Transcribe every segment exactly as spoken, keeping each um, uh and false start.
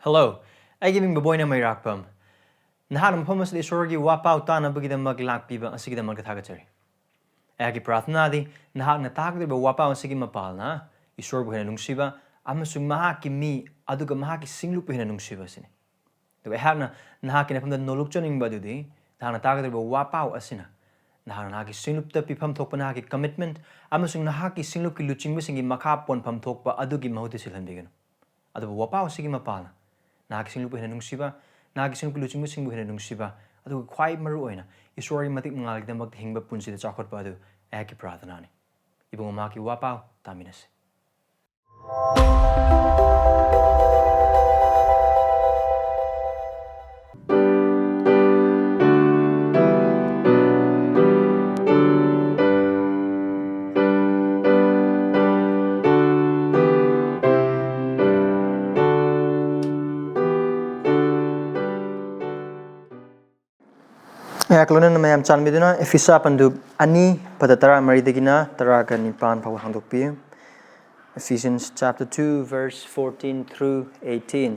Hello, ꯑꯩꯒꯤ ꯃꯤꯡ ꯕꯕꯣꯏꯅ ꯃꯩꯔꯥꯛꯄꯝ꯫ ꯅꯍꯥꯛꯅ ꯃꯐꯝ ꯑꯁꯤꯗ ꯏꯁꯣꯔꯒꯤ ꯋꯥꯄꯥꯎ ꯇꯥꯅꯕꯒꯤꯗꯃꯛ ꯂꯥꯛꯄꯤꯕ ꯑꯁꯤꯒꯤꯗꯃꯛꯇ ꯊꯥꯒꯠꯆꯔꯤ꯫ ꯑꯩꯍꯥꯛꯀꯤ ꯄ꯭ꯔꯥꯔꯊꯅꯥꯗꯤ ꯅꯍꯥꯛꯅ ꯇꯥꯒꯗꯧꯔꯤꯕ ꯋꯥꯄꯥꯎ ꯑꯁꯤꯒꯤ ꯃꯄꯥꯜꯅ ꯏꯁꯣꯔꯕꯨ ꯍꯦꯟꯅ ꯅꯨꯡꯁꯤꯕ ꯑꯃꯁꯨꯡ ꯃꯍꯥꯛꯀꯤ ꯃꯤ ꯑꯗꯨꯒ ꯃꯍꯥꯛꯀꯤ ꯁꯤꯡꯂꯨꯞꯄꯨ ꯍꯦꯟꯅ ꯅꯨꯡꯁꯤꯕ ꯑꯁꯤꯅꯤ꯫ ꯑꯗꯨꯒ ꯑꯩꯍꯥꯛꯅ ꯅꯍꯥꯛꯀꯤ ꯅꯐꯝꯗ ꯅꯣꯂꯨꯛꯆꯅꯤꯡꯕ ꯑꯗꯨꯗꯤ ꯅꯍꯥꯛꯅ ꯇꯥꯒꯗꯧꯔꯤꯕ ꯋꯥꯄꯥꯎ ꯑꯁꯤꯅ ꯅꯍꯥꯛꯅ ꯅꯍꯥꯛꯀꯤ ꯁꯤꯡꯂꯨꯞꯇ ꯄꯤꯐꯝ ꯊꯣꯛꯄ ꯅꯍꯥꯛꯀꯤ commitment ꯑꯃꯁꯨꯡ ꯅꯍꯥꯛꯀꯤ ꯁꯤꯡꯂꯨꯞꯀꯤ ꯂꯨꯆꯤꯡꯕꯁꯤꯡꯒꯤ ꯃꯈꯥ ꯄꯣꯟꯐꯝ ꯊꯣꯛꯄ ꯑꯗꯨꯒꯤ ꯃꯍꯨꯠꯇ ꯁꯤꯜꯍꯟꯕꯤꯒꯅꯨ꯫ ꯑꯗꯨꯕꯨ ꯋꯥꯄꯥꯎ ꯑꯁꯤꯒꯤ ꯃꯄꯥꯜꯅ ꯅꯍꯥꯛꯀꯤ ꯁꯤꯡꯂꯨꯞꯄꯨ ꯍꯦꯟꯅ ꯅꯨꯡꯁꯤꯕ, ꯅꯍꯥꯛꯀꯤ ꯁꯤꯡꯂꯨꯞꯀꯤ ꯂꯨꯆꯤꯡꯕꯁꯤꯡꯕꯨ ꯍꯦꯟꯅ ꯅꯨꯡꯁꯤꯕ, ꯑꯗꯨꯒ ꯈ꯭ꯋꯥꯏ ꯃꯔꯨ ꯑꯣꯏꯅ ꯏꯁꯣꯔꯒꯤ ꯃꯇꯤꯛ ꯃꯉꯥꯜꯒꯤꯗꯃꯛꯇ ꯍꯤꯡꯕ ꯄꯨꯟꯁꯤꯗ ꯆꯥꯎꯈꯠꯄ ꯑꯗꯨ ꯑꯩꯍꯥꯛꯀꯤ ꯄ꯭ꯔꯥꯔꯊꯅꯥꯅꯤ꯫ ꯏꯕꯨꯡꯉꯣ, ꯃꯍꯥꯛꯀꯤ ꯋꯥꯄꯥꯎ ꯇꯥꯃꯤꯟꯅꯁꯤ꯫ ꯑꯩꯍꯥꯛ ꯂꯣꯏꯅꯅ ꯃꯌꯥꯝ ꯆꯥꯟꯕꯤꯗꯨꯅ ꯏꯐꯤꯁꯥ ꯄꯟꯗꯨꯞ ꯑꯅꯤ, ꯄꯗ ꯇꯔꯥꯃꯔꯤꯗꯒꯤꯅ ꯇꯔꯥꯒ ꯅꯤꯄꯥꯟ ꯐꯥꯎꯕ ꯍꯥꯡꯗꯣꯛꯄꯤꯌꯨ꯫ Ephesians chapter two, verse fourteen through eighteen.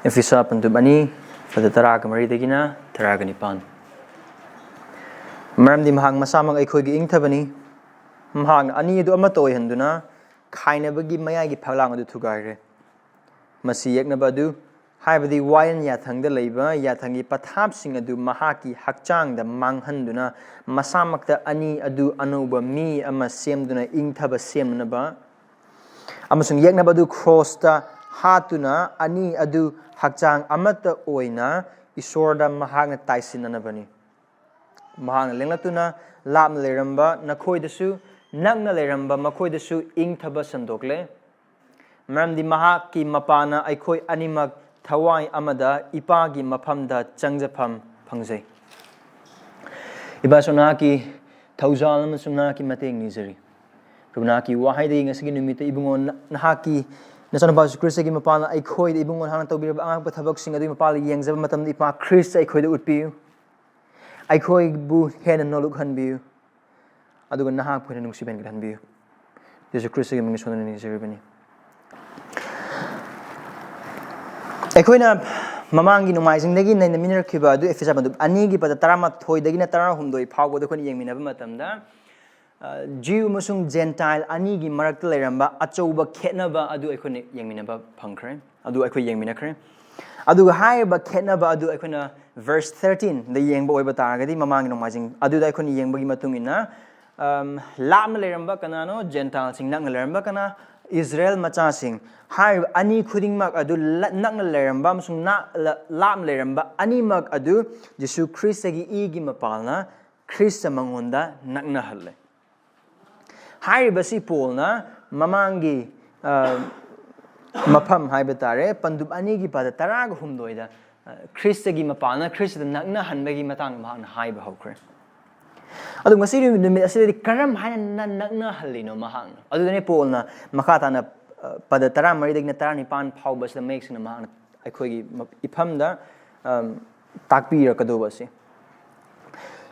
ꯏꯐꯤꯁꯥ ꯄꯟꯗꯨꯞ ꯑꯅꯤ, ꯄꯗ ꯇꯔꯥꯒ ꯃꯔꯤꯗꯒꯤꯅ ꯇꯔꯥꯒ ꯅꯤꯄꯥꯟ꯫ ꯃꯔꯝꯗꯤ ꯃꯍꯥꯛ ꯃꯁꯥꯃꯛ ꯑꯩꯈꯣꯏꯒꯤ ꯏꯪꯊꯕꯅꯤ, ꯃꯍꯥꯛꯅ ꯑꯅꯤ ꯑꯗꯨ ꯑꯃꯠꯇ ꯑꯣꯏꯍꯟꯗꯨꯅ ꯈꯥꯏꯅꯕꯒꯤ ꯃꯌꯥꯏꯒꯤ ꯐꯛꯂꯥꯡ ꯑꯗꯨ ꯊꯨꯒꯥꯏꯔꯦ꯫ ꯃꯁꯤ ꯌꯦꯛꯅꯕ ꯑꯗꯨ, ꯍꯥꯏꯕꯗꯤ ꯋꯥꯌꯦꯜ ꯌꯥꯊꯪꯗ ꯂꯩꯕ ꯌꯥꯊꯪꯒꯤ ꯄꯊꯥꯞꯁꯤꯡ ꯑꯗꯨ ꯃꯍꯥꯛꯀꯤ ꯍꯛꯆꯥꯡꯗ ꯃꯥꯡꯍꯟꯗꯨꯅ ꯃꯁꯥꯃꯛꯇ ꯑꯅꯤ ꯑꯗꯨ ꯑꯅꯧꯕ ꯃꯤ ꯑꯃ ꯁꯦꯝꯗꯨꯅ ꯏꯪꯊꯕ ꯁꯦꯝꯅꯅꯕ ꯑꯃꯁꯨꯡ ꯌꯦꯛꯅꯕ ꯑꯗꯨ ꯈ꯭ꯔꯣꯁꯇ ꯍꯥꯠꯇꯨꯅ ꯑꯅꯤ ꯑꯗꯨ ꯍꯛꯆꯥꯡ ꯑꯃꯠꯇ ꯑꯣꯏꯅ ꯏꯁꯣꯔꯗ ꯃꯍꯥꯛꯅ ꯇꯥꯏꯁꯤꯟꯅꯅꯕꯅꯤ꯫ ꯃꯍꯥꯛꯅ ꯂꯦꯡꯂꯛꯇꯨꯅ ꯂꯥꯞꯅ ꯂꯩꯔꯝꯕ ꯅꯈꯣꯏꯗꯁꯨ, ꯅꯛꯅ ꯂꯩꯔꯝꯕ ꯃꯈꯣꯏꯗꯁꯨ ꯏꯪꯊꯕ ꯁꯟꯗꯣꯛꯂꯦ꯫ ꯃꯔꯝꯗꯤ ꯃꯍꯥꯛꯀꯤ ꯃꯄꯥꯅ ꯑꯩꯈꯣꯏ ꯑꯅꯤꯃꯛ ꯊꯋꯥꯏ ꯑꯃꯗ ꯏꯄꯥꯒꯤ ꯃꯐꯝꯗ ꯆꯪꯖꯐꯝ ꯐꯪꯖꯩ꯫ ꯏꯄꯥꯁꯨ ꯅꯍꯥꯛꯀꯤ ꯊꯧꯖꯥꯜ ꯑꯃꯁꯨꯡ ꯅꯍꯥꯛꯀꯤ ꯃꯇꯦꯡ ꯅꯤꯖꯔꯤ꯫ ꯄ꯭ꯔꯚꯨ, ꯅꯍꯥꯛꯀꯤ ꯋꯥꯍꯩꯗꯒꯤ ꯉꯁꯤꯒꯤ ꯅꯨꯃꯤꯠꯇ ꯏꯕꯨꯡꯉꯣ ꯅ-, ꯅꯍꯥꯛꯀꯤ ꯅꯆꯥꯅꯨꯄꯥ ꯖꯤꯁꯨ ꯈ꯭ꯔꯤꯁꯇꯒꯤ ꯃꯄꯥꯟꯅ ꯑꯩꯈꯣꯏꯗ ꯏꯕꯨꯡꯉꯣ ꯅꯍꯥꯛꯅ ꯇꯧꯕꯤꯔꯕ ꯑꯉꯛꯄ ꯊꯕꯛꯁꯤꯡ ꯑꯗꯨꯒꯤ ꯃꯄꯥꯟꯗ ꯌꯦꯡꯖꯕ ꯃꯇꯝꯗ ꯏꯄꯥ ꯈ꯭ꯔꯤꯁꯇ ꯑꯩꯈꯣꯏꯗ ꯎꯠꯄꯤꯌꯨ꯫ ꯑꯩꯈꯣꯏꯕꯨ ꯍꯦꯟꯅ ꯅꯣꯂꯨꯛꯍꯟꯕꯤꯌꯨ꯫ ꯑꯗꯨꯒ ꯅꯍꯥꯛꯄꯨ ꯍꯦꯟꯅ ꯅꯨꯡꯁꯤꯕ ꯍꯦꯟꯒꯠꯍꯟꯕꯤꯌꯨ꯫ ꯖꯤꯁꯨ ꯈ꯭ꯔꯤꯁꯇꯒꯤ ꯃꯤꯡꯗ ꯁꯣꯟꯗꯨꯅ ꯅꯤꯖꯔꯤꯕꯅꯤ꯫ ꯑꯩꯈꯣꯏꯅ ꯃꯃꯥꯡꯒꯤ ꯅꯣꯡꯃꯥꯏꯖꯤꯡꯗꯒꯤ ꯅꯩꯅꯃꯤꯟꯅꯔꯛꯈꯤꯕ ꯑꯗꯨ ꯑꯦꯐꯦꯁ ꯄꯟꯗꯨꯞ ꯑꯅꯤꯒꯤ ꯄꯗ ꯇꯔꯥꯃꯥꯊꯣꯏꯗꯒꯤꯅ ꯇꯔꯥꯍꯨꯝꯗꯣꯏ ꯐꯥꯎꯕꯗ ꯑꯩꯈꯣꯏꯅ ꯌꯦꯡꯃꯤꯟꯅꯕ ꯃꯇꯝꯗ, ꯑ, ꯖ꯭ꯌꯨ ꯑꯃꯁꯨꯡ ꯖꯦꯟꯇꯥꯏꯜ ꯑꯅꯤꯒꯤ ꯃꯔꯛꯇ ꯂꯩꯔꯝꯕ ꯑꯆꯧꯕ ꯈꯦꯠꯅꯕ ꯑꯗꯨ ꯑꯩꯈꯣꯏꯅ ꯌꯦꯡꯃꯤꯟꯅꯕ ꯐꯪꯈ꯭ꯔꯦ, ꯑꯗꯨ ꯑꯩꯈꯣꯏ ꯌꯦꯡꯃꯤꯟꯅꯈ꯭ꯔꯦ꯫ ꯑꯗꯨꯒ ꯍꯥꯏꯔꯤꯕ ꯈꯦꯠꯅꯕ ꯑꯗꯨ ꯑꯩꯈꯣꯏꯅ verse thirteen ꯗ ꯌꯦꯡꯕ ꯑꯣꯏꯕ ꯇꯥꯔꯒꯗꯤ, ꯃꯃꯥꯡꯒꯤ ꯅꯣꯡꯃꯥꯏꯖꯤꯡ ꯑꯗꯨꯗ ꯑꯩꯈꯣꯏꯅ ꯌꯦꯡꯕꯒꯤ ꯃꯇꯨꯡ ꯏꯟꯅ, ꯑꯝ, ꯂꯥꯞꯅ ꯂꯩꯔꯝꯕ ꯀꯅꯥꯅꯣ? ꯖꯦꯟꯇꯥꯏꯜꯁꯤꯡ꯫ ꯅꯛꯅ ꯂꯩꯔꯝꯕ ꯀꯅꯥ? ꯏꯁꯔꯥꯌꯦꯜ ꯃꯆꯥꯁꯤꯡ꯫ ꯍꯥꯏꯔꯤꯕ ꯑꯅꯤ ꯈꯨꯗꯤꯡꯃꯛ ꯑꯗꯨ ꯂ-, ꯅꯛꯅ ꯂꯩꯔꯝꯕ ꯑꯃꯁꯨꯡ ꯅ-, ꯂ-, ꯂꯥꯞꯅ ꯂꯩꯔꯝꯕ ꯑꯅꯤꯃꯛ ꯑꯗꯨ ꯖꯤꯁꯨ ꯈ꯭ꯔꯤꯁꯇꯒꯤ ꯏꯒꯤ ꯃꯄꯥꯜꯅ ꯈ꯭ꯔꯤꯁꯇ ꯃꯉꯣꯟꯗ ꯅꯛꯅꯍꯜꯂꯦ꯫ ꯍꯥꯏꯔꯤꯕꯁꯤ ꯄꯣꯜꯅ ꯃꯃꯥꯡꯒꯤ, ꯑ, ꯃꯐꯝ ꯍꯥꯏꯕ ꯇꯥꯔꯦ, ꯄꯟꯗꯨꯞ ꯑꯅꯤꯒꯤ ꯄꯗ ꯇꯔꯥꯒ ꯍꯨꯝꯗꯣꯏꯗ, ꯑ, ꯈ꯭ꯔꯤꯁꯇꯒꯤ ꯃꯄꯥꯜꯅ ꯈ꯭ꯔꯤꯁꯇꯗ ꯅꯛꯅꯍꯟꯕꯒꯤ ꯃꯇꯥꯡꯗ ꯃꯍꯥꯛꯅ ꯍꯥꯏꯕ ꯍꯧꯈ꯭ꯔꯦ꯫ ꯑꯗꯨ ꯉꯁꯤ ꯅꯨꯃꯤꯠ ꯑꯁꯤꯗꯗꯤ ꯀꯔꯝ ꯍꯥꯏꯅ ꯅ-, ꯅꯛꯅꯍꯜꯂꯤꯅꯣ ꯃꯍꯥꯛꯅ? ꯑꯗꯨꯗꯅꯦ ꯄꯣꯜꯅ ꯃꯈꯥ ꯇꯥꯅ, ꯑ, ꯄꯗ ꯇꯔꯥꯃꯔꯤꯗꯒꯤꯅ ꯇꯔꯥꯅꯤꯄꯥꯟ ꯐꯥꯎꯕꯁꯤꯗ ꯃꯌꯦꯛ ꯁꯦꯡꯅ ꯃꯍꯥꯛꯅ ꯑꯩꯈꯣꯏꯒꯤ ꯃ-, ꯏꯐꯝꯗ, ꯑꯝ, ꯇꯥꯛꯄꯤꯔꯛꯀꯗꯧꯕ ꯑꯁꯤ꯫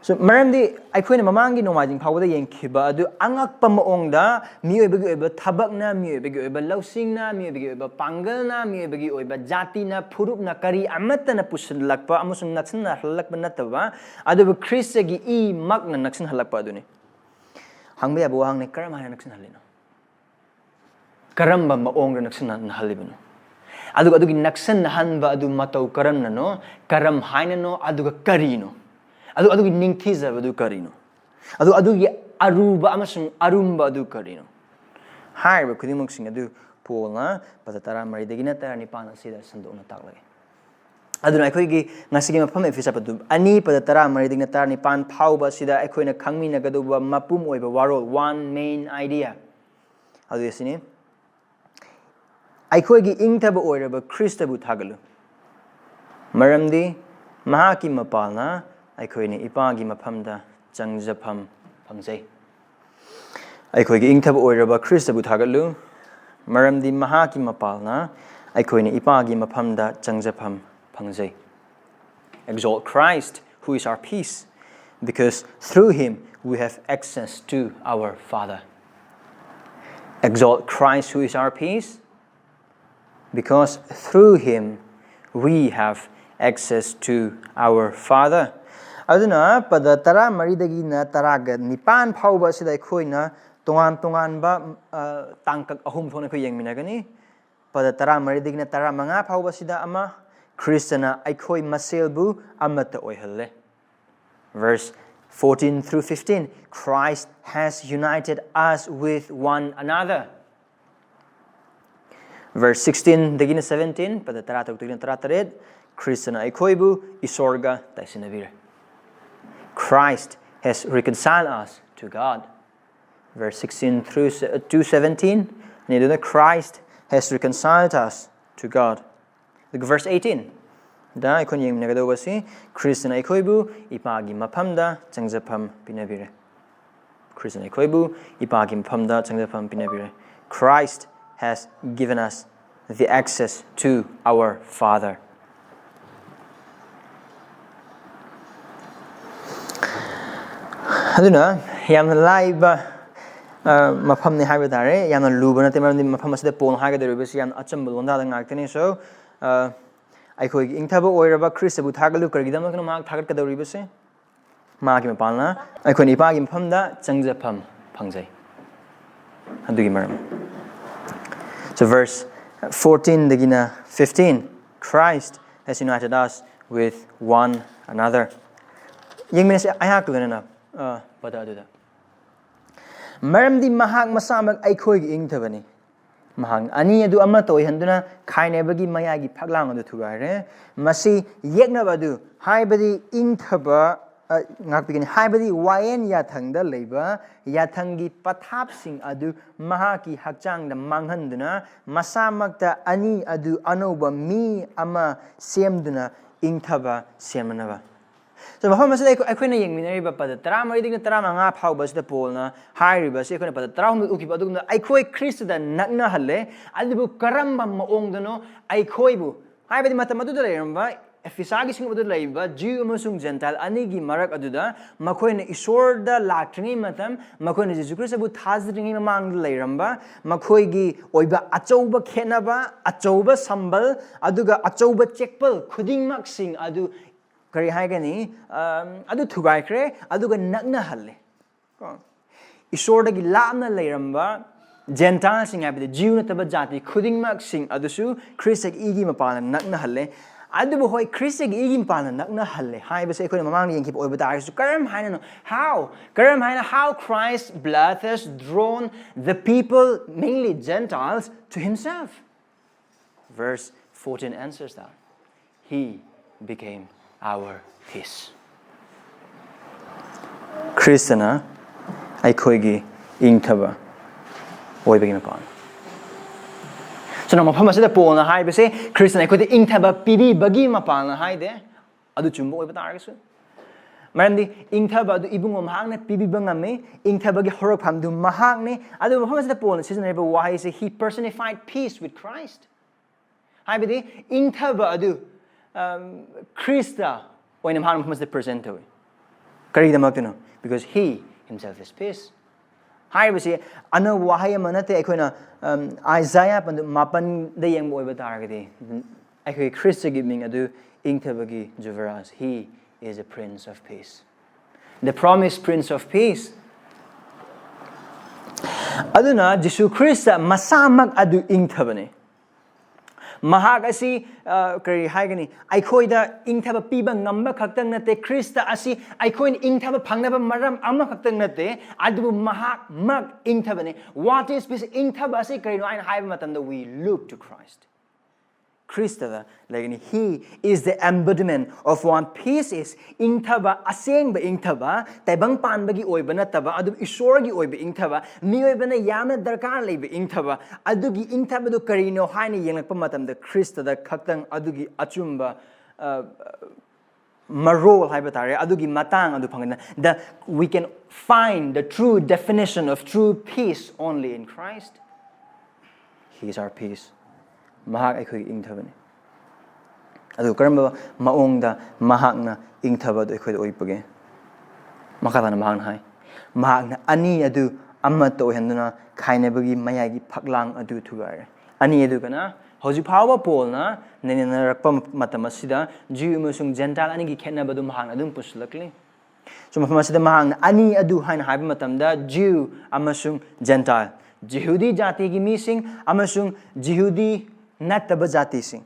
So, ꯃꯔꯝꯗꯤ ꯑꯩꯈꯣꯏꯅ ꯃꯃꯥꯡꯒꯤ ꯅꯣꯡꯃꯥꯏꯖꯤꯡ ꯐꯥꯎꯕꯗ ꯌꯦꯡꯈꯤꯕ ꯑꯗꯨ ꯑꯉꯛꯄ ꯃꯑꯣꯡꯗ ꯃꯤꯑꯣꯏꯕꯒꯤ ꯑꯣꯏꯕ ꯊꯕꯛꯅ, ꯃꯤꯑꯣꯏꯕꯒꯤ ꯑꯣꯏꯕ ꯂꯧꯁꯤꯡꯅ, ꯃꯤꯑꯣꯏꯕꯒꯤ ꯑꯣꯏꯕ ꯄꯥꯡꯒꯜꯅ, ꯃꯤꯑꯣꯏꯕꯒꯤ ꯑꯣꯏꯕ ꯖꯥꯇꯤꯅ, ꯐꯨꯔꯨꯞꯅ ꯀꯔꯤ ꯑꯃꯠꯇꯅ ꯄꯨꯁꯤꯜꯂꯛꯄ ꯑꯃꯁꯨꯡ ꯅꯛꯁꯤꯟꯅꯍꯜꯂꯛꯄ ꯅꯠꯇꯕ, ꯑꯗꯨꯕꯨ ꯈ꯭ꯔꯤꯁꯇꯒꯤ ꯏꯃꯛꯅ ꯅꯛꯁꯤꯟꯍꯜꯂꯛꯄ ꯑꯗꯨꯅꯤ꯫ ꯍꯪꯕ ꯌꯥꯕ ꯋꯥꯍꯪꯅꯤ, ꯀꯔꯝ ꯍꯥꯏꯅ ꯅꯛꯁꯤꯟꯍꯜꯂꯤꯅꯣ? ꯀꯔꯝꯕ ꯃꯑꯣꯡꯗ ꯅꯛꯁꯤꯟꯅꯍꯜꯂꯤꯕꯅꯣ? ꯑꯗꯨꯒ ꯑꯗꯨꯒꯤ ꯅꯛꯁꯤꯟꯅꯍꯟꯕ ꯑꯗꯨ ꯃꯇꯧ ꯀꯔꯝꯅꯅꯣ, ꯀꯔꯝ ꯍꯥꯏꯅꯅꯣ, ꯑꯗꯨꯒ ꯀꯔꯤꯅꯣ? ꯑꯗꯨ ꯑꯗꯨꯒꯤ ꯅꯤꯡꯊꯤꯖꯕꯗꯨ ꯀꯔꯤꯅꯣ? ꯑꯗꯨ ꯑꯗꯨꯒꯤ ꯑꯔꯨꯕ ꯑꯃꯁꯨꯡ ꯑꯔꯨꯝꯕ ꯑꯗꯨ ꯀꯔꯤꯅꯣ? ꯍꯥꯏꯔꯤꯕ ꯈꯨꯗꯤꯡꯃꯛꯁꯤꯡ ꯑꯗꯨ ꯄꯣꯜꯅ ꯄꯗ ꯇꯔꯥꯃꯔꯤꯗꯒꯤꯅ ꯇꯔꯥꯅꯤꯄꯥꯟ ꯑꯁꯤꯗ ꯁꯟꯗꯣꯛꯅ ꯇꯥꯛꯂꯛꯏ꯫ ꯑꯗꯨꯅ ꯑꯩꯈꯣꯏꯒꯤ ꯉꯁꯤꯒꯤ ꯃꯐꯝ ꯑꯦꯐꯤꯁ ꯄꯟꯗꯨꯞ ꯑꯅꯤ ꯄꯗ ꯇꯔꯥꯃꯔꯤꯗꯒꯤꯅ ꯇꯔꯥꯅꯤꯄꯥꯟ ꯐꯥꯎꯕ ꯑꯁꯤꯗ ꯑꯩꯈꯣꯏꯅ ꯈꯪꯃꯤꯟꯅꯒꯗꯧꯕ ꯃꯄꯨꯝ ꯑꯣꯏꯕ ꯋꯥꯔꯣꯜ, one main idea, ꯑꯗꯨ ꯑꯁꯤꯅꯤ: ꯑꯩꯈꯣꯏꯒꯤ ꯏꯪꯊꯕ ꯑꯣꯏꯔꯕ ꯈ꯭ꯔꯤꯁꯇꯕꯨ ꯊꯥꯒꯠꯂꯨ, ꯃꯔꯝꯗꯤ ꯃꯍꯥꯛꯀꯤ ꯃꯄꯥꯜꯅ ꯑꯩꯈꯣꯏꯅ ꯏꯄꯥꯒꯤ ꯃꯐꯝꯗ ꯆꯪꯖꯐꯝ ꯐꯪꯖꯩ꯫ ꯑꯩꯈꯣꯏꯒꯤ ꯏꯪꯊꯕ ꯑꯣꯏꯔꯕ ꯈ꯭ꯔꯤꯁꯇꯕꯨ ꯊꯥꯒꯠꯂꯨ, ꯃꯔꯝꯗꯤ ꯃꯍꯥꯛꯀꯤ ꯃꯄꯥꯜꯅ ꯑꯩꯈꯣꯏꯅ ꯏꯄꯥꯒꯤ ꯃꯐꯝꯗ ꯆꯪꯖꯐꯝ ꯐꯪꯖꯩ꯫ Exalt Christ, who is our peace, because through him we have access to our Father. Exalt Christ, who is our peace, because through him We have access to our Father. ꯑꯗꯨꯅ ꯄꯗ ꯇꯔꯥꯃꯔꯤꯗꯒꯤꯅ ꯇꯔꯥꯒ ꯅꯤꯄꯥꯟ ꯐꯥꯎꯕ ꯑꯁꯤꯗ ꯑꯩꯈꯣꯏꯅ ꯇꯣꯉꯥꯟ ꯇꯣꯉꯥꯟꯕ ꯑ, ꯇꯥꯡꯀꯛ ꯑꯍꯨꯝ ꯊꯣꯛꯅ ꯑꯩꯈꯣꯏ ꯌꯦꯡꯃꯤꯟꯅꯒꯅꯤ꯫ ꯄꯗ ꯇꯔꯥꯃꯔꯤꯗꯒꯤꯅ ꯇꯔꯥꯃꯉꯥ ꯐꯥꯎꯕꯁꯤꯗ ꯑꯃ, ꯈ꯭ꯔꯤꯁꯇꯅ ꯑꯩꯈꯣꯏ ꯃꯁꯦꯜꯕꯨ ꯑꯃꯠꯇ ꯑꯣꯏꯍꯜꯂꯦ꯫ Verse fourteen through fifteen, Christ has united us with one another. Verse sixteen ꯗꯒꯤꯅ seventeen, ꯄꯗ ꯇꯔꯥꯇꯔꯨꯛꯇꯒꯤꯅ ꯇꯔꯥꯇꯔꯦꯠ, ꯈ꯭ꯔꯤꯁꯇꯅ ꯑꯩꯈꯣꯏꯕꯨ ꯏꯁꯣꯔꯒ ꯇꯥꯏꯁꯤꯟꯅꯕꯤꯔꯦ꯫ Christ has reconciled us to God. Verse sixteen through se- to seventeen, ꯑꯅꯤꯗꯨꯅ Christ has reconciled us to God. ꯑꯗꯨꯒ verse eighteen ꯗ ꯑꯩꯈꯣꯏꯅ ꯌꯦꯡꯃꯤꯟꯅꯒꯗꯧꯕꯁꯤ, ꯈ꯭ꯔꯤꯁꯇꯅ ꯑꯩꯈꯣꯏꯕꯨ ꯏꯄꯥꯒꯤ ꯃꯐꯝꯗ ꯆꯪꯖꯐꯝ ꯄꯤꯅꯕꯤꯔꯦ꯫ ꯈ꯭ꯔꯤꯁꯇꯅ ꯑꯩꯈꯣꯏꯕꯨ ꯏꯄꯥꯒꯤ ꯃꯐꯝꯗ ꯆꯪꯖꯐꯝ ꯄꯤꯅꯕꯤꯔꯦ꯫ Christ has given us the access to our Father. ꯑꯗꯨꯅ ꯌꯥꯝꯅ ꯂꯥꯏꯕ ꯑ, ꯃꯐꯝꯅꯤ ꯍꯥꯏꯕ ꯇꯥꯔꯦ꯫ ꯌꯥꯝꯅ ꯂꯨꯕ ꯅꯠꯇꯦ, ꯃꯔꯝꯗꯤ ꯃꯐꯝ ꯑꯁꯤꯗ ꯄꯣꯜꯅ ꯍꯥꯏꯒꯗꯧꯔꯤꯕꯁꯤ ꯌꯥꯝꯅ ꯑꯆꯝꯕ ꯂꯣꯟꯗꯥꯗ ꯉꯥꯛꯇꯅꯤ꯫ So, ꯑ, ꯑꯩꯈꯣꯏꯒꯤ ꯏꯪꯊꯕ ꯑꯣꯏꯔꯕ ꯈ꯭ꯔꯤꯁꯇꯕꯨ ꯊꯥꯒꯠꯂꯨ꯫ ꯀꯔꯤꯒꯤꯗꯃꯛꯇꯅꯣ ꯃꯍꯥꯛ ꯊꯥꯒꯠꯀꯗꯧꯔꯤꯕꯁꯦ? ꯃꯍꯥꯛꯀꯤ ꯃꯄꯥꯜꯅ ꯑꯩꯈꯣꯏꯅ ꯏꯄꯥꯒꯤ ꯃꯐꯝꯗ ꯆꯪꯖꯐꯝ ꯐꯪꯖꯩ꯫ ꯑꯗꯨꯒꯤ ꯃꯔꯝ꯫ So verse fourteen ꯗꯒꯤꯅ fifteen, Christ has united us with one another. ꯌꯦꯡꯃꯤꯟꯅꯁꯦ ꯑꯩꯍꯥꯛꯀ ꯂꯣꯏꯅꯅ, ꯑ, ꯄꯗ ꯑꯗꯨꯗ꯫ ꯃꯔꯝꯗꯤ ꯃꯍꯥꯛ ꯃꯁꯥꯃꯛ ꯑꯩꯈꯣꯏꯒꯤ ꯏꯪꯊꯕꯅꯤ꯫ ꯃꯍꯥꯛ ꯑꯅꯤ ꯑꯗꯨ ꯑꯃꯠꯇ ꯑꯣꯏꯍꯟꯗꯨꯅ ꯈꯥꯏꯅꯕꯒꯤ ꯃꯌꯥꯏꯒꯤ ꯐꯛꯂꯥꯡ ꯑꯗꯨ ꯊꯨꯒꯥꯏꯔꯦ꯫ ꯃꯁꯤ ꯌꯦꯛꯅꯕ ꯑꯗꯨ, ꯍꯥꯏꯕꯗꯤ ꯏꯪꯊꯕ, ꯑ, ꯉꯥꯛꯄꯤꯒꯅꯤ, ꯍꯥꯏꯕꯗꯤ ꯋꯥꯌꯦꯟ ꯌꯥꯊꯪꯗ ꯂꯩꯕ ꯌꯥꯊꯪꯒꯤ ꯄꯊꯥꯞꯁꯤꯡ ꯑꯗꯨ ꯃꯍꯥꯛꯀꯤ ꯍꯛꯆꯥꯡꯗ ꯃꯥꯡꯍꯟꯗꯨꯅ ꯃꯁꯥꯃꯛꯇ ꯑꯅꯤ ꯑꯗꯨ ꯑꯅꯧꯕ ꯃꯤ ꯑꯃ ꯁꯦꯝꯗꯨꯅ ꯏꯪꯊꯕ ꯁꯦꯝꯅꯅꯕ꯫ So, ꯃꯐꯝ ꯑꯁꯤꯗ ꯑꯩꯈꯣꯏ, ꯑꯩꯈꯣꯏꯅ ꯌꯦꯡꯃꯤꯟꯅꯔꯤꯕ ꯄꯗ ꯇꯔꯥꯃꯔꯤꯗꯒꯤꯅ ꯇꯔꯥꯃꯉꯥ ꯐꯥꯎꯕꯁꯤꯗ ꯄꯣꯜꯅ ꯍꯥꯏꯔꯤꯕꯁꯤ ꯑꯩꯈꯣꯏꯅ ꯄꯗ ꯇꯔꯥꯍꯨꯝꯗꯣꯏ ꯎꯈꯤꯕ ꯑꯗꯨꯒꯨꯝꯅ ꯑꯩꯈꯣꯏ ꯈ꯭ꯔꯤꯁꯇꯗ ꯅꯛꯅꯍꯜꯂꯦ꯫ ꯑꯗꯨꯕꯨ ꯀꯔꯝꯕ ꯃꯑꯣꯡꯗꯅꯣ ꯑꯩꯈꯣꯏꯕꯨ, ꯍꯥꯏꯕꯗꯤ ꯃꯇꯝ ꯑꯗꯨꯗ ꯂꯩꯔꯝꯕ ꯑꯦꯐꯤꯁꯥꯒꯤ ꯁꯤꯡ ꯑꯗꯨꯗ ꯂꯩꯕ ꯖ꯭ꯌꯨ ꯑꯃꯁꯨꯡ ꯖꯦꯟꯇꯥꯏꯜ ꯑꯅꯤꯒꯤ ꯃꯔꯛ ꯑꯗꯨꯗ ꯃꯈꯣꯏꯅ ꯏꯁꯣꯔꯗ ꯂꯥꯛꯇ꯭ꯔꯤꯉꯩ ꯃꯇꯝ, ꯃꯈꯣꯏꯅ ꯖꯤꯁꯨ ꯈ꯭ꯔꯤꯁꯇꯕꯨ ꯊꯥꯖꯗ꯭ꯔꯤꯉꯩ ꯃꯃꯥꯡꯗ ꯂꯩꯔꯝꯕ ꯃꯈꯣꯏꯒꯤ ꯑꯣꯏꯕ ꯑꯆꯧꯕ ꯈꯦꯠꯅꯕ, ꯑꯆꯧꯕ ꯁꯝꯕꯜ, ꯑꯗꯨꯒ ꯑꯆꯧꯕ ꯆꯦꯛꯄꯜ ꯈꯨꯗꯤꯡꯃꯛꯁꯤꯡ ꯑꯗꯨ ꯀꯔꯤ ꯍꯥꯏꯒꯅꯤ? ꯑꯝ, ꯑꯗꯨ ꯊꯨꯒꯥꯏꯈ꯭ꯔꯦ, ꯑꯗꯨꯒ ꯅꯛꯅꯍꯜꯂꯦ꯫ ꯀꯣ? ꯏꯁꯣꯔꯗꯒꯤ ꯂꯥꯞꯅ ꯂꯩꯔꯝꯕ ꯖꯦꯟꯇꯥꯏꯜꯁꯤꯡ, ꯍꯥꯏꯕꯗꯤ ꯖ꯭ꯌꯨ ꯅꯠꯇꯕ ꯖꯥꯇꯤ ꯈꯨꯗꯤꯡꯃꯛꯁꯤꯡ ꯑꯗꯨꯁꯨ ꯈ꯭ꯔꯤꯁꯇꯒꯤ ꯏꯒꯤ ꯃꯄꯥꯟꯅ ꯅꯛꯅꯍꯜꯂꯦ꯫ ꯑꯗꯨꯕꯨ ꯍꯣꯏ, ꯈ꯭ꯔꯤꯁꯇꯒꯤ ꯏꯒꯤ ꯃꯄꯥꯟꯅ ꯅꯛꯅꯍꯜꯂꯦ ꯍꯥꯏꯕꯁꯦ ꯑꯩꯈꯣꯏꯅ ꯃꯃꯥꯡꯗ ꯌꯦꯡꯈꯤꯕ ꯑꯣꯏꯕ ꯇꯥꯔꯒꯁꯨ, ꯀꯔꯝ ꯍꯥꯏꯅꯅꯣ? How? ꯀꯔꯝ ꯍꯥꯏꯅ? How Christ blood has drawn the people, mainly Gentiles, to himself? Verse fourteen answers that. He became our peace. ꯈ꯭ꯔꯤꯁꯇꯅ ꯑꯩꯈꯣꯏꯒꯤ ꯏꯪꯊꯕ ꯑꯣꯏꯕꯒꯤ ꯃꯄꯥꯟ꯫ ꯁꯨꯅ ꯃꯐꯝ ꯑꯁꯤꯗ ꯄꯣꯜꯅ ꯍꯥꯏꯕꯁꯦ ꯈ꯭ꯔꯤꯁꯇꯅ ꯑꯩꯈꯣꯏꯗ ꯏꯪꯊꯕ ꯄꯤꯕꯤꯕꯒꯤ ꯃꯄꯥꯟꯅ ꯍꯥꯏꯗꯦ꯫ ꯑꯗꯨ ꯆꯨꯝꯕ ꯑꯣꯏꯕ ꯇꯥꯔꯒꯁꯨ, ꯃꯔꯝꯗꯤ ꯏꯪꯊꯕ ꯑꯗꯨ ꯏꯕꯨꯡꯉꯣ ꯃꯍꯥꯛꯅ ꯄꯤꯕꯤꯕ ꯉꯝꯃꯤ, ꯏꯪꯊꯕꯒꯤ ꯍꯧꯔꯛꯐꯝꯗꯨ ꯃꯍꯥꯛꯅꯤ꯫ ꯑꯗꯨꯕꯨ ꯃꯐꯝ ꯑꯁꯤꯗ ꯄꯣꯜꯅ ꯁꯤꯖꯤꯟꯅꯔꯤꯕ ꯋꯥꯍꯩꯁꯦ, "He personified peace with Christ." ꯍꯥꯏꯕꯗꯤ ꯏꯪꯊꯕ ꯑꯗꯨ, ꯑꯝ, ꯈ꯭ꯔꯤꯁꯇ ꯑꯣꯏꯅ ꯃꯍꯥꯛꯅ ꯃꯐꯝ ꯑꯁꯤꯗ ꯄ꯭ꯔꯖꯦꯟ ꯇꯧꯏ꯫ ꯀꯔꯤꯒꯤꯗꯃꯛꯇꯅꯣ? Because he himself is peace. ꯍꯥꯏꯔꯤꯕꯁꯤ ꯑꯅꯧꯕ ꯋꯥꯍꯩ ꯑꯃ ꯅꯠꯇꯦ꯫ ꯑꯩꯈꯣꯏꯅ, ꯑꯝ, ꯑꯥꯏꯖꯥꯌꯥ ꯄꯟꯗꯨ ꯃꯥꯄꯟꯗ ꯌꯦꯡꯕ ꯑꯣꯏꯕ ꯇꯥꯔꯒꯗꯤ, ꯑꯩꯈꯣꯏ ꯈ꯭ꯔꯤꯁꯇꯒꯤ ꯃꯤꯡ ꯑꯗꯨ ꯏꯪꯊꯕꯒꯤ ꯖꯨꯕꯔꯥꯖ, "He is a Prince of Peace." The promised Prince of Peace. ꯑꯗꯨꯅ ꯖꯤꯁꯨ ꯈ꯭ꯔꯤꯁꯇ ꯃꯁꯥꯃꯛ ꯑꯗꯨ ꯏꯪꯊꯕꯅꯤ꯫ ꯃꯍꯥꯛ ꯑꯁꯤ, ꯑ, ꯀꯔꯤ ꯍꯥꯏꯒꯅꯤ? ꯑꯩꯈꯣꯏꯗ ꯏꯪꯊꯕ ꯄꯤꯕ ꯉꯝꯕ ꯈꯛꯇꯪ ꯅꯠꯇꯦ, ꯈ꯭ꯔꯤꯁꯇ ꯑꯁꯤ ꯑꯩꯈꯣꯏꯅ ꯏꯪꯊꯕ ꯐꯪꯅꯕ ꯃꯔꯝ ꯑꯃꯈꯛꯇꯪ ꯅꯠꯇꯦ, ꯑꯗꯨꯕꯨ ꯃꯍꯥꯛꯃꯛ ꯏꯪꯊꯕꯅꯤ꯫ What is peace? ꯏꯪꯊꯕ ꯑꯁꯤ ꯀꯔꯤꯅꯣ ꯍꯥꯏꯅ ꯍꯥꯏꯕ ꯃꯇꯝꯗ, we look to Christ. ꯈ꯭ꯔꯤꯁꯇꯗ ꯂꯩꯒꯅꯤ꯫ He is the embodiment of what peace is. ꯏꯪꯊꯕ, ꯑꯁꯦꯡꯕ ꯏꯪꯊꯕ, ꯇꯥꯏꯕꯪ ꯄꯥꯟꯕꯒꯤ ꯑꯣꯏꯕ ꯅꯠꯇꯕ, ꯑꯗꯨꯕꯨ ꯏꯁꯣꯔꯒꯤ ꯑꯣꯏꯕ ꯏꯪꯊꯕ, ꯃꯤꯑꯣꯏꯕꯅ ꯌꯥꯝꯅ ꯗꯔꯀꯥꯔ ꯂꯩꯕ ꯏꯪꯊꯕ, ꯑꯗꯨꯒꯤ ꯏꯪꯊꯕꯗꯨ ꯀꯔꯤꯅꯣ ꯍꯥꯏꯅ ꯌꯦꯡꯂꯛꯄ ꯃꯇꯝꯗ, ꯈ꯭ꯔꯤꯁꯇꯗ ꯈꯛꯇꯪ ꯑꯗꯨꯒꯤ ꯑꯆꯨꯝꯕ, ꯑ, ꯃꯔꯣꯜ ꯍꯥꯏꯕ ꯇꯥꯔꯦ, ꯑꯗꯨꯒꯤ ꯃꯇꯥꯡ ꯑꯗꯨ ꯐꯪꯒꯅꯤ꯫ The, we can find the true definition of true peace only in Christ. He is our peace. ꯃꯍꯥꯛ ꯑꯩꯈꯣꯏꯒꯤ ꯏꯪꯊꯕꯅꯤ꯫ ꯑꯗꯨ ꯀꯔꯝꯕ ꯃꯑꯣꯡꯗ ꯃꯍꯥꯛꯅ ꯏꯪꯊꯕ ꯑꯗꯨ ꯑꯩꯈꯣꯏꯗ ꯑꯣꯏꯕꯒꯦ? ꯃꯈꯥ ꯇꯥꯅ ꯃꯍꯥꯛꯅ ꯍꯥꯏ, ꯃꯍꯥꯛꯅ ꯑꯅꯤ ꯑꯗꯨ ꯑꯃꯠꯇ ꯑꯣꯏꯍꯟꯗꯨꯅ ꯈꯥꯏꯅꯕꯒꯤ ꯃꯌꯥꯏꯒꯤ ꯐꯛꯂꯥꯡ ꯑꯗꯨ ꯊꯨꯒꯥꯏꯔꯦ꯫ ꯑꯅꯤ ꯑꯗꯨꯒꯅ ꯍꯧꯖꯤꯛ ꯐꯥꯎꯕ ꯄꯣꯜꯅ ꯅꯩꯅꯅꯔꯛꯄ ꯃꯇꯝ ꯑꯁꯤꯗ ꯖꯤꯎ ꯑꯃꯁꯨꯡ ꯖꯦꯟꯇꯥꯏꯜ ꯑꯅꯤꯒꯤ ꯈꯦꯠꯅꯕꯗꯨ ꯃꯍꯥꯛꯅ ꯑꯗꯨꯝ ꯄꯨꯁꯤꯜꯂꯛꯂꯤ꯫ ꯁꯨꯝ ꯃꯐꯝ ꯑꯁꯤꯗ ꯃꯍꯥꯛꯅ ꯑꯅꯤ ꯑꯗꯨ ꯍꯥꯏꯅ ꯍꯥꯏꯕ ꯃꯇꯝꯗ ꯖꯤꯎ ꯑꯃꯁꯨꯡ ꯖꯦꯟꯇꯥꯏꯜ, ꯖꯤꯍꯨꯗꯤ ꯖꯥꯇꯤꯒꯤ ꯃꯤꯁꯤꯡ ꯑꯃꯁꯨꯡ ꯖꯤꯍꯨꯗꯤ ꯅꯠꯇꯕ ꯖꯥꯇꯤꯁꯤꯡ,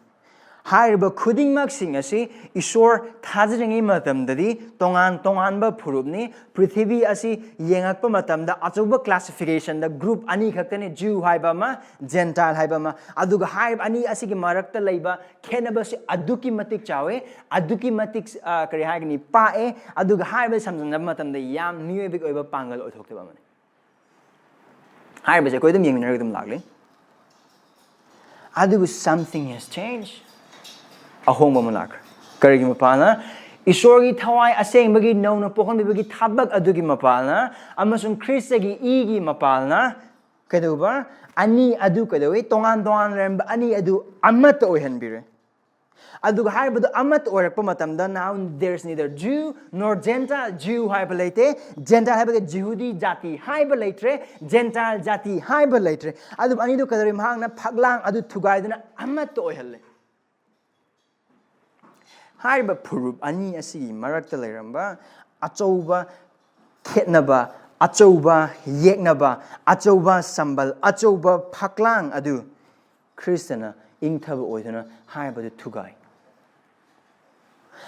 ꯍꯥꯏꯔꯤꯕ ꯈꯨꯗꯤꯡꯃꯛꯁꯤꯡ ꯑꯁꯤ ꯏꯁꯣꯔ ꯊꯥꯖꯔꯤꯉꯩ ꯃꯇꯝꯗꯗꯤ ꯇꯣꯉꯥꯟ ꯇꯣꯉꯥꯟꯕ ꯐꯨꯔꯨꯞꯅꯤ꯫ ꯄ꯭ꯔꯤꯊꯤꯕꯤ ꯑꯁꯤ ꯌꯦꯡꯉꯛꯄ ꯃꯇꯝꯗ ꯑꯆꯧꯕ ꯀ꯭ꯂꯥꯁꯤꯐꯤꯀꯦꯁꯟꯗ ꯒ꯭ꯔꯨꯞ ꯑꯅꯤ ꯈꯛꯇꯅꯤ, ꯖꯤꯎ ꯍꯥꯏꯕ ꯑꯃ, ꯖꯦꯟꯇꯥꯏꯜ ꯍꯥꯏꯕ ꯑꯃ꯫ ꯑꯗꯨꯒ ꯍꯥꯏꯔꯤꯕ ꯑꯅꯤ ꯑꯁꯤꯒꯤ ꯃꯔꯛꯇ ꯂꯩꯕ ꯈꯦꯠꯅꯕꯁꯤ ꯑꯗꯨꯛꯀꯤ ꯃꯇꯤꯛ ꯆꯥꯎꯋꯦ, ꯑꯗꯨꯛꯀꯤ ꯃꯇꯤꯛ, ꯑ, ꯀꯔꯤ ꯍꯥꯏꯒꯅꯤ, ꯄꯥꯛꯑꯦ꯫ ꯑꯗꯨꯒ ꯍꯥꯏꯔꯤꯕ ꯁꯝꯖꯟꯅꯕ ꯃꯇꯝꯗ ꯌꯥꯝ ꯃꯤꯑꯣꯏꯕꯒꯤ ꯑꯣꯏꯕ ꯄꯥꯡꯒꯜ ꯑꯣꯏꯊꯣꯛꯇꯕ ꯑꯃꯅꯤ꯫ ꯍꯥꯏꯔꯤꯕꯁꯦ ꯑꯩꯈꯣꯏ ꯑꯗꯨꯝ ꯌꯦꯡꯃꯤꯟꯅꯔꯒ ꯑꯗꯨꯝ ꯂꯥꯛꯂꯤ꯫ ꯑꯗꯨꯕꯨ something has changed. ꯑꯍꯣꯡꯕ ꯑꯃ ꯂꯥꯛꯈ꯭ꯔꯦ꯫ ꯀꯔꯤꯒꯤ ꯃꯄꯥꯜꯅ? ꯏꯁꯣꯔꯒꯤ ꯊꯋꯥꯏ ꯑꯁꯦꯡꯕꯒꯤ ꯅꯧꯅ ꯄꯣꯛꯍꯟꯕꯤꯕꯒꯤ ꯊꯕꯛ ꯑꯗꯨꯒꯤ ꯃꯄꯥꯜꯅ ꯑꯃꯁꯨꯡ ꯈ꯭ꯔꯤꯁꯇꯒꯤ ꯏꯒꯤ ꯃꯄꯥꯜꯅ ꯀꯩꯗꯧꯕ? ꯑꯅꯤ ꯑꯗꯨ ꯀꯩꯗꯧꯋꯤ? ꯇꯣꯉꯥꯟ ꯇꯣꯉꯥꯟ ꯂꯩꯔꯝꯕ ꯑꯅꯤ ꯑꯗꯨ ꯑꯃꯠꯇ ꯑꯣꯏꯍꯟꯕꯤꯔꯦ꯫ ꯑꯗꯨꯒ ꯍꯥꯏꯔꯤꯕꯗꯨ ꯑꯃꯠꯇ ꯑꯣꯏꯔꯛꯄ ꯃꯇꯝꯗ, now there is neither Jew nor Gentile, ꯖꯤꯎ ꯍꯥꯏꯕ ꯂꯩꯇꯦ, ꯖꯦꯟꯇꯥꯏꯜ ꯍꯥꯏꯕꯒ ꯖꯤꯍꯨꯗꯤ ꯖꯥꯇꯤ ꯍꯥꯏꯕ ꯂꯩꯇ꯭ꯔꯦ, ꯖꯦꯟꯇꯥꯏꯜ ꯖꯥꯇꯤ ꯍꯥꯏꯕ ꯂꯩꯇ꯭ꯔꯦ꯫ ꯑꯗꯨꯕꯨ ꯑꯅꯤꯗꯨ ꯀꯩꯗꯧꯔꯤ? ꯃꯍꯥꯛꯅ ꯐꯛꯂꯥꯡ ꯑꯗꯨ ꯊꯨꯒꯥꯏꯗꯨꯅ ꯑꯃꯠꯇ ꯑꯣꯏꯍꯜꯂꯦ꯫ ꯍꯥꯏꯔꯤꯕ ꯐꯨꯔꯨꯞ ꯑꯅꯤ ꯑꯁꯤꯒꯤ ꯃꯔꯛꯇ ꯂꯩꯔꯝꯕ ꯑꯆꯧꯕ ꯈꯦꯠꯅꯕ, ꯑꯆꯧꯕ ꯌꯦꯛꯅꯕ, ꯑꯆꯧꯕ ꯁꯝꯕꯜ, ꯑꯆꯧꯕ ꯐꯛꯂꯥꯡ ꯑꯗꯨ ꯈ꯭ꯔꯤꯁꯇꯅ ꯏꯪꯊꯕ ꯑꯣꯏꯗꯨꯅ ꯍꯥꯏꯔꯤꯕꯗꯨ ꯊꯨꯒꯥꯏ꯫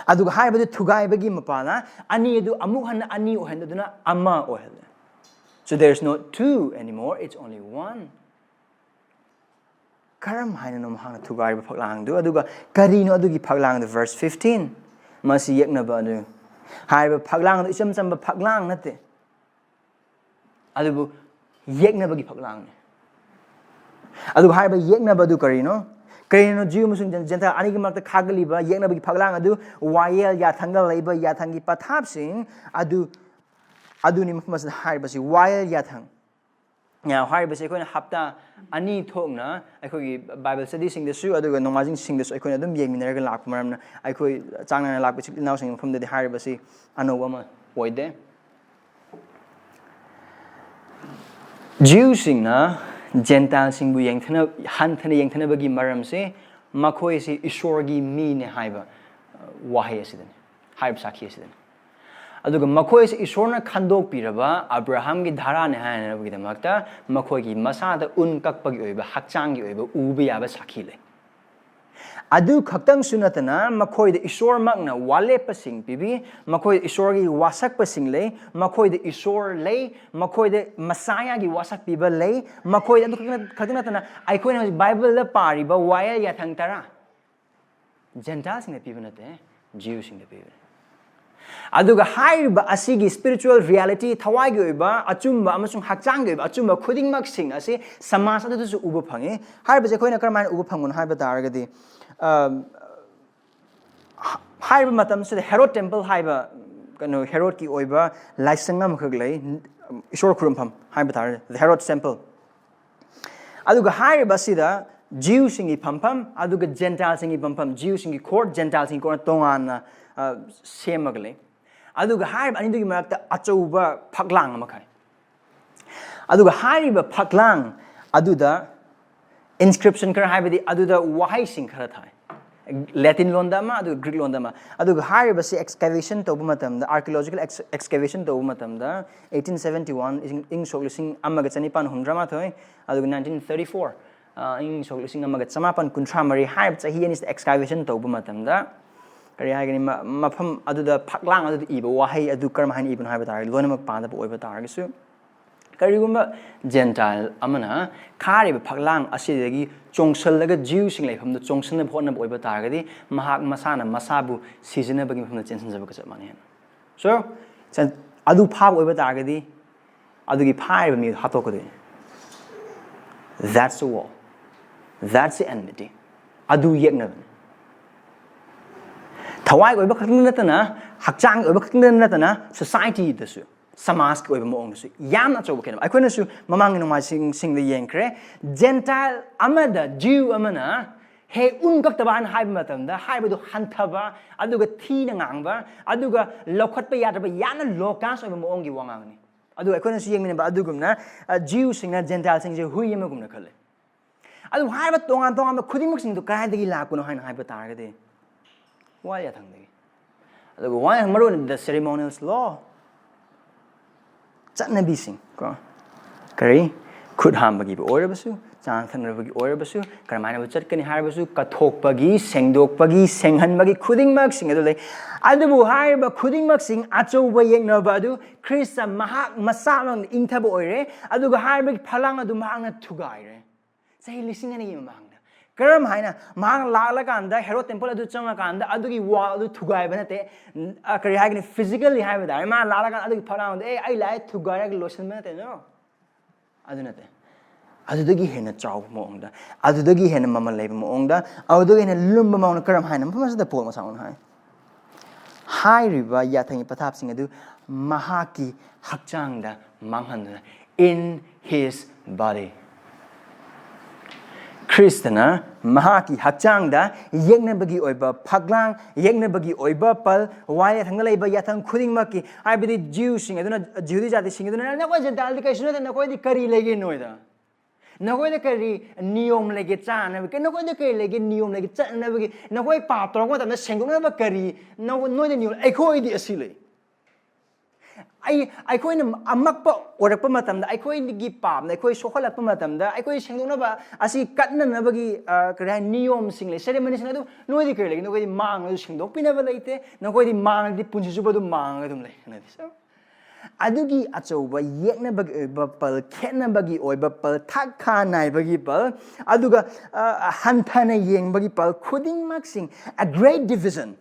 ꯑꯗꯨꯒ ꯍꯥꯏꯔꯤꯕꯗꯨ ꯊꯨꯒꯥꯏꯕꯒꯤ ꯃꯄꯥꯜꯅ ꯑꯅꯤ ꯑꯗꯨ ꯑꯃꯨꯛ ꯍꯟꯅ ꯑꯅꯤ ꯑꯣꯏꯍꯟꯗꯗꯨꯅ ꯑꯃ ꯑꯣꯏꯍꯜꯂꯦ꯫ So there is no two anymore, it's only one. ꯀꯔꯝ ꯍꯥꯏꯅꯅꯣ ꯃꯍꯥꯛꯅ ꯊꯨꯒꯥꯏꯔꯤꯕ ꯐꯛꯂꯥꯡꯗꯨ? ꯑꯗꯨꯒ ꯀꯔꯤꯅꯣ ꯑꯗꯨꯒꯤ ꯐꯛꯂꯥꯡꯗꯨ? Verse fifteen, ꯃꯁꯤ ꯌꯦꯛꯅꯕ ꯑꯗꯨ꯫ ꯍꯥꯏꯔꯤꯕ ꯐꯛꯂꯥꯡ ꯑꯗꯨ ꯏꯆꯝ ꯆꯝꯕ ꯐꯛꯂꯥꯡ ꯅꯠꯇꯦ, ꯑꯗꯨꯕꯨ ꯌꯦꯛꯅꯕꯒꯤ ꯐꯛꯂꯥꯡꯅꯤ꯫ ꯑꯗꯨꯒ ꯍꯥꯏꯔꯤꯕ ꯌꯦꯛꯅꯕ ꯑꯗꯨ ꯀꯔꯤꯅꯣ? ꯀꯔꯤꯅꯣ ꯖꯤꯎ ꯑꯃꯁꯨꯡ ꯖꯦꯟ-, ꯖꯦꯟꯇꯥꯏꯜ ꯑꯅꯤꯒꯤ ꯃꯔꯛꯇ ꯈꯥꯒꯠꯂꯤꯕ ꯌꯦꯛꯅꯕꯒꯤ ꯐꯛꯂꯥꯡ ꯑꯗꯨ? ꯋꯥꯌꯦꯜ ꯌꯥꯊꯪꯒ ꯂꯩꯕ ꯌꯥꯊꯪꯒꯤ ꯄꯊꯥꯞꯁꯤꯡ ꯑꯗꯨ, ꯑꯗꯨꯅꯤ ꯃꯐꯝ ꯑꯁꯤꯗ ꯍꯥꯏꯔꯤꯕꯁꯤ, ꯋꯥꯌꯦꯜ ꯌꯥꯊꯪ꯫ ꯍꯥꯏꯔꯤꯕꯁꯤ ꯑꯩꯈꯣꯏꯅ ꯍꯞꯇꯥ ꯑꯅꯤ ꯊꯣꯛꯅ ꯑꯩꯈꯣꯏꯒꯤ ꯕꯥꯏꯕꯜ ꯁ꯭ꯇꯗꯤꯁꯤꯡꯗꯁꯨ ꯑꯗꯨꯒ ꯅꯣꯡꯃꯥꯏꯖꯤꯡꯁꯤꯡꯗꯁꯨ ꯑꯩꯈꯣꯏꯅ ꯑꯗꯨꯝ ꯌꯦꯡꯃꯤꯟꯅꯔꯒ ꯂꯥꯛꯄ ꯃꯔꯝꯅ, ꯑꯩꯈꯣꯏ ꯆꯥꯡ ꯅꯥꯏꯅ ꯂꯥꯛꯄ ꯏꯆꯤꯜ ꯏꯅꯥꯎꯁꯤꯡꯒꯤ ꯃꯐꯝꯗꯗꯤ ꯍꯥꯏꯔꯤꯕꯁꯤ ꯑꯅꯧꯕ ꯑꯃ ꯑꯣꯏꯗꯦ꯫ ꯖ꯭ꯌꯨꯁꯤꯡꯅ ꯖꯦꯟꯇꯥꯏꯜꯁꯤꯡꯕꯨ ꯌꯦꯡꯊꯅ ꯍꯟꯊꯅ ꯌꯦꯡꯊꯅꯕꯒꯤ ꯃꯔꯝꯁꯦ ꯃꯈꯣꯏꯁꯤ ꯏꯁꯣꯔꯒꯤ ꯃꯤꯅꯦ ꯍꯥꯏꯕ, ꯑ, ꯋꯥꯍꯩ ꯑꯁꯤꯗꯅꯤ, ꯍꯥꯏꯔꯤꯕ ꯁꯥꯈꯤ ꯑꯁꯤꯗꯅꯤ꯫ ꯑꯗꯨꯒ ꯃꯈꯣꯏꯁꯤ ꯏꯁꯣꯔꯅ ꯈꯟꯗꯣꯛꯄꯤꯔꯕ ꯑꯕ꯭ꯔꯥꯍꯥꯝꯒꯤ ꯙꯥꯔꯥꯅꯦ ꯍꯥꯏꯅꯅꯕꯒꯤꯗꯃꯛꯇ ꯃꯈꯣꯏꯒꯤ ꯃꯁꯥꯗ ꯎꯟ ꯀꯛꯄꯒꯤ ꯑꯣꯏꯕ, ꯍꯛꯆꯥꯡꯒꯤ ꯑꯣꯏꯕ ꯎꯕ ꯌꯥꯕ ꯁꯥꯈꯤ ꯂꯩ꯫ ꯑꯗꯨ ꯈꯛꯇꯪꯁꯨ ꯅꯠꯇꯅ ꯃꯈꯣꯏꯗ ꯏꯁꯣꯔꯃꯛꯅ ꯋꯥꯂꯦꯞꯄꯁꯤꯡ ꯄꯤꯕꯤ, ꯃꯈꯣꯏꯗ ꯏꯁꯣꯔꯒꯤ ꯋꯥꯁꯛꯄꯁꯤꯡ ꯂꯩ, ꯃꯈꯣꯏꯗ ꯏꯁꯣꯔ ꯂꯩ, ꯃꯈꯣꯏꯗ ꯃꯁꯥꯌꯥꯒꯤ ꯋꯥꯁꯛ ꯄꯤꯕ ꯂꯩ, ꯃꯈꯣꯏꯗ ꯑꯗꯨ ꯈꯛꯇ ꯈꯛꯇ ꯅꯠꯇꯅ ꯑꯩꯈꯣꯏꯅ ꯍꯧꯖꯤꯛ ꯕꯥꯏꯕꯜꯗ ꯄꯥꯔꯤꯕ ꯋꯥꯌꯦꯜ ꯌꯥꯊꯪ ꯇꯔꯥ ꯖꯦꯟꯇꯥꯏꯜꯁꯤꯡꯗ ꯄꯤꯕ ꯅꯠꯇꯦ, ꯖ꯭ꯌꯨꯁꯤꯡꯗ ꯄꯤꯕꯅꯤ꯫ ꯑꯗꯨꯒ ꯍꯥꯏꯔꯤꯕ ꯑꯁꯤꯒꯤ spiritual reality, ꯊꯋꯥꯏꯒꯤ ꯑꯣꯏꯕ ꯑꯆꯨꯝꯕ ꯑꯃꯁꯨꯡ ꯍꯛꯆꯥꯡꯒꯤ ꯑꯣꯏꯕ ꯑꯆꯨꯝꯕ ꯈꯨꯗꯤꯡꯃꯛꯁꯤꯡ ꯑꯁꯤ ꯁꯃꯥꯖ ꯑꯗꯨꯗꯁꯨ ꯎꯕ ꯐꯪꯉꯤ꯫ ꯍꯥꯏꯔꯤꯕꯁꯦ ꯑꯩꯈꯣꯏꯅ ꯀꯔꯝꯍꯥꯏꯅ ꯎꯕ ꯐꯪꯕꯅꯣ ꯍꯥꯏꯕ ꯇꯥꯔꯒꯗꯤ, ꯑ, ꯍꯥꯏꯔꯤꯕ ꯃꯇꯝꯁꯤꯗ ꯍꯦꯔꯣꯗ ꯇꯦꯝꯄꯜ ꯍꯥꯏꯕ, ꯀꯩꯅꯣ, ꯍꯦꯔꯣꯗꯀꯤ ꯑꯣꯏꯕ ꯂꯥꯏꯁꯪ ꯑꯃꯈꯛ ꯂꯩ, ꯏꯁꯣꯔ ꯈꯨꯔꯨꯝꯐꯝ ꯍꯥꯏꯕ ꯇꯥꯔꯦ, the Herod's Temple꯫ ꯑꯗꯨꯒ ꯍꯥꯏꯔꯤꯕ ꯑꯁꯤꯗ ꯖ꯭ꯌꯨꯁꯤꯡꯒꯤ ꯐꯝꯐꯝ ꯑꯗꯨꯒ ꯖꯦꯟꯇꯥꯏꯜꯁꯤꯡꯒꯤ ꯐꯝꯐꯝ, ꯖ꯭ꯌꯨꯁꯤꯡꯒꯤ ꯀꯣꯔꯠ, ꯖꯦꯟꯇꯥꯏꯜꯁꯤꯡꯒꯤ ꯀꯣꯔꯠ ꯇꯣꯉꯥꯟꯅ, ꯑ, ꯁꯦꯝꯃꯒ ꯂꯩ꯫ ꯑꯗꯨꯒ ꯍꯥꯏꯔꯤꯕ ꯑꯅꯤꯗꯨꯒꯤ ꯃꯔꯛꯇ ꯑꯆꯧꯕ ꯐꯛꯂꯥꯡ ꯑꯃꯈꯛ꯫ ꯑꯗꯨꯒ ꯍꯥꯏꯔꯤꯕ ꯐꯛꯂꯥꯡ ꯑꯗꯨꯗ inscription ꯈꯔ, ꯍꯥꯏꯕꯗꯤ ꯑꯗꯨꯗ ꯋꯥꯍꯩꯁꯤꯡ ꯈꯔ ꯊꯥꯏ꯫ ꯂꯦꯇꯤꯟ ꯂꯣꯟꯗ ꯑꯃ, ꯑꯗꯨꯒ ꯒ꯭ꯔꯤꯛ ꯂꯣꯟꯗ ꯑꯃ꯫ ꯑꯗꯨꯒ ꯍꯥꯏꯔꯤꯕꯁꯤ excavation ꯇꯧꯕ ꯃꯇꯝꯗ, archaeological ex-, excavation ꯇꯧꯕ ꯃꯇꯝꯗ, eighteen seventy one, ꯏꯪ, ꯏꯪ ꯁꯣꯛ ꯂꯤꯁꯤꯡ ꯑꯃꯒ ꯆꯅꯤꯄꯥꯟ ꯍꯨꯝꯗ꯭ꯔꯥ ꯃꯥꯊꯣꯏ, ꯑꯗꯨꯒ nineteen thirty four, ꯑ, ꯏꯪ ꯁꯣꯛ ꯂꯤꯁꯤꯡ ꯑꯃꯒ ꯆꯃꯥꯄꯟ ꯀꯨꯟꯊ꯭ꯔꯥ ꯃꯔꯤ ꯍꯥꯏꯔꯤꯕ ꯆꯍꯤ ꯑꯅꯤꯁꯤꯗ excavation ꯇꯧꯕ ꯃꯇꯝꯗ, ꯀꯔꯤ ꯍꯥꯏꯒꯅꯤ, ꯃ-, ꯃꯐꯝ ꯑꯗꯨꯗ ꯐꯛꯂꯥꯡ ꯑꯗꯨꯗ ꯏꯕ ꯋꯥꯍꯩ ꯑꯗꯨ ꯀꯔꯝ ꯍꯥꯏꯅ ꯏꯕꯅꯣ ꯍꯥꯏꯕ ꯇꯥꯔꯒꯗꯤ, ꯂꯣꯏꯅꯃꯛ ꯄꯥꯗꯕ ꯑꯣꯏꯕ ꯇꯥꯔꯒꯁꯨ, ꯀꯔꯤꯒꯨꯝꯕ ꯖꯦꯟꯇꯥꯏꯜ ꯑꯃꯅ ꯈꯥꯔꯤꯕ ꯐꯛꯂꯥꯡ ꯑꯁꯤꯗꯒꯤ ꯆꯣꯡꯁꯤꯜꯂꯒ ꯖ꯭ꯌꯨꯁꯤꯡ ꯂꯩꯐꯝꯗ ꯆꯣꯡꯁꯤꯟꯅꯕ ꯍꯣꯠꯅꯕ ꯑꯣꯏꯕ ꯇꯥꯔꯒꯗꯤ, ꯃꯍꯥꯛ ꯃꯁꯥꯅ ꯃꯁꯥꯕꯨ ꯁꯤꯖꯤꯟꯅꯕꯒꯤ ꯃꯐꯝꯗ ꯆꯦꯟꯁꯤꯟꯖꯕꯒ ꯆꯞ ꯃꯥꯟꯅꯩ ꯍꯥꯏꯅ꯫ So, ꯆꯟ-, ꯑꯗꯨ ꯐꯥꯕ ꯑꯣꯏꯕ ꯇꯥꯔꯒꯗꯤ, ꯑꯗꯨꯒꯤ ꯐꯥꯔꯤꯕ ꯃꯤꯗꯨ ꯍꯥꯠꯇꯣꯛꯀꯗꯣꯏꯅꯤ꯫ That's a war. That's the enmity. ꯑꯗꯨ ꯌꯦꯛꯅꯕꯅꯤ꯫ ꯊꯋꯥꯏꯒꯤ ꯑꯣꯏꯕ ꯈꯛꯇꯪꯗ ꯅꯠꯇꯅ, ꯍꯛꯆꯥꯡꯒꯤ ꯑꯣꯏꯕ ꯈꯛꯇꯪꯗ ꯅꯠꯇꯅ, society ꯗꯁꯨ, ꯁꯃꯥꯖꯀꯤ ꯑꯣꯏꯕ ꯃꯑꯣꯡꯗꯁꯨ ꯌꯥꯝꯅ ꯑꯆꯧꯕ ꯈꯦꯠꯅꯕ꯫ ꯑꯩꯈꯣꯏꯅꯁꯨ ꯃꯃꯥꯡꯒꯤ ꯅꯣꯡꯃꯥꯏꯖꯤꯡꯁꯤꯡꯗ ꯌꯦꯡꯈ꯭ꯔꯦ, ꯖꯦꯟꯇꯥꯏꯜ ꯑꯃꯗ ꯖꯤꯎ ꯑꯃꯅ ꯍꯦ ꯎꯟ ꯀꯛꯇꯕ ꯍꯥꯏꯅ ꯍꯥꯏꯕ ꯃꯇꯝꯗ ꯍꯥꯏꯕꯗꯨ ꯍꯟꯊꯕ, ꯑꯗꯨꯒ ꯊꯤꯅ ꯉꯥꯡꯕ, ꯑꯗꯨꯒ ꯂꯧꯈꯠꯄ ꯌꯥꯗ꯭ꯔꯕ ꯌꯥꯝꯅ ꯂꯣ ꯀ꯭ꯂꯥꯁ ꯑꯣꯏꯕ ꯃꯑꯣꯡꯒꯤ ꯋꯥꯉꯥꯡꯅꯤ꯫ ꯑꯗꯨꯒ ꯑꯩꯈꯣꯏꯅꯁꯨ ꯌꯦꯡꯃꯤꯟꯅꯕ ꯑꯗꯨꯒꯨꯝꯅ, ꯑ, ꯖꯤꯎꯁꯤꯡꯅ ꯖꯦꯟꯇꯥꯏꯜꯁꯤꯡꯁꯦ ꯍꯨꯏ ꯑꯃꯒꯨꯝꯅ ꯈꯜꯂꯦ꯫ ꯑꯗꯨ ꯍꯥꯏꯔꯤꯕ ꯇꯣꯉꯥꯟ ꯇꯣꯉꯥꯟꯕ ꯈꯨꯗꯤꯡꯃꯛꯁꯤꯡꯗꯨ ꯀꯗꯥꯏꯗꯒꯤ ꯂꯥꯛꯄꯅꯣ ꯍꯥꯏꯅ ꯍꯥꯏꯕ ꯇꯥꯔꯒꯗꯤ, ꯋꯥ ꯌꯥꯊꯪꯗꯒꯤ꯫ ꯑꯗꯨꯒ ꯋꯥ ꯃꯔꯨ ꯑꯣꯏꯅ the ceremonial law, ꯆꯠꯅꯕꯤꯁꯤꯡ ꯀꯣ, ꯀꯔꯤ, ꯈꯨꯠ ꯍꯥꯝꯕꯒꯤꯕꯨ ꯑꯣꯏꯔꯕꯁꯨ, ꯆꯥ ꯊꯛꯅꯕꯒꯤ ꯑꯣꯏꯔꯕꯁꯨ, ꯀꯔꯝꯍꯥꯏꯅ ꯆꯠꯀꯅꯤ ꯍꯥꯏꯔꯕꯁꯨ, ꯀꯠꯊꯣꯛꯄꯒꯤ, ꯁꯦꯡꯗꯣꯛꯄꯒꯤ, ꯁꯦꯡꯍꯟꯕꯒꯤ ꯈꯨꯗꯤꯡꯃꯛꯁꯤꯡ ꯑꯗꯨ ꯂꯩ꯫ ꯑꯗꯨꯕꯨ ꯍꯥꯏꯔꯤꯕ ꯈꯨꯗꯤꯡꯃꯛꯁꯤꯡ ꯑꯆꯧꯕ ꯌꯦꯛꯅꯕ ꯑꯗꯨ ꯈ꯭ꯔꯤꯁꯇ ꯃꯍꯥꯛ ꯃꯁꯥꯃꯛꯅ ꯏꯪꯊꯕ ꯑꯣꯏꯔꯦ, ꯑꯗꯨꯒ ꯍꯥꯏꯔꯤꯕꯒꯤ ꯐꯂꯥꯡ ꯑꯗꯨ ꯃꯍꯥꯛꯅ ꯊꯨꯒꯥꯏꯔꯦ꯫ ꯆꯍꯤ ꯂꯤꯁꯤꯡ ꯑꯅꯤꯒꯤ ꯃꯃꯥꯡꯗ ꯀꯔꯝ ꯍꯥꯏꯅ ꯃꯍꯥꯛ ꯂꯥꯛꯂꯀꯥꯟꯗ ꯍꯦꯔꯣꯗ ꯇꯦꯝꯄꯜ ꯑꯗꯨ ꯆꯪꯉꯀꯥꯟꯗ ꯑꯗꯨꯒꯤ ꯋꯥꯜ ꯑꯗꯨ ꯊꯨꯒꯥꯏꯕ ꯅꯠꯇꯦ, ꯑ, ꯀꯔꯤ ꯍꯥꯏꯒꯅꯤ, ꯐꯤꯖꯤꯀꯦꯜꯂꯤ ꯍꯥꯏꯕ ꯇꯥꯔꯦ, ꯃꯥ ꯂꯥꯛꯂꯀꯥꯟꯗ ꯑꯗꯨꯒꯤ ꯐꯂꯥꯡꯗ, "ꯑꯦ, ꯑꯩ ꯂꯥꯛꯑꯦ" ꯊꯨꯒꯥꯏꯔꯒ ꯂꯣꯏꯁꯤꯟꯕ ꯅꯠꯇꯦ, no꯫ ꯑꯗꯨ ꯅꯠꯇꯦ꯫ ꯑꯗꯨꯗꯒꯤ ꯍꯦꯟꯅ ꯆꯥꯎꯕ ꯃꯑꯣꯡꯗ, ꯑꯗꯨꯗꯒꯤ ꯍꯦꯟꯅ ꯃꯃꯜ ꯂꯩꯕ ꯃꯑꯣꯡꯗ, ꯑꯗꯨꯗꯒꯤ ꯍꯦꯟꯅ ꯂꯨꯝꯕ ꯃꯑꯣꯡꯗ ꯀꯔꯝ ꯍꯥꯏꯅ? ꯃꯐꯝ ꯑꯁꯤꯗ ꯄꯣꯜ ꯃꯁꯥꯃꯛꯅ ꯍꯥꯏ, ꯍꯥꯏꯔꯤꯕ ꯌꯥꯊꯪꯒꯤ ꯄꯊꯥꯞꯁꯤꯡ ꯑꯗꯨ ꯃꯍꯥꯛꯀꯤ ꯍꯛꯆꯥꯡꯗ ꯃꯥꯡꯍꯟꯗꯨꯅ, in his body꯫ ꯈ꯭ꯔꯤꯁꯇꯅ ꯃꯍꯥꯛꯀꯤ ꯍꯛꯆꯥꯡꯗ ꯌꯦꯛꯅꯕꯒꯤ ꯑꯣꯏꯕ ꯐꯛꯂꯥꯡ, ꯌꯦꯛꯅꯕꯒꯤ ꯑꯣꯏꯕ ꯄꯜ, ꯋꯥ ꯌꯥꯊꯪꯗ ꯂꯩꯕ ꯌꯥꯊꯪ ꯈꯨꯗꯤꯡꯃꯛꯀꯤ, ꯍꯥꯏꯕꯗꯤ ꯖꯤꯎꯁꯤꯡ ꯑꯗꯨꯅ, ꯖꯤꯍꯨꯗꯤ ꯖꯥꯇꯤꯁꯤꯡ ꯑꯗꯨꯅ, "ꯅꯈꯣꯏ ꯖꯦꯟꯇꯥꯏꯜꯗꯤ ꯀꯩꯁꯨ ꯅꯠꯇꯦ, ꯅꯈꯣꯏꯗꯤ ꯀꯔꯤ ꯂꯩꯒꯦ ꯅꯣꯏꯗ? ꯅꯈꯣꯏꯗ ꯀꯔꯤ ꯅꯤꯌꯣꯝ ꯂꯩꯒꯦ ꯆꯥꯅꯕꯒꯤ? ꯅꯈꯣꯏꯗ ꯀꯔꯤ ꯂꯩꯒꯦ ꯅꯤꯌꯣꯝ ꯂꯩꯒꯦ ꯆꯠꯅꯅꯕꯒꯤ? ꯅꯈꯣꯏ ꯄꯥꯞ ꯇꯧꯔꯛꯄ ꯃꯇꯝꯗ ꯁꯦꯡꯗꯣꯛꯅꯕ ꯀꯔꯤ ꯅ-, ꯅꯣꯏꯗ ꯅꯤꯌꯣꯝ? ꯑꯩꯈꯣꯏꯗꯤ ꯑꯁꯤ ꯂꯩ"꯫ ꯑꯩ, ꯑꯩꯈꯣꯏꯅ ꯑꯃꯛꯄ ꯑꯣꯏꯔꯛꯄ ꯃꯇꯝꯗ, ꯑꯩꯈꯣꯏꯒꯤ ꯄꯥꯞꯅ ꯑꯩꯈꯣꯏ ꯁꯣꯛꯍꯜꯂꯛꯄ ꯃꯇꯝꯗ, ꯑꯩꯈꯣꯏ ꯁꯦꯡꯗꯣꯛꯅꯕ ꯑꯁꯤ ꯀꯠꯅꯅꯕꯒꯤ, ꯑ, ꯀꯔꯤ ꯍꯥꯏ, ꯅꯤꯌꯣꯝꯁꯤꯡ ꯂꯩ, ꯁꯦꯔꯦꯃꯅꯤꯁꯤꯡ ꯑꯗꯨ ꯅꯣꯏꯗꯤ ꯀꯔꯤ ꯂꯩꯒꯦ? ꯅꯈꯣꯏꯗꯤ ꯃꯥꯡꯂꯁꯨ ꯁꯦꯡꯗꯣꯛꯄꯤꯅꯕ ꯂꯩꯇꯦ, ꯅꯈꯣꯏꯗꯤ ꯃꯥꯡꯂꯗꯤ ꯄꯨꯟꯁꯤ ꯆꯨꯞꯄ ꯑꯗꯨꯝ ꯃꯥꯡꯂꯒ ꯑꯗꯨꯝ ꯂꯩ꯫ So, ꯑꯗꯨꯒꯤ ꯑꯆꯧꯕ ꯌꯦꯛꯅꯕꯒꯤ ꯑꯣꯏꯕ ꯄꯜ, ꯈꯦꯠꯅꯕꯒꯤ ꯑꯣꯏꯕ ꯄꯜ, ꯊꯥꯛ ꯈꯥ ꯅꯥꯏꯕꯒꯤ ꯄꯜ, ꯑꯗꯨꯒ, ꯑ, ꯍꯟꯊꯅ ꯌꯦꯡꯕꯒꯤ ꯄꯜ ꯈꯨꯗꯤꯡꯃꯛꯁꯤꯡ, a great division,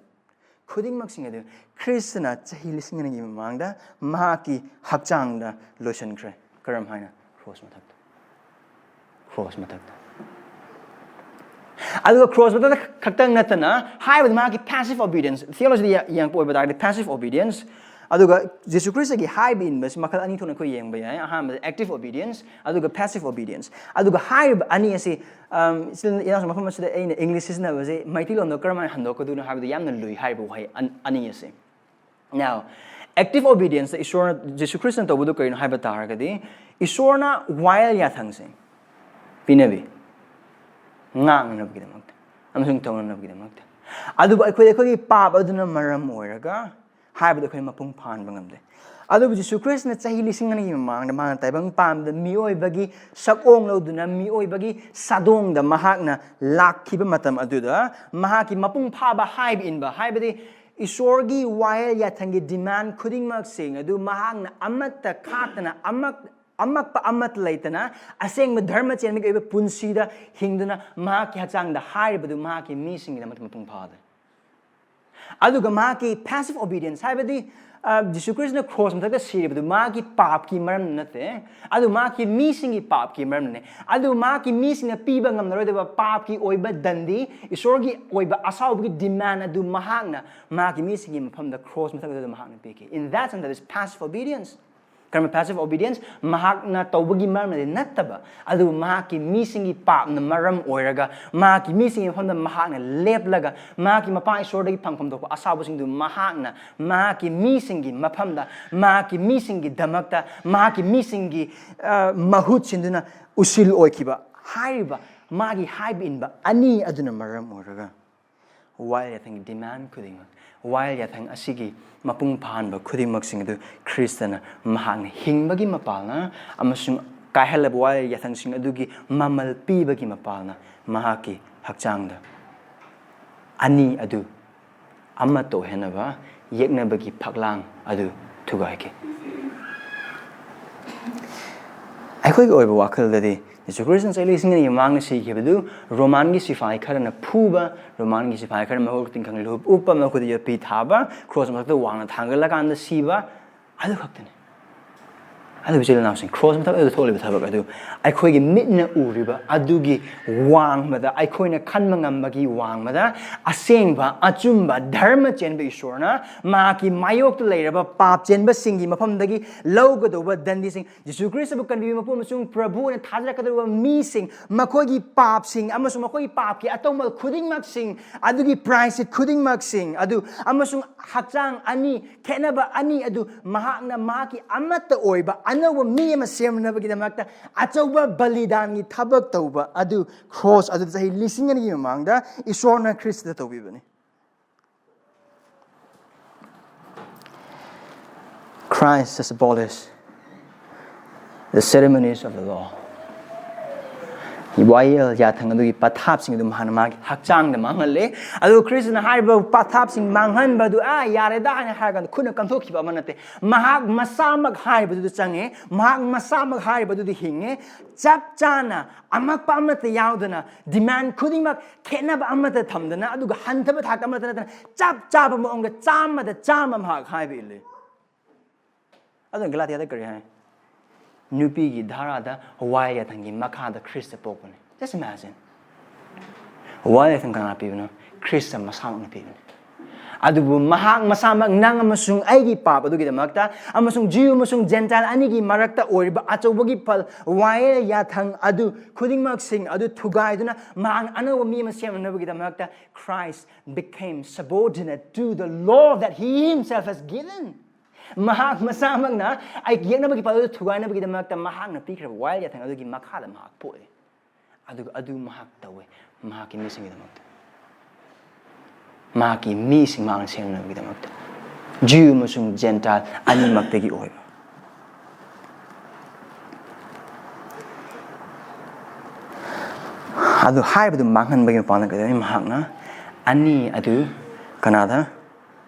ꯈꯨꯗꯤꯡꯃꯛꯁꯤꯡ ꯑꯗꯨ ꯈ꯭ꯔꯤꯁꯇꯅ ꯆꯍꯤ ꯂꯤꯁꯤꯡ ꯑꯅꯤꯒꯤ ꯃꯃꯥꯡꯗ ꯃꯍꯥꯛꯀꯤ ꯍꯛꯆꯥꯡꯗ ꯂꯣꯏꯁꯤꯟꯈ꯭ꯔꯦ꯫ ꯀꯔꯝ ꯍꯥꯏꯅ? ꯀ꯭ꯔꯣꯁ ꯃꯊꯛꯇ꯫ ꯀ꯭ꯔꯣꯁ ꯃꯊꯛꯇ꯫ ꯑꯗꯨꯒ ꯀ꯭ꯔꯣꯁ ꯃꯊꯛꯇ ꯈꯛꯇꯪ ꯅꯠꯇꯅ, ꯍꯥꯏꯕꯗꯤ ꯃꯍꯥꯛꯀꯤ passive obedience, theology ꯗ ꯌꯦꯡꯉꯛꯄ ꯑꯣꯏꯕ ꯇꯥꯔꯒꯗꯤ, passive obedience, ꯑꯗꯨꯒ ꯖꯤꯁꯨ ꯈ꯭ꯔꯤꯁꯇꯒꯤ ꯍꯥꯏꯕ ꯏꯟꯕꯁꯤ ꯃꯈꯜ ꯑꯅꯤ ꯊꯣꯛꯅ ꯑꯩꯈꯣꯏ ꯌꯦꯡꯕ ꯌꯥꯏ꯫ ꯑꯍꯥꯟꯕꯗ active obedience, ꯑꯗꯨꯒ passive obedience꯫ ꯑꯗꯨꯒ ꯍꯥꯏꯔꯤꯕ ꯑꯅꯤ ꯑꯁꯤ, ꯏꯆꯤꯜ ꯏꯅꯥꯎꯁꯤꯡ, ꯃꯐꯝ ꯑꯁꯤꯗ ꯑꯩꯅ English ꯁꯤꯖꯤꯟꯅꯕꯁꯦ ꯃꯩꯇꯩꯂꯣꯟꯗ ꯀꯔꯝꯍꯥꯏꯅ ꯍꯟꯗꯣꯛꯀꯗꯣꯏꯅꯣ ꯍꯥꯏꯕꯗ ꯌꯥꯝꯅ ꯂꯨꯏ ꯍꯥꯏꯔꯤꯕ ꯋꯥꯍꯩ ꯑꯅꯤ ꯑꯁꯤ꯫ Now, active obedience ꯏꯁꯣꯔꯅ, ꯖꯤꯁꯨ ꯈ꯭ꯔꯤꯁꯇꯅ ꯇꯧꯕꯗꯨ ꯀꯔꯤꯅꯣ ꯍꯥꯏꯕ ꯇꯥꯔꯒꯗꯤ, ꯏꯁꯣꯔꯅ ꯋꯥꯌꯦꯜ ꯌꯥꯊꯪꯁꯦ ꯄꯤꯅꯕꯤ, ꯉꯥꯡꯅꯅꯕꯒꯤꯗꯃꯛꯇ ꯑꯃꯁꯨꯡ ꯇꯧꯅꯅꯕꯒꯤꯗꯃꯛꯇ꯫ ꯑꯗꯨꯕꯨ ꯑꯩꯈꯣꯏꯗ ꯑꯩꯈꯣꯏꯒꯤ ꯄꯥꯞ ꯑꯗꯨꯅ ꯃꯔꯝ ꯑꯣꯏꯔꯒ ꯍꯥꯏꯕꯗꯣ ꯑꯩꯈꯣꯏ ꯃꯄꯨꯡ ꯐꯥꯍꯟꯕ ꯉꯝꯗꯦ꯫ ꯑꯗꯨꯕꯨ ꯖꯤꯁꯨ ꯈ꯭ꯔꯤꯁꯇꯅ ꯆꯍꯤ ꯂꯤꯁꯤꯡ ꯑꯅꯤꯒꯤ ꯃꯃꯥꯡꯗ ꯃꯥꯅ ꯇꯥꯏꯕꯪ ꯄꯥꯟꯕꯗ ꯃꯤꯑꯣꯏꯕꯒꯤ ꯁꯛꯑꯣꯡ ꯂꯧꯗꯨꯅ ꯃꯤꯑꯣꯏꯕꯒꯤ ꯁꯥꯗꯣꯡꯗ ꯃꯍꯥꯛꯅ ꯂꯥꯛꯈꯤꯕ ꯃꯇꯝ ꯑꯗꯨꯗ ꯃꯍꯥꯛꯀꯤ ꯃꯄꯨꯡ ꯐꯥꯕ ꯍꯥꯏꯕ ꯏꯟꯕ, ꯍꯥꯏꯕꯗꯤ ꯏꯁꯣꯔꯒꯤ ꯋꯥꯌꯦꯜ ꯌꯥꯊꯪꯒꯤ demand ꯈꯨꯗꯤꯡꯃꯛꯁꯤꯡ ꯑꯗꯨ ꯃꯍꯥꯛꯅ ꯑꯃꯠꯇ ꯈꯥꯛꯇꯅ ꯑꯃꯛ ꯑꯃꯛꯄ ꯑꯃꯠꯇ ꯂꯩꯇꯅ ꯑꯁꯦꯡꯕ ꯙꯔꯃ ꯆꯦꯟꯕꯒꯤ ꯑꯣꯏꯕ ꯄꯨꯟꯁꯤꯗ ꯍꯤꯡꯗꯨꯅ ꯃꯍꯥꯛꯀꯤ ꯍꯛꯆꯥꯡꯗ ꯍꯥꯏꯔꯤꯕꯗꯨ ꯃꯍꯥꯛꯀꯤ ꯃꯤꯁꯤꯡꯒꯤꯗꯃꯛꯇ ꯃꯄꯨꯡ ꯐꯥꯍꯜꯂꯦ꯫ ꯑꯗꯨꯒ ꯃꯍꯥꯛꯀꯤ passive obedience ꯍꯥꯏꯕꯗꯤ, ꯑ, ꯖꯤꯁꯨ ꯈ꯭ꯔꯤꯁꯇꯅ ꯀ꯭ꯔꯣꯁ ꯃꯊꯛꯇ ꯁꯤꯔꯤꯕꯗꯨ ꯃꯍꯥꯛꯀꯤ ꯄꯥꯞꯀꯤ ꯃꯔꯝ ꯅꯠꯇꯦ, ꯑꯗꯨ ꯃꯍꯥꯛꯀꯤ ꯃꯤꯁꯤꯡꯒꯤ ꯄꯥꯞꯀꯤ ꯃꯔꯝꯅꯦ꯫ ꯑꯗꯨ ꯃꯍꯥꯛꯀꯤ ꯃꯤꯁꯤꯡꯅ ꯄꯤꯕ ꯉꯝꯂꯔꯣꯏꯗꯕ ꯄꯥꯞꯀꯤ ꯑꯣꯏꯕ ꯗꯟꯗꯤ, ꯏꯁꯣꯔꯒꯤ ꯑꯣꯏꯕ ꯑꯁꯥꯎꯕꯒꯤ demand ꯑꯗꯨ ꯃꯍꯥꯛꯅ ꯃꯍꯥꯛꯀꯤ ꯃꯤꯁꯤꯡꯒꯤ ꯃꯐꯝꯗ ꯀ꯭ꯔꯣꯁ ꯃꯊꯛꯇ ꯃꯍꯥꯛꯅ ꯄꯤꯈꯤ꯫ In that sense, that is passive obedience꯫ ꯀꯔꯝꯕ passive obedience? ꯃꯍꯥꯛꯅ ꯇꯧꯕꯒꯤ ꯃꯔꯝꯅꯗꯤ ꯅꯠꯇꯕ, ꯑꯗꯨꯕꯨ ꯃꯍꯥꯛꯀꯤ ꯃꯤꯁꯤꯡꯒꯤ ꯄꯥꯞꯅ ꯃꯔꯝ ꯑꯣꯏꯔꯒ ꯃꯍꯥꯛꯀꯤ ꯃꯤꯁꯤꯡꯒꯤ ꯃꯐꯝꯗ ꯃꯍꯥꯛꯅ ꯂꯦꯞꯂꯒ ꯃꯍꯥꯛꯀꯤ ꯃꯄꯥ ꯏꯁꯣꯔꯗꯒꯤ ꯐꯪꯐꯝ ꯊꯣꯛꯄ ꯑꯁꯥꯎꯕꯁꯤꯡꯗꯨ ꯃꯍꯥꯛꯅ ꯃꯍꯥꯛꯀꯤ ꯃꯤꯁꯤꯡꯒꯤ ꯃꯐꯝꯗ, ꯃꯍꯥꯛꯀꯤ ꯃꯤꯁꯤꯡꯒꯤꯗꯃꯛꯇ, ꯃꯍꯥꯛꯀꯤ ꯃꯤꯁꯤꯡꯒꯤ, ꯑ, ꯃꯍꯨꯠ ꯁꯤꯟꯗꯨꯅ ꯎꯁꯤꯜ ꯑꯣꯏꯈꯤꯕ ꯍꯥꯏꯔꯤꯕ ꯃꯥꯒꯤ ꯍꯥꯏꯕ ꯏꯟꯕ ꯑꯅꯤ ꯑꯗꯨꯅ ꯃꯔꯝ ꯑꯣꯏꯔꯒ ꯋꯥꯌꯦꯜ ꯌꯥꯊꯪꯒꯤ demand ꯈꯨꯗꯤꯡꯃꯛ, ꯋꯥꯌꯦꯜ ꯌꯥꯊꯪ ꯑꯁꯤꯒꯤ ꯃꯄꯨꯡ ꯐꯥꯍꯟꯕ ꯈꯨꯗꯤꯡꯃꯛꯁꯤꯡ ꯑꯗꯨ ꯈ꯭ꯔꯤꯁꯇꯅ ꯃꯍꯥꯛꯅ ꯍꯤꯡꯕꯒꯤ ꯃꯄꯥꯜꯅ ꯑꯃꯁꯨꯡ ꯀꯥꯏꯍꯜꯂꯕ ꯋꯥꯌꯦꯜ ꯌꯥꯊꯪꯁꯤꯡ ꯑꯗꯨꯒꯤ ꯃꯃꯜ ꯄꯤꯕꯒꯤ ꯃꯄꯥꯜꯅ ꯃꯍꯥꯛꯀꯤ ꯍꯛꯆꯥꯡꯗ ꯑꯅꯤ ꯑꯗꯨ ꯑꯃꯠꯇ ꯑꯣꯏꯍꯟꯅꯕ ꯌꯦꯛꯅꯕꯒꯤ ꯐꯛꯂꯥꯡ ꯑꯗꯨ ꯊꯨꯒꯥꯏꯈꯤ꯫ ꯑꯩꯈꯣꯏꯒꯤ ꯑꯣꯏꯕ ꯋꯥꯈꯜꯗꯗꯤ ꯖꯤꯁꯨ ꯈ꯭ꯔꯤꯁꯇꯅ ꯆꯍꯤ ꯂꯤꯁꯤꯡ ꯑꯅꯤ ꯃꯃꯥꯡꯗ ꯁꯤꯈꯤꯕꯗꯨ ꯔꯣꯃꯥꯟꯒꯤ ꯁꯤꯐꯥꯏ ꯈꯔꯅ ꯐꯨꯕ, ꯔꯣꯃꯥꯟꯒꯤ ꯁꯤꯐꯥꯏ ꯈꯔ ꯃꯈꯣꯏ ꯇꯤꯡꯈꯪ ꯂꯨꯞ ꯎꯞꯄ, ꯃꯈꯣꯏꯗ ꯌꯣꯠꯄꯤ ꯊꯥꯕ, ꯀ꯭ꯔꯣꯁ ꯃꯊꯛꯇ ꯋꯥꯡꯅ ꯊꯥꯡꯒꯠꯂꯀꯥꯟꯗ ꯁꯤꯕ, ꯑꯗꯨ ꯈꯛꯇꯅꯤ꯫ ꯑꯗꯨ ꯏꯆꯤꯜ ꯏꯅꯥꯎꯁꯤꯡ, ꯀ꯭ꯔꯣꯁ ꯃꯊꯛꯇ ꯊꯣꯛꯂꯤꯕ ꯊꯕꯛ ꯑꯗꯨ ꯑꯩꯈꯣꯏꯒꯤ ꯃꯤꯠꯅ ꯎꯔꯤꯕ ꯑꯗꯨꯒꯤ ꯋꯥꯡꯃꯗ, ꯑꯩꯈꯣꯏꯅ ꯈꯟꯕ ꯉꯝꯕꯒꯤ ꯋꯥꯡꯃꯗ, ꯑꯁꯦꯡꯕ ꯑꯆꯨꯝꯕ ꯙꯔꯃ ꯆꯦꯟꯕ ꯏꯁꯣꯔꯅ ꯃꯍꯥꯛꯀꯤ ꯃꯥꯌꯣꯛꯇ ꯂꯩꯔꯕ ꯄꯥꯞ ꯆꯦꯟꯕꯁꯤꯡꯒꯤ ꯃꯐꯝꯗꯒꯤ ꯂꯧꯒꯗꯧꯕ ꯗꯟꯗꯤꯁꯤꯡ, ꯖꯤꯁꯨ ꯈ꯭ꯔꯤꯁꯇꯕꯨ ꯀꯟꯕꯤꯕ ꯃꯄꯨ ꯑꯃꯁꯨꯡ ꯄ꯭ꯔꯚꯨ ꯑꯣꯏꯅ ꯊꯥꯖꯔꯛꯀꯗꯧꯕ ꯃꯤꯁꯤꯡ, ꯃꯈꯣꯏꯒꯤ ꯄꯥꯞꯁꯤꯡ ꯑꯃꯁꯨꯡ ꯃꯈꯣꯏꯒꯤ ꯄꯥꯞꯀꯤ ꯑꯇꯧꯃꯜ ꯈꯨꯗꯤꯡꯃꯛꯁꯤꯡ ꯑꯗꯨꯒꯤ ꯄ꯭ꯔꯥꯏꯁꯤꯠ ꯈꯨꯗꯤꯡꯃꯛꯁꯤꯡ ꯑꯗꯨ ꯑꯃꯁꯨꯡ ꯍꯛꯆꯥꯡ ꯑꯅꯤ, ꯈꯦꯠꯅꯕ ꯑꯅꯤ ꯑꯗꯨ ꯃꯍꯥꯛꯅ ꯃꯍꯥꯛꯀꯤ ꯑꯃꯠꯇ ꯑꯣꯏꯕ ꯑꯅꯧꯕ ꯃꯤ ꯑꯃ ꯁꯦꯝꯅꯕꯒꯤꯗꯃꯛꯇ ꯑꯆꯧꯕ ꯕꯂꯤꯗꯥꯟꯒꯤ ꯊꯕꯛ ꯇꯧꯕ ꯑꯗꯨ ꯀ꯭ꯔꯣꯁ ꯑꯗꯨꯗ ꯆꯍꯤ ꯂꯤꯁꯤꯡ ꯑꯅꯤꯒꯤ ꯃꯃꯥꯡꯗ ꯏꯁꯣꯔꯅ ꯈ꯭ꯔꯤꯁꯇꯗ ꯇꯧꯕꯤꯕꯅꯤ꯫ Christ has abolished the ceremonies of the law. ꯋꯥꯌꯦꯜ ꯌꯥꯊꯪ ꯑꯗꯨꯒꯤ ꯄꯊꯥꯞꯁꯤꯡ ꯑꯗꯨ ꯃꯍꯥꯛꯅ ꯃꯥꯒꯤ ꯍꯛꯆꯥꯡꯗ ꯃꯥꯡꯍꯜꯂꯦ꯫ ꯑꯗꯨ ꯈ꯭ꯔꯤꯁꯇꯅ ꯍꯥꯏꯔꯤꯕ ꯄꯊꯥꯞꯁꯤꯡ ꯃꯥꯡꯍꯟꯕ ꯑꯗꯨ, "ꯑꯥ, ꯌꯥꯔꯦꯗ" ꯍꯥꯏꯅ ꯍꯥꯏꯔꯀꯥꯟꯗ ꯈꯨꯠꯅ ꯀꯟꯊꯣꯛꯈꯤꯕ ꯑꯃ ꯅꯠꯇꯦ꯫ ꯃꯍꯥꯛ ꯃꯁꯥꯃꯛ ꯍꯥꯏꯔꯤꯕꯗꯨꯗ ꯆꯪꯉꯦ꯫ ꯃꯍꯥꯛ ꯃꯁꯥꯃꯛ ꯍꯥꯏꯔꯤꯕꯗꯨꯗ ꯍꯤꯡꯉꯦ꯫ ꯆꯞ ꯆꯥꯅ ꯑꯃꯛꯄ ꯑꯃꯠꯇ ꯌꯥꯎꯗꯅ, ꯗꯤꯃꯥꯟ ꯈꯨꯗꯤꯡꯃꯛ ꯈꯦꯠꯅꯕ ꯑꯃꯠꯇ ꯊꯝꯗꯅ, ꯑꯗꯨꯒ ꯍꯟꯊꯕ ꯊꯥꯛꯇ ꯑꯃꯠꯇ ꯅꯠꯇꯅ, ꯆꯞ ꯆꯥꯕ ꯃꯑꯣꯡꯗ ꯆꯥꯝꯃꯗ ꯆꯥꯝꯃ ꯃꯍꯥꯛ ꯍꯥꯏꯕ ꯏꯜꯂꯤ꯫ ꯑꯗꯨꯅ ꯒꯂꯥꯇꯤꯌꯥꯗ ꯀꯔꯤ ꯍꯥꯏ? ꯅꯨꯄꯤꯒꯤ ꯙꯥꯔꯥꯗ ꯋꯥꯌꯦꯜ ꯌꯥꯊꯪꯒꯤ ꯃꯈꯥꯗ ꯈ꯭ꯔꯤꯁꯇ ꯄꯣꯛꯄꯅꯤ꯫ Just imagine. ꯋꯥꯌꯦꯜ ꯌꯥꯊꯪ ꯀꯅꯥꯅ ꯄꯤꯕꯅꯣ? ꯈ꯭ꯔꯤꯁꯇ ꯃꯁꯥꯃꯛꯅ ꯄꯤꯕꯅꯤ꯫ ꯑꯗꯨꯕꯨ ꯃꯍꯥꯛ ꯃꯁꯥꯃꯛ ꯅꯪ ꯑꯃꯁꯨꯡ ꯑꯩꯒꯤ ꯄꯥꯞ ꯑꯗꯨꯒꯤꯗꯃꯛꯇ ꯑꯃꯁꯨꯡ ꯖꯤꯎ ꯑꯃꯁꯨꯡ ꯖꯦꯟꯇꯥꯏꯜ ꯑꯅꯤꯒꯤ ꯃꯔꯛꯇ ꯑꯣꯏꯔꯤꯕ ꯑꯆꯧꯕꯒꯤ ꯐꯜ, ꯋꯥꯌꯦꯜ ꯌꯥꯊꯪ ꯑꯗꯨ ꯈꯨꯗꯤꯡꯃꯛꯁꯤꯡ ꯑꯗꯨ ꯊꯨꯒꯥꯏꯗꯨꯅ ꯃꯍꯥꯛꯅ ꯑꯅꯧꯕ ꯃꯤ ꯑꯃ ꯁꯦꯝꯅꯅꯕꯒꯤꯗꯃꯛꯇ Christ became subordinate to the law that he himself has given. ꯃꯍꯥꯛ ꯃꯁꯥꯃꯛꯅ ꯑꯩ ꯌꯦꯛꯅꯕꯒꯤ ꯄꯥꯜ ꯑꯗꯨ ꯊꯨꯒꯥꯏꯅꯕꯒꯤꯗꯃꯛꯇ ꯃꯍꯥꯛꯅ ꯄꯤꯈ꯭ꯔꯕ ꯋꯥꯌꯦꯜ ꯌꯥꯊꯪ ꯑꯗꯨꯒꯤ ꯃꯈꯥꯗ ꯃꯍꯥꯛ ꯄꯣꯛꯏ꯫ ꯑꯗꯨꯒ ꯑꯗꯨ ꯃꯍꯥꯛ ꯇꯧꯋꯦ, ꯃꯍꯥꯛꯀꯤ ꯃꯤꯁꯤꯡꯒꯤꯗꯃꯛꯇ, ꯃꯍꯥꯛꯀꯤ ꯃꯤꯁꯤꯡ ꯃꯍꯥꯛꯅ ꯁꯦꯝꯅꯕꯒꯤꯗꯃꯛꯇ, ꯖꯤꯎ ꯑꯃꯁꯨꯡ ꯖꯦꯟꯇꯥꯏꯜ ꯑꯅꯤꯃꯛꯇꯒꯤ ꯑꯣꯏꯕ꯫ ꯑꯗꯨ ꯍꯥꯏꯕꯗꯨ ꯃꯥꯡꯍꯟꯕꯒꯤ ꯃꯄꯥꯟꯗ ꯀꯩꯗꯧꯏ? ꯃꯍꯥꯛꯅ ꯑꯅꯤ ꯑꯗꯨ ꯀꯅꯥꯗ?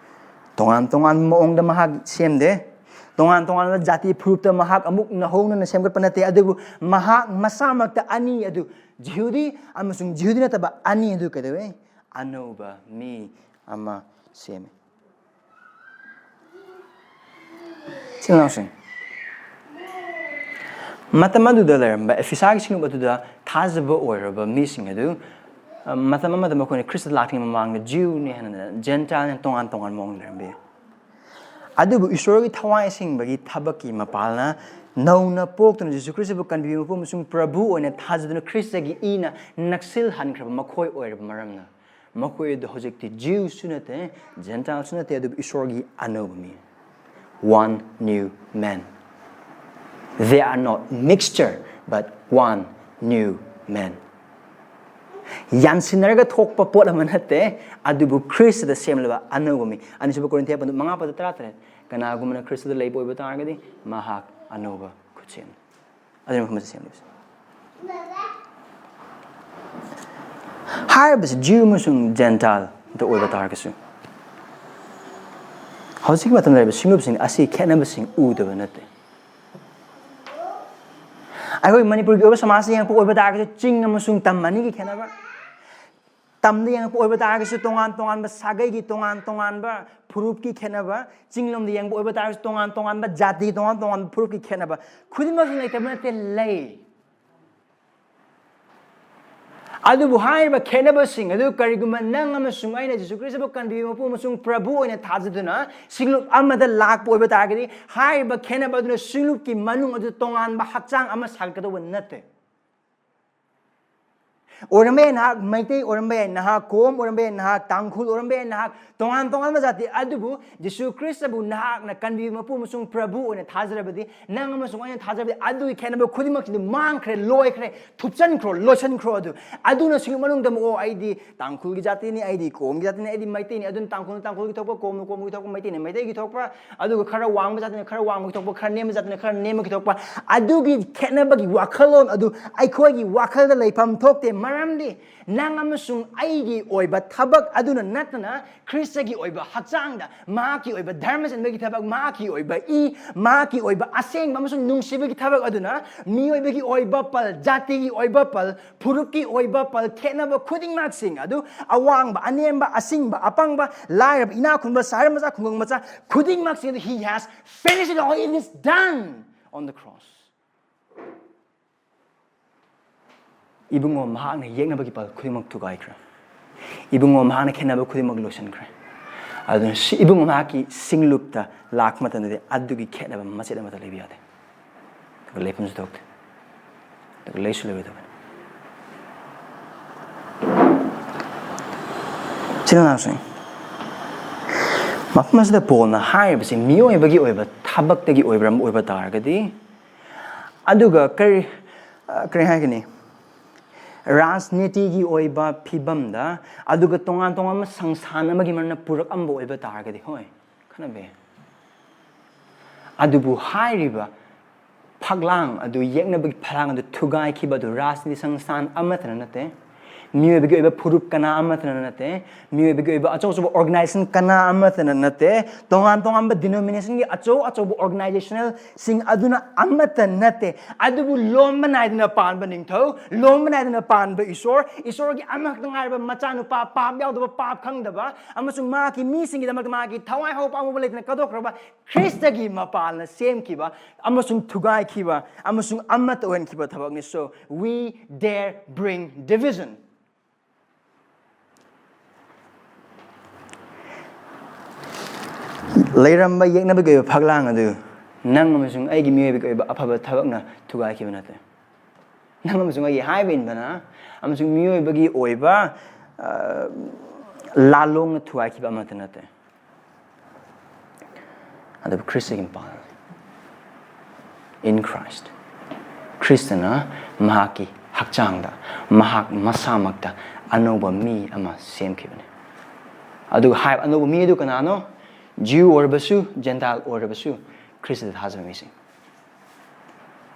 ꯇꯣꯉꯥꯟ ꯇꯣꯉꯥꯟꯕ ꯃꯑꯣꯡꯗ ꯃꯍꯥꯛ ꯁꯦꯝꯗꯦ꯫ ꯇꯣꯉꯥꯟ ꯇꯣꯉꯥꯟꯕ ꯖꯥꯇꯤ ꯐꯨꯔꯨꯞꯇ ꯃꯍꯥꯛ ꯑꯃꯨꯛ ꯅꯧꯍꯧꯅꯅ ꯁꯦꯝꯒꯠꯄ ꯅꯠꯇꯦ, ꯑꯗꯨꯕꯨ ꯃꯍꯥꯛ ꯃꯁꯥꯃꯛꯇ ꯑꯅꯤ ꯑꯗꯨ, ꯖꯤꯍꯨꯗꯤ ꯑꯃꯁꯨꯡ ꯖꯤꯍꯨꯗꯤ ꯅꯠꯇꯕ ꯑꯅꯤ ꯑꯗꯨ ꯀꯩꯗꯧꯋꯦ? ꯑꯅꯧꯕ ꯃꯤ ꯑꯃ ꯁꯦꯝꯃꯤ꯫ ꯏꯆꯤꯜ ꯏꯅꯥꯎꯁꯤꯡ, ꯃꯇꯝ ꯑꯗꯨꯗ ꯂꯩꯔꯝꯕ ꯑꯦꯐꯤꯁꯥꯒꯤ ꯁꯤꯡꯂꯨꯞ ꯑꯗꯨꯗ ꯊꯥꯖꯕ ꯑꯣꯏꯔꯕ ꯃꯤꯁꯤꯡ ꯑꯗꯨ, ꯑ, ꯃꯇꯝ ꯑꯃꯗ ꯃꯈꯣꯏꯅ ꯈ꯭ꯔꯤꯁꯇ ꯂꯥꯛꯇ꯭ꯔꯤꯉꯩ ꯃꯃꯥꯡꯗ ꯖꯤꯎꯅꯤ ꯍꯥꯏꯅ, ꯖꯦꯟꯇꯥꯏꯜꯅ ꯇꯣꯉꯥꯟ ꯇꯣꯉꯥꯟꯕ ꯃꯑꯣꯡꯗ ꯂꯩꯔꯝꯕ ꯌꯥꯏ꯫ ꯑꯗꯨꯕꯨ ꯏꯁꯣꯔꯒꯤ ꯊꯋꯥꯏ ꯑꯁꯦꯡꯕꯒꯤ ꯊꯕꯛꯀꯤ ꯃꯄꯥꯜꯅ ꯅꯧꯅ ꯄꯣꯛꯇꯨꯅ ꯖꯤꯁꯨ ꯈ꯭ꯔꯤꯁꯇꯕꯨ ꯀꯟꯕꯤꯕ ꯃꯄꯨ ꯑꯃꯁꯨꯡ ꯄ꯭ꯔꯚꯨ ꯑꯣꯏꯅ ꯊꯥꯖꯗꯨꯅ ꯈ꯭ꯔꯤꯁꯇꯒꯤ ꯏꯅ ꯅꯛꯁꯤꯜꯍꯟꯈ꯭ꯔꯕ ꯃꯈꯣꯏ ꯑꯣꯏꯔꯕ ꯃꯔꯝꯅ, ꯃꯈꯣꯏ ꯑꯗꯨ ꯍꯧꯖꯤꯛꯇꯤ ꯖꯤꯎꯁꯨ ꯅꯠꯇꯦ, ꯖꯦꯟꯇꯥꯏꯜꯁꯨ ꯅꯠꯇꯦ, ꯑꯗꯨꯕꯨ ꯏꯁꯣꯔꯒꯤ ꯑꯅꯧꯕ ꯃꯤ꯫ One new man. They are not mixture, but one new man. ꯌꯥꯟꯁꯤꯟꯅꯔꯒ ꯊꯣꯛꯄ ꯄꯣꯠ ꯑꯃ ꯅꯠꯇꯦ, ꯑꯗꯨꯕꯨ ꯈ꯭ꯔꯤꯁꯇꯗ ꯁꯦꯝꯂꯕ ꯑꯅꯧꯕ ꯃꯤ꯫ ꯑꯅꯤꯁꯨꯕ ꯀꯣꯔꯤꯟꯊꯤꯌꯥ ꯄꯟꯗꯨ ꯃꯉꯥ ꯄꯗ ꯇꯔꯥ ꯇꯔꯦꯠ, "ꯀꯅꯥꯒꯨꯝꯕꯅ ꯈ꯭ꯔꯤꯁꯇꯗ ꯂꯩꯕ ꯑꯣꯏꯕ ꯇꯥꯔꯒꯗꯤ ꯃꯍꯥꯛ ꯑꯅꯧꯕ ꯈꯨꯠꯁꯦꯝꯅꯤ꯫" ꯑꯗꯨꯅ ꯃꯐꯝ ꯑꯁꯤ ꯁꯦꯝꯂꯤꯕꯁꯦ꯫ ꯍꯥꯏꯔꯤꯕꯁꯤ ꯖꯤꯎ ꯑꯃꯁꯨꯡ ꯖꯦꯟꯇꯥꯏꯜꯗ ꯑꯣꯏꯕ ꯇꯥꯔꯒꯁꯨ, ꯍꯧꯖꯤꯛꯀꯤ ꯃꯇꯝꯗ ꯂꯩꯔꯤꯕ ꯁꯤꯡꯂꯨꯞꯁꯤꯡ ꯑꯁꯤ ꯈꯦꯠꯅꯕꯁꯤꯡ ꯎꯗꯕ ꯅꯠꯇꯦ꯫ ꯑꯩꯈꯣꯏ ꯃꯅꯤꯄꯨꯔꯒꯤ ꯑꯣꯏꯕ ꯁꯃꯥꯖꯇ ꯌꯦꯡꯉꯛꯄ ꯑꯣꯏꯕ ꯇꯥꯔꯒꯁꯨ, ꯆꯤꯡ ꯑꯃꯁꯨꯡ ꯇꯝ ꯑꯅꯤꯒꯤ ꯈꯦꯠꯅꯕ, ꯇꯝꯗ ꯌꯦꯡꯉꯛꯄ ꯑꯣꯏꯕ ꯇꯥꯔꯒꯁꯨ, ꯇꯣꯉꯥꯟ ꯇꯣꯉꯥꯟꯕ ꯁꯥꯒꯩꯒꯤ ꯇꯣꯉꯥꯟ ꯇꯣꯉꯥꯟꯕ ꯐꯨꯔꯨꯞꯀꯤ ꯈꯦꯠꯅꯕ, ꯆꯤꯡꯂꯣꯝꯗ ꯌꯦꯡꯕ ꯑꯣꯏꯕ ꯇꯥꯔꯒꯁꯨ, ꯇꯣꯉꯥꯟ ꯇꯣꯉꯥꯟꯕ ꯖꯥꯇꯤ, ꯇꯣꯉꯥꯟ ꯇꯣꯉꯥꯟꯕ ꯐꯨꯔꯨꯞꯀꯤ ꯈꯦꯠꯅꯕ, ꯈꯨꯗꯤꯡꯃꯛ ꯂꯩꯇꯕ ꯅꯠꯇꯦ, ꯂꯩ꯫ ꯑꯗꯨꯕꯨ ꯍꯥꯏꯔꯤꯕ ꯈꯦꯠꯅꯕꯁꯤꯡ ꯑꯗꯨ ꯀꯔꯤꯒꯨꯝꯕ ꯅꯪ ꯑꯃꯁꯨꯡ ꯑꯩꯅ ꯖꯤꯁꯨ ꯈ꯭ꯔꯤꯁꯇꯕꯨ ꯀꯟꯕꯤꯕ ꯃꯄꯨ ꯑꯃꯁꯨꯡ ꯄ꯭ꯔꯚꯨ ꯑꯣꯏꯅ ꯊꯥꯖꯗꯨꯅ ꯁꯤꯡꯂꯨꯞ ꯑꯃꯗ ꯂꯥꯛꯄ ꯑꯣꯏꯕ ꯇꯥꯔꯒꯗꯤ, ꯍꯥꯏꯔꯤꯕ ꯈꯦꯠꯅꯕ ꯑꯗꯨꯅ ꯁꯤꯡꯂꯨꯞꯀꯤ ꯃꯅꯨꯡ ꯑꯗꯨ ꯇꯣꯉꯥꯟꯕ ꯍꯛꯆꯥꯡ ꯑꯃ ꯁꯥꯒꯠꯀꯗꯧꯕ ꯅꯠꯇꯦ꯫ ꯑꯣꯏꯔꯝꯕ ꯌꯥꯏ ꯅꯍꯥꯛ ꯃꯩꯇꯩ, ꯑꯣꯏꯔꯝꯕ ꯌꯥꯏ ꯅꯍꯥꯛ ꯀꯣꯝ, ꯑꯣꯏꯔꯝꯕ ꯌꯥꯏ ꯅꯍꯥꯛ ꯇꯥꯡꯈꯨꯜ, ꯑꯣꯏꯔꯝꯕ ꯌꯥꯏ ꯅꯍꯥꯛ ꯇꯣꯉꯥꯟ ꯇꯣꯉꯥꯟꯕ ꯖꯥꯇꯤ, ꯑꯗꯨꯕꯨ ꯖꯤꯁꯨ ꯈ꯭ꯔꯤꯁꯇꯕꯨ ꯅꯍꯥꯛꯅ ꯀꯟꯕꯤꯕ ꯃꯄꯨ ꯑꯃꯁꯨꯡ ꯄ꯭ꯔꯚꯨ ꯑꯣꯏꯅ ꯊꯥꯖꯔꯕꯗꯤ, ꯅꯪ ꯑꯃꯁꯨꯡ ꯑꯩꯅ ꯊꯥꯖꯔꯕꯗꯤ, ꯑꯗꯨꯒꯤ ꯈꯦꯠꯅꯕ ꯈꯨꯗꯤꯡꯃꯛꯁꯤꯗꯤ ꯃꯥꯡꯈ꯭ꯔꯦ, ꯂꯣꯏꯈ꯭ꯔꯦ, ꯊꯨꯞꯆꯟꯈ꯭ꯔꯣ, ꯂꯣꯏꯁꯟꯈ꯭ꯔꯣ꯫ ꯑꯗꯨ, ꯑꯗꯨꯅ ꯁꯤꯡꯂꯨꯞ ꯃꯅꯨꯡꯗ ꯑꯃꯨꯛ, "ꯑꯣ, ꯑꯩꯗꯤ ꯇꯥꯡꯈꯨꯜꯒꯤ ꯖꯥꯇꯤꯅꯤ, ꯑꯩꯗꯤ ꯀꯣꯝꯒꯤ ꯖꯥꯇꯤꯅꯤ, ꯑꯩꯗꯤ ꯃꯩꯇꯩꯅꯤ", ꯑꯗꯨꯅ ꯇꯥꯡꯈꯨꯜꯅ ꯇꯥꯡꯈꯨꯜꯒꯤ ꯊꯣꯛꯄ, ꯀꯣꯝꯅ ꯀꯣꯝꯒꯤ ꯊꯣꯛꯄ, ꯃꯩꯇꯩꯅ ꯃꯩꯇꯩꯒꯤ ꯊꯣꯛꯄ, ꯑꯗꯨꯒ ꯈꯔ ꯋꯥꯡꯕ ꯖꯥꯇꯤꯅ ꯈꯔ ꯋꯥꯡꯕꯒꯤ ꯊꯣꯛꯄ, ꯈꯔ ꯅꯦꯝꯕ ꯖꯥꯇꯤꯅ ꯈꯔ ꯅꯦꯝꯕꯒꯤ ꯊꯣꯛꯄ, ꯑꯗꯨꯒꯤ ꯈꯦꯠꯅꯕꯒꯤ ꯋꯥꯈꯜꯂꯣꯟ ꯑꯗꯨ ꯑꯩꯈꯣꯏꯒꯤ ꯋꯥꯈꯜꯗ ꯂꯩꯐꯝ ꯊꯣꯛꯇꯦ꯫ ꯃꯔꯝꯗꯤ ꯅꯪ ꯑꯃꯁꯨꯡ ꯑꯩꯒꯤ ꯑꯣꯏꯕ ꯊꯕꯛ ꯑꯗꯨꯅ ꯅꯠꯇꯅ, ꯈ꯭ꯔꯤꯁꯇꯒꯤ ꯑꯣꯏꯕ ꯍꯛꯆꯥꯡꯗ, ꯃꯍꯥꯛꯀꯤ ꯑꯣꯏꯕ ꯙꯔꯃ ꯆꯦꯟꯕꯒꯤ ꯊꯕꯛ, ꯃꯍꯥꯛꯀꯤ ꯑꯣꯏꯕ ꯏ, ꯃꯍꯥꯛꯀꯤ ꯑꯣꯏꯕ ꯑꯁꯦꯡꯕ ꯑꯃꯁꯨꯡ ꯅꯨꯡꯁꯤꯕꯒꯤ ꯊꯕꯛ ꯑꯗꯨꯅ ꯃꯤꯑꯣꯏꯕꯒꯤ ꯑꯣꯏꯕ ꯄꯜ, ꯖꯥꯇꯤꯒꯤ ꯑꯣꯏꯕ ꯄꯜ, ꯐꯨꯔꯨꯞꯀꯤ ꯑꯣꯏꯕ ꯄꯜ, ꯈꯦꯠꯅꯕ ꯈꯨꯗꯤꯡꯃꯛꯁꯤꯡ ꯑꯗꯨ, ꯑꯋꯥꯡꯕ, ꯑꯅꯦꯝꯕ, ꯑꯁꯤꯡꯕ, ꯑꯄꯪꯕ, ꯂꯥꯏꯔꯕ, ꯏꯅꯥꯛ ꯈꯨꯟꯕ, ꯁꯍꯔ ꯃꯆꯥ, ꯈꯨꯡꯒꯪ ꯃꯆꯥ, ꯈꯨꯗꯤꯡꯃꯛꯁꯤꯡ ꯑꯗꯨ, He has finished it all, it is done on the cross. ꯏꯕꯨꯡꯉꯣ ꯃꯍꯥꯛꯅ ꯌꯦꯛꯅꯕꯒꯤ ꯄꯥꯜ ꯈꯨꯗꯤꯡꯃꯛ ꯊꯨꯒꯥꯏꯈ꯭ꯔꯦ꯫ ꯏꯕꯨꯡꯉꯣ ꯃꯍꯥꯛꯅ ꯈꯦꯠꯅꯕ ꯈꯨꯗꯤꯡꯃꯛ ꯂꯣꯏꯁꯤꯟꯈ꯭ꯔꯦ꯫ ꯑꯗꯨꯅ ꯁꯤ ꯏꯕꯨꯡꯉꯣ ꯃꯍꯥꯛꯀꯤ ꯁꯤꯡꯂꯨꯞꯇ ꯂꯥꯛꯄ ꯃꯇꯝꯗꯗꯤ ꯑꯗꯨꯒꯤ ꯈꯦꯠꯅꯕ ꯃꯆꯦꯠ ꯑꯃꯠꯇ ꯂꯩꯕ ꯌꯥꯗꯦ꯫ ꯑꯗꯨꯒ ꯂꯩꯐꯝꯁꯨ ꯊꯣꯛꯇꯦ꯫ ꯑꯗꯨꯒ ꯂꯩꯁꯨ ꯂꯩꯔꯣꯏꯗꯕꯅꯤ꯫ ꯏꯆꯤꯜ ꯏꯅꯥꯎꯁꯤꯡ, ꯃꯐꯝ ꯑꯁꯤꯗ ꯄꯣꯜꯅ ꯍꯥꯏꯔꯤꯕꯁꯤ ꯃꯤꯑꯣꯏꯕꯒꯤ ꯑꯣꯏꯕ ꯊꯕꯛꯇꯒꯤ ꯑꯣꯏꯕ ꯑꯃ ꯑꯣꯏꯕ ꯇꯥꯔꯒꯗꯤ, ꯑꯗꯨꯒ ꯀꯔꯤ, ꯑ, ꯀꯔꯤ ꯍꯥꯏꯒꯅꯤ? ꯔꯥꯖꯅꯤꯇꯤꯒꯤ ꯑꯣꯏꯕ ꯐꯤꯕꯝꯗ, ꯑꯗꯨꯒ ꯇꯣꯉꯥꯟ ꯇꯣꯉꯥꯟꯕ ꯁꯪꯁꯊꯥꯟ ꯑꯃꯒꯤ ꯃꯔꯝꯅ ꯄꯨꯔꯛꯑꯝꯕ ꯑꯣꯏꯕ ꯇꯥꯔꯒꯗꯤ, ꯍꯣꯏ, ꯈꯟꯅꯕ ꯌꯥꯏ꯫ ꯑꯗꯨꯕꯨ ꯍꯥꯏꯔꯤꯕ ꯐꯛꯂꯥꯡ ꯑꯗꯨ, ꯌꯦꯛꯅꯕꯒꯤ ꯐꯛꯂꯥꯡ ꯑꯗꯨ ꯊꯨꯒꯥꯏꯈꯤꯕ ꯑꯗꯨ ꯔꯥꯖꯅꯤꯇꯤ ꯁꯪꯁꯊꯥꯟ ꯑꯃꯠꯇꯅ ꯅꯠꯇꯦ, ꯃꯤꯑꯣꯏꯕꯒꯤ ꯑꯣꯏꯕ ꯐꯨꯔꯨꯞ ꯀꯅꯥ ꯑꯃꯠꯇꯅ ꯅꯠꯇꯦ, ꯃꯤꯑꯣꯏꯕꯒꯤ ꯑꯣꯏꯕ ꯑꯆꯧ ꯑꯆꯧꯕ organization ꯀꯅꯥ ꯑꯃꯠꯇꯅ ꯅꯠꯇꯦ, ꯇꯣꯉꯥꯟ ꯇꯣꯉꯥꯟꯕ denominationꯒꯤ ꯑꯆꯧ ꯑꯆꯧꯕ organizationalꯁꯤꯡ ꯑꯗꯨꯅ ꯑꯃꯠꯇ ꯅꯠꯇꯦ꯫ ꯑꯗꯨꯕꯨ ꯂꯣꯝꯕ ꯅꯥꯏꯗꯅ ꯄꯥꯟꯕ ꯅꯤꯡꯊꯧ, ꯂꯣꯝꯕ ꯅꯥꯏꯗꯅ ꯄꯥꯟꯕ ꯏꯁꯣꯔ, ꯏꯁꯣꯔꯒꯤ ꯑꯃꯈꯛꯇ ꯉꯥꯏꯔꯕ ꯃꯆꯥꯅꯨꯄꯥ, ꯄꯥꯞ ꯌꯥꯎꯗꯕ, ꯄꯥꯞ ꯈꯪꯗꯕ, ꯑꯃꯁꯨꯡ ꯃꯍꯥꯛꯀꯤ ꯃꯤꯁꯤꯡꯒꯤꯗꯃꯛꯇ ꯃꯍꯥꯛꯀꯤ ꯊꯋꯥꯏ ꯍꯧꯕ ꯑꯃꯨꯕ ꯂꯩꯇꯅ ꯀꯠꯊꯣꯛꯈ꯭ꯔꯕ ꯈ꯭ꯔꯤꯁꯇꯒꯤ ꯃꯄꯥꯜꯅ ꯁꯦꯝꯈꯤꯕ ꯑꯃꯁꯨꯡ ꯊꯨꯒꯥꯏꯈꯤꯕ ꯑꯃꯁꯨꯡ ꯑꯃꯠꯇ ꯑꯣꯏꯍꯟꯈꯤꯕ ꯊꯕꯛꯅꯤ꯫ So, we dare bring division. ꯂꯩꯔꯝꯕ ꯌꯦꯛꯅꯕꯒꯤ ꯑꯣꯏꯕ ꯐꯛꯂꯥꯡ ꯑꯗꯨ ꯅꯪ ꯑꯃꯁꯨꯡ ꯑꯩꯒꯤ ꯃꯤꯑꯣꯏꯕꯒꯤ ꯑꯣꯏꯕ ꯑꯐꯕ ꯊꯕꯛꯅ ꯊꯨꯒꯥꯏꯈꯤꯕ ꯅꯠꯇꯦ꯫ ꯅꯪ ꯑꯃꯁꯨꯡ ꯑꯩꯒꯤ ꯍꯥꯏꯕ ꯏꯟꯕꯅ ꯑꯃꯁꯨꯡ ꯃꯤꯑꯣꯏꯕꯒꯤ ꯑꯣꯏꯕ, ꯑ, ꯂꯥꯂꯣꯡꯅ ꯊꯨꯒꯥꯏꯈꯤꯕ ꯑꯃꯠꯇ ꯅꯠꯇꯦ꯫ ꯑꯗꯨꯕꯨ ꯈ꯭ꯔꯤꯁꯇꯒꯤ ꯃꯄꯥꯜ, in Christ, ꯈ꯭ꯔꯤꯁꯇꯅ ꯃꯍꯥꯛꯀꯤ ꯍꯛꯆꯥꯡꯗ, ꯃꯍꯥꯛ ꯃꯁꯥꯃꯛꯇ ꯑꯅꯧꯕ ꯃꯤ ꯑꯃ ꯁꯦꯝꯈꯤꯕꯅꯤ꯫ ꯑꯗꯨꯒ ꯍꯥꯏ-, ꯑꯅꯧꯕ ꯃꯤ ꯑꯗꯨ ꯀꯅꯥꯅꯣ? ꯖ꯭ꯌꯨ ꯑꯣꯏꯔꯕꯁꯨ, ꯖꯦꯟꯇꯥꯏꯜ ꯑꯣꯏꯔꯕꯁꯨ, ꯈ꯭ꯔꯤꯁꯇꯗ ꯊꯥꯖꯕ ꯃꯤꯁꯤꯡ꯫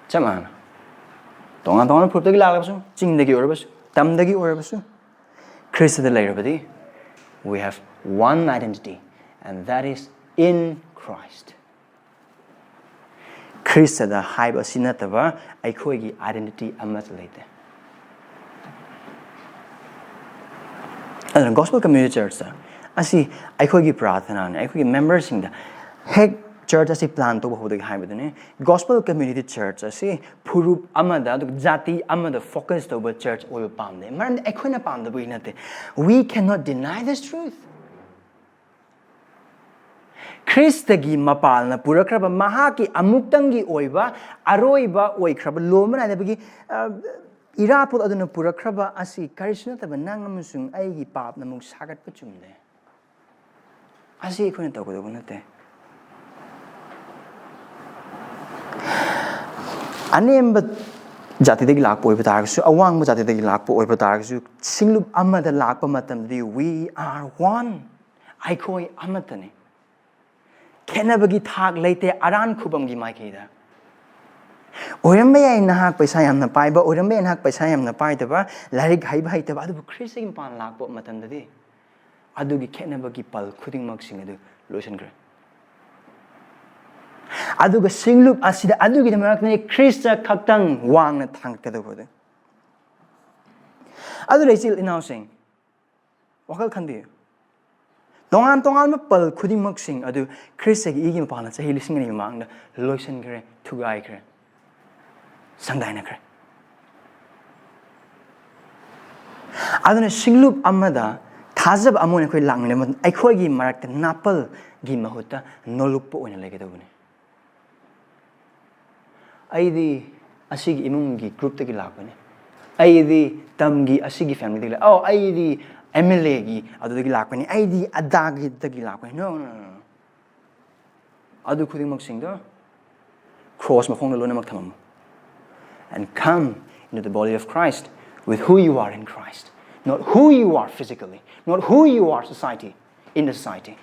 ꯆꯞ ꯃꯥꯟꯅꯅ, ꯇꯣꯉꯥꯟ ꯇꯣꯉꯥꯟꯕ ꯐꯨꯔꯨꯞꯇꯒꯤ ꯂꯥꯛꯂꯕꯁꯨ, ꯆꯤꯡꯗꯒꯤ ꯑꯣꯏꯔꯕꯁꯨ, ꯇꯝꯗꯒꯤ ꯑꯣꯏꯔꯕꯁꯨ, ꯈ꯭ꯔꯤꯁꯇꯗ ꯂꯩꯔꯕꯗꯤ, we have one identity, and that is in Christ. ꯈ꯭ꯔꯤꯁꯇꯗ ꯍꯥꯏꯕ ꯑꯁꯤ ꯅꯠꯇꯕ ꯑꯩꯈꯣꯏꯒꯤ identity ꯑꯃꯠꯇ ꯂꯩꯇꯦ꯫ ꯑꯗꯨꯅ Gospel Community Churchꯇ ꯑꯁꯤ ꯑꯩꯈꯣꯏꯒꯤ ꯄ꯭ꯔꯥꯔꯊꯅꯥꯅꯤ, ꯑꯩꯈꯣꯏꯒꯤ memberꯁꯤꯡꯗ ꯍꯦꯛ Church ꯑꯁꯤ plan ꯇꯧꯕ ꯍꯧꯗꯒꯦ ꯍꯥꯏꯕꯗꯨꯅꯤ꯫ Gospel Community Church ꯑꯁꯤ ꯐꯨꯔꯨꯞ ꯑꯃꯗ, ꯑꯗꯨꯒ ꯖꯥꯇꯤ ꯑꯃꯗ focus ꯇꯧꯕ church ꯑꯣꯏꯕ ꯄꯥꯝꯗꯦ꯫ ꯃꯔꯝꯗꯤ ꯑꯩꯈꯣꯏꯅ ꯄꯥꯝꯗꯕꯒꯤ ꯅꯠꯇꯦ꯫ We cannot deny this truth. ꯈ꯭ꯔꯤꯁꯇꯒꯤ ꯃꯄꯥꯜꯅ ꯄꯨꯔꯛꯈ꯭ꯔꯕ ꯃꯍꯥꯛꯀꯤ ꯑꯃꯨꯛꯇꯪꯒꯤ ꯑꯣꯏꯕ, ꯑꯔꯣꯏꯕ ꯑꯣꯏꯈ꯭ꯔꯕ, ꯂꯣꯝꯕ ꯅꯥꯏꯗꯕꯒꯤ, ꯑ, ꯏꯔꯥꯠꯄꯣꯠ ꯑꯗꯨꯅ ꯄꯨꯔꯛꯈ꯭ꯔꯕ ꯑꯁꯤ ꯀꯔꯤꯁꯨ ꯅꯠꯇꯕ ꯅꯪ ꯑꯃꯁꯨꯡ ꯑꯩꯒꯤ ꯄꯥꯞꯅ ꯑꯃꯨꯛ ꯁꯥꯒꯠꯄ ꯆꯨꯝꯗꯦ꯫ ꯑꯁꯤ ꯑꯩꯈꯣꯏꯅ ꯇꯧꯒꯗꯧꯕ ꯅꯠꯇꯦ꯫ ꯑꯅꯦꯝꯕ ꯖꯥꯇꯤꯗꯒꯤ ꯂꯥꯛꯄ ꯑꯣꯏꯕ ꯇꯥꯔꯒꯁꯨ, ꯑꯋꯥꯡꯕ ꯖꯥꯇꯤꯗꯒꯤ ꯂꯥꯛꯄ ꯑꯣꯏꯕ ꯇꯥꯔꯒꯁꯨ, ꯁꯤꯡꯂꯨꯞ ꯑꯃꯗ ꯂꯥꯛꯄ ꯃꯇꯝꯗꯗꯤ we are one꯫ ꯑꯩꯈꯣꯏ ꯑꯃꯠꯇꯅꯤ꯫ ꯈꯦꯠꯅꯕꯒꯤ ꯊꯥꯛ ꯂꯩꯇꯦ ꯑꯔꯥꯟ ꯈꯨꯕꯝꯒꯤ ꯃꯥꯏꯀꯩꯗ꯫ ꯑꯣꯏꯔꯝꯕ ꯌꯥꯏ ꯅꯍꯥꯛ ꯄꯩꯁꯥ ꯌꯥꯝꯅ ꯄꯥꯏꯕ, ꯑꯣꯏꯔꯝꯕ ꯌꯥꯏ ꯅꯍꯥꯛ ꯄꯩꯁꯥ ꯌꯥꯝꯅ ꯄꯥꯏꯗꯕ, ꯂꯥꯏꯔꯤꯛ ꯍꯩꯕ ꯍꯩꯇꯕ, ꯑꯗꯨꯕꯨ ꯈ꯭ꯔꯤꯁꯇꯒꯤ ꯃꯄꯥꯟ ꯂꯥꯛꯄ ꯃꯇꯝꯗꯗꯤ ꯑꯗꯨꯒꯤ ꯈꯦꯠꯅꯕꯒꯤ ꯄꯜ ꯈꯨꯗꯤꯡꯃꯛꯁꯤꯡ ꯑꯗꯨ ꯂꯣꯏꯁꯤꯟꯈ꯭ꯔꯦ꯫ ꯑꯗꯨꯒ ꯁꯤꯡꯂꯨꯞ ꯑꯁꯤꯗ ꯑꯗꯨꯒꯤꯗꯃꯛꯇꯅꯤ ꯈ꯭ꯔꯤꯁꯇ ꯈꯛꯇꯪ ꯋꯥꯡꯅ ꯊꯥꯡꯒꯠꯀꯗꯧꯕꯗꯨ꯫ ꯑꯗꯨꯅ ꯏꯆꯤꯜ ꯏꯅꯥꯎꯁꯤꯡ, ꯋꯥꯈꯜ ꯈꯟꯕꯤꯌꯨ꯫ ꯇꯣꯉꯥꯟ ꯇꯣꯉꯥꯟꯕ ꯄꯜ ꯈꯨꯗꯤꯡꯃꯛꯁꯤꯡ ꯑꯗꯨ ꯈ꯭ꯔꯤꯁꯇꯒꯤ ꯏꯒꯤ ꯃꯄꯥꯟꯅ ꯆꯍꯤ ꯂꯤꯁꯤꯡ ꯑꯅꯤ ꯃꯃꯥꯡꯗ ꯂꯣꯏꯁꯤꯟꯈ꯭ꯔꯦ, ꯊꯨꯒꯥꯏꯈ꯭ꯔꯦ, ꯁꯪꯗꯥꯏꯅꯈ꯭ꯔꯦ꯫ ꯑꯗꯨꯅ ꯁꯤꯡꯂꯨꯞ ꯑꯃꯗ ꯊꯥꯖꯕ ꯑꯃ ꯑꯣꯏꯅ ꯑꯩꯈꯣꯏ ꯂꯥꯛꯃꯤꯟꯅꯕ ꯃꯇꯝꯗ ꯑꯩꯈꯣꯏꯒꯤ ꯃꯔꯛꯇ ꯅꯥꯄꯜꯒꯤ ꯃꯍꯨꯠꯇ ꯅꯣꯂꯨꯛꯄ ꯑꯣꯏꯅ ꯂꯩꯒꯗꯧꯕꯅꯤ꯫ ꯑꯩꯗꯤ ꯑꯁꯤꯒꯤ ꯏꯃꯨꯡꯒꯤ groupꯇꯒꯤ ꯂꯥꯛꯄꯅꯤ, ꯑꯩꯗꯤ ꯇꯝꯒꯤ ꯑꯁꯤꯒꯤ familyꯗꯒꯤ ꯂꯥꯛ-, ꯑꯣ, ꯑꯩꯗꯤ MLAꯒꯤ ꯑꯗꯨꯗꯒꯤ ꯂꯥꯛꯄꯅꯤ, ꯑꯩꯗꯤ ꯑꯗꯥꯒꯤꯗꯒꯤ ꯂꯥꯛꯄꯅꯤ꯫ No, no, no, no. ꯑꯗꯨ ꯈꯨꯗꯤꯡꯃꯛꯁꯤꯡꯗꯣ cross ꯃꯈꯣꯡꯗ ꯂꯣꯏꯅꯃꯛ ꯊꯝꯃꯝꯃꯨ꯫ And come into the body of Christ with who you are in Christ, not who you are physically, not who you are society, in the society.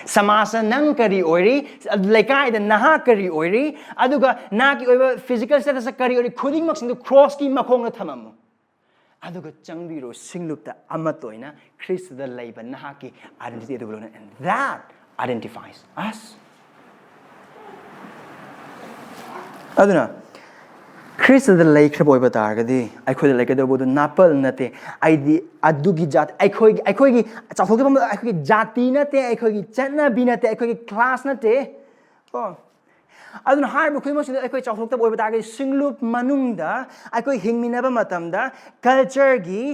ꯁꯃꯥꯖꯇ ꯅꯪ ꯀꯔꯤ ꯑꯣꯏꯔꯤ, ꯂꯩꯀꯥꯏꯗ ꯅꯍꯥꯛ ꯀꯔꯤ ꯑꯣꯏꯔꯤ, ꯑꯗꯨꯒ ꯅꯍꯥꯛꯀꯤ ꯑꯣꯏꯕ physical status ꯀꯔꯤ ꯑꯣꯏꯔꯤ, ꯈꯨꯗꯤꯡꯃꯛꯁꯤꯡꯗꯨ crossꯀꯤ ꯃꯈꯣꯡꯗ ꯊꯝꯃꯝꯃꯨ꯫ ꯑꯗꯨꯒ ꯆꯪꯕꯤꯔꯣ ꯁꯤꯡꯂꯨꯞꯇ ꯑꯃꯠꯇ ꯑꯣꯏꯅ ꯈ꯭ꯔꯤꯁꯇꯗ ꯂꯩꯕ ꯅꯍꯥꯛꯀꯤ identity ꯑꯗꯨꯕꯨ ꯂꯣꯏꯅ, and that identifies us. ꯑꯗꯨꯅ ꯈ꯭ꯔꯤꯁꯇꯗ ꯂꯩꯈ꯭ꯔꯕ ꯑꯣꯏꯕ ꯇꯥꯔꯒꯗꯤ ꯑꯩꯈꯣꯏꯗ ꯂꯩꯒꯗꯧꯕꯗꯨ ꯅꯥꯄꯜ ꯅꯠꯇꯦ꯫ ꯑꯩꯗꯤ ꯑꯗꯨꯒꯤ ꯖꯥꯇꯤ, ꯑꯩꯈꯣꯏꯒꯤ, ꯑꯩꯈꯣꯏꯒꯤ ꯆꯥꯎꯊꯣꯛꯆꯕ ꯑꯃ, ꯑꯩꯈꯣꯏꯒꯤ ꯖꯥꯇꯤ ꯅꯠꯇꯦ, ꯑꯩꯈꯣꯏꯒꯤ ꯆꯠꯅꯕꯤ ꯅꯠꯇꯦ, ꯑꯩꯈꯣꯏꯒꯤ class ꯅꯠꯇꯦ꯫ ꯀꯣ ꯑꯗꯨꯅ ꯍꯥꯏꯔꯤꯕ ꯈꯨꯗꯤꯡꯃꯛꯁꯤꯗ ꯑꯩꯈꯣꯏ ꯆꯥꯎꯊꯣꯛꯇꯕ ꯑꯣꯏꯕ ꯇꯥꯔꯒꯗꯤ ꯁꯤꯡꯂꯨꯞ ꯃꯅꯨꯡꯗ ꯑꯩꯈꯣꯏ ꯍꯤꯡꯃꯤꯟꯅꯕ ꯃꯇꯝꯗ culture ꯒꯤ,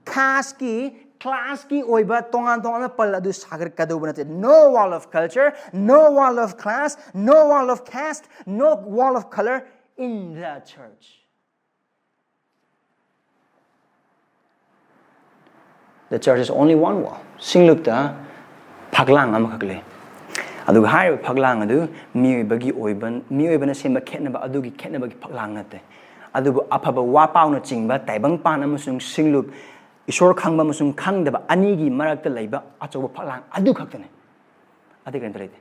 caste ꯀꯤ, class ꯀꯤ ꯑꯣꯏꯕ ꯇꯣꯉꯥꯟ ꯇꯣꯉꯥꯟꯕ ꯄꯜ ꯑꯗꯨ ꯁꯥꯒꯠꯀꯗꯧꯕ ꯅꯠꯇꯦ. No wall of culture, no wall of class, no wall of caste, no wall of color in the church. The church is only one wall. ꯁꯤꯡꯂꯨꯞꯇ ꯐꯛꯂꯥꯡ ꯑꯃꯈꯛ ꯂꯩ. ꯑꯗꯨꯒ ꯍꯥꯏꯔꯤꯕ ꯐꯛꯂꯥꯡ ꯑꯗꯨ ꯃꯤꯑꯣꯏꯕꯒꯤ ꯑꯣꯏꯕ, ꯃꯤꯑꯣꯏꯕꯅ ꯁꯦꯝꯕ ꯈꯦꯠꯅꯕ ꯑꯗꯨꯒꯤ ꯈꯦꯠꯅꯕꯒꯤ ꯐꯛꯂꯥꯡ ꯅꯠꯇꯦ. ꯑꯗꯨꯕꯨ ꯑꯐꯕ ꯋꯥꯄꯥꯎꯅꯆꯤꯡꯕ ꯇꯥꯏꯕꯪꯄꯥꯟ ꯑꯃꯁꯨꯡ ꯁꯤꯡꯂꯨꯞ, ꯏꯁꯣꯔ ꯈꯪꯕ ꯑꯃꯁꯨꯡ ꯈꯪꯗꯕ ꯑꯅꯤꯒꯤ ꯃꯔꯛꯇ ꯂꯩꯕ ꯑꯆꯧꯕ ꯐꯛꯂꯥꯡ ꯑꯗꯨ ꯈꯛꯇꯅꯤ. ꯑꯇꯩ ꯀꯔꯤꯝꯇ ꯂꯩꯇꯦ.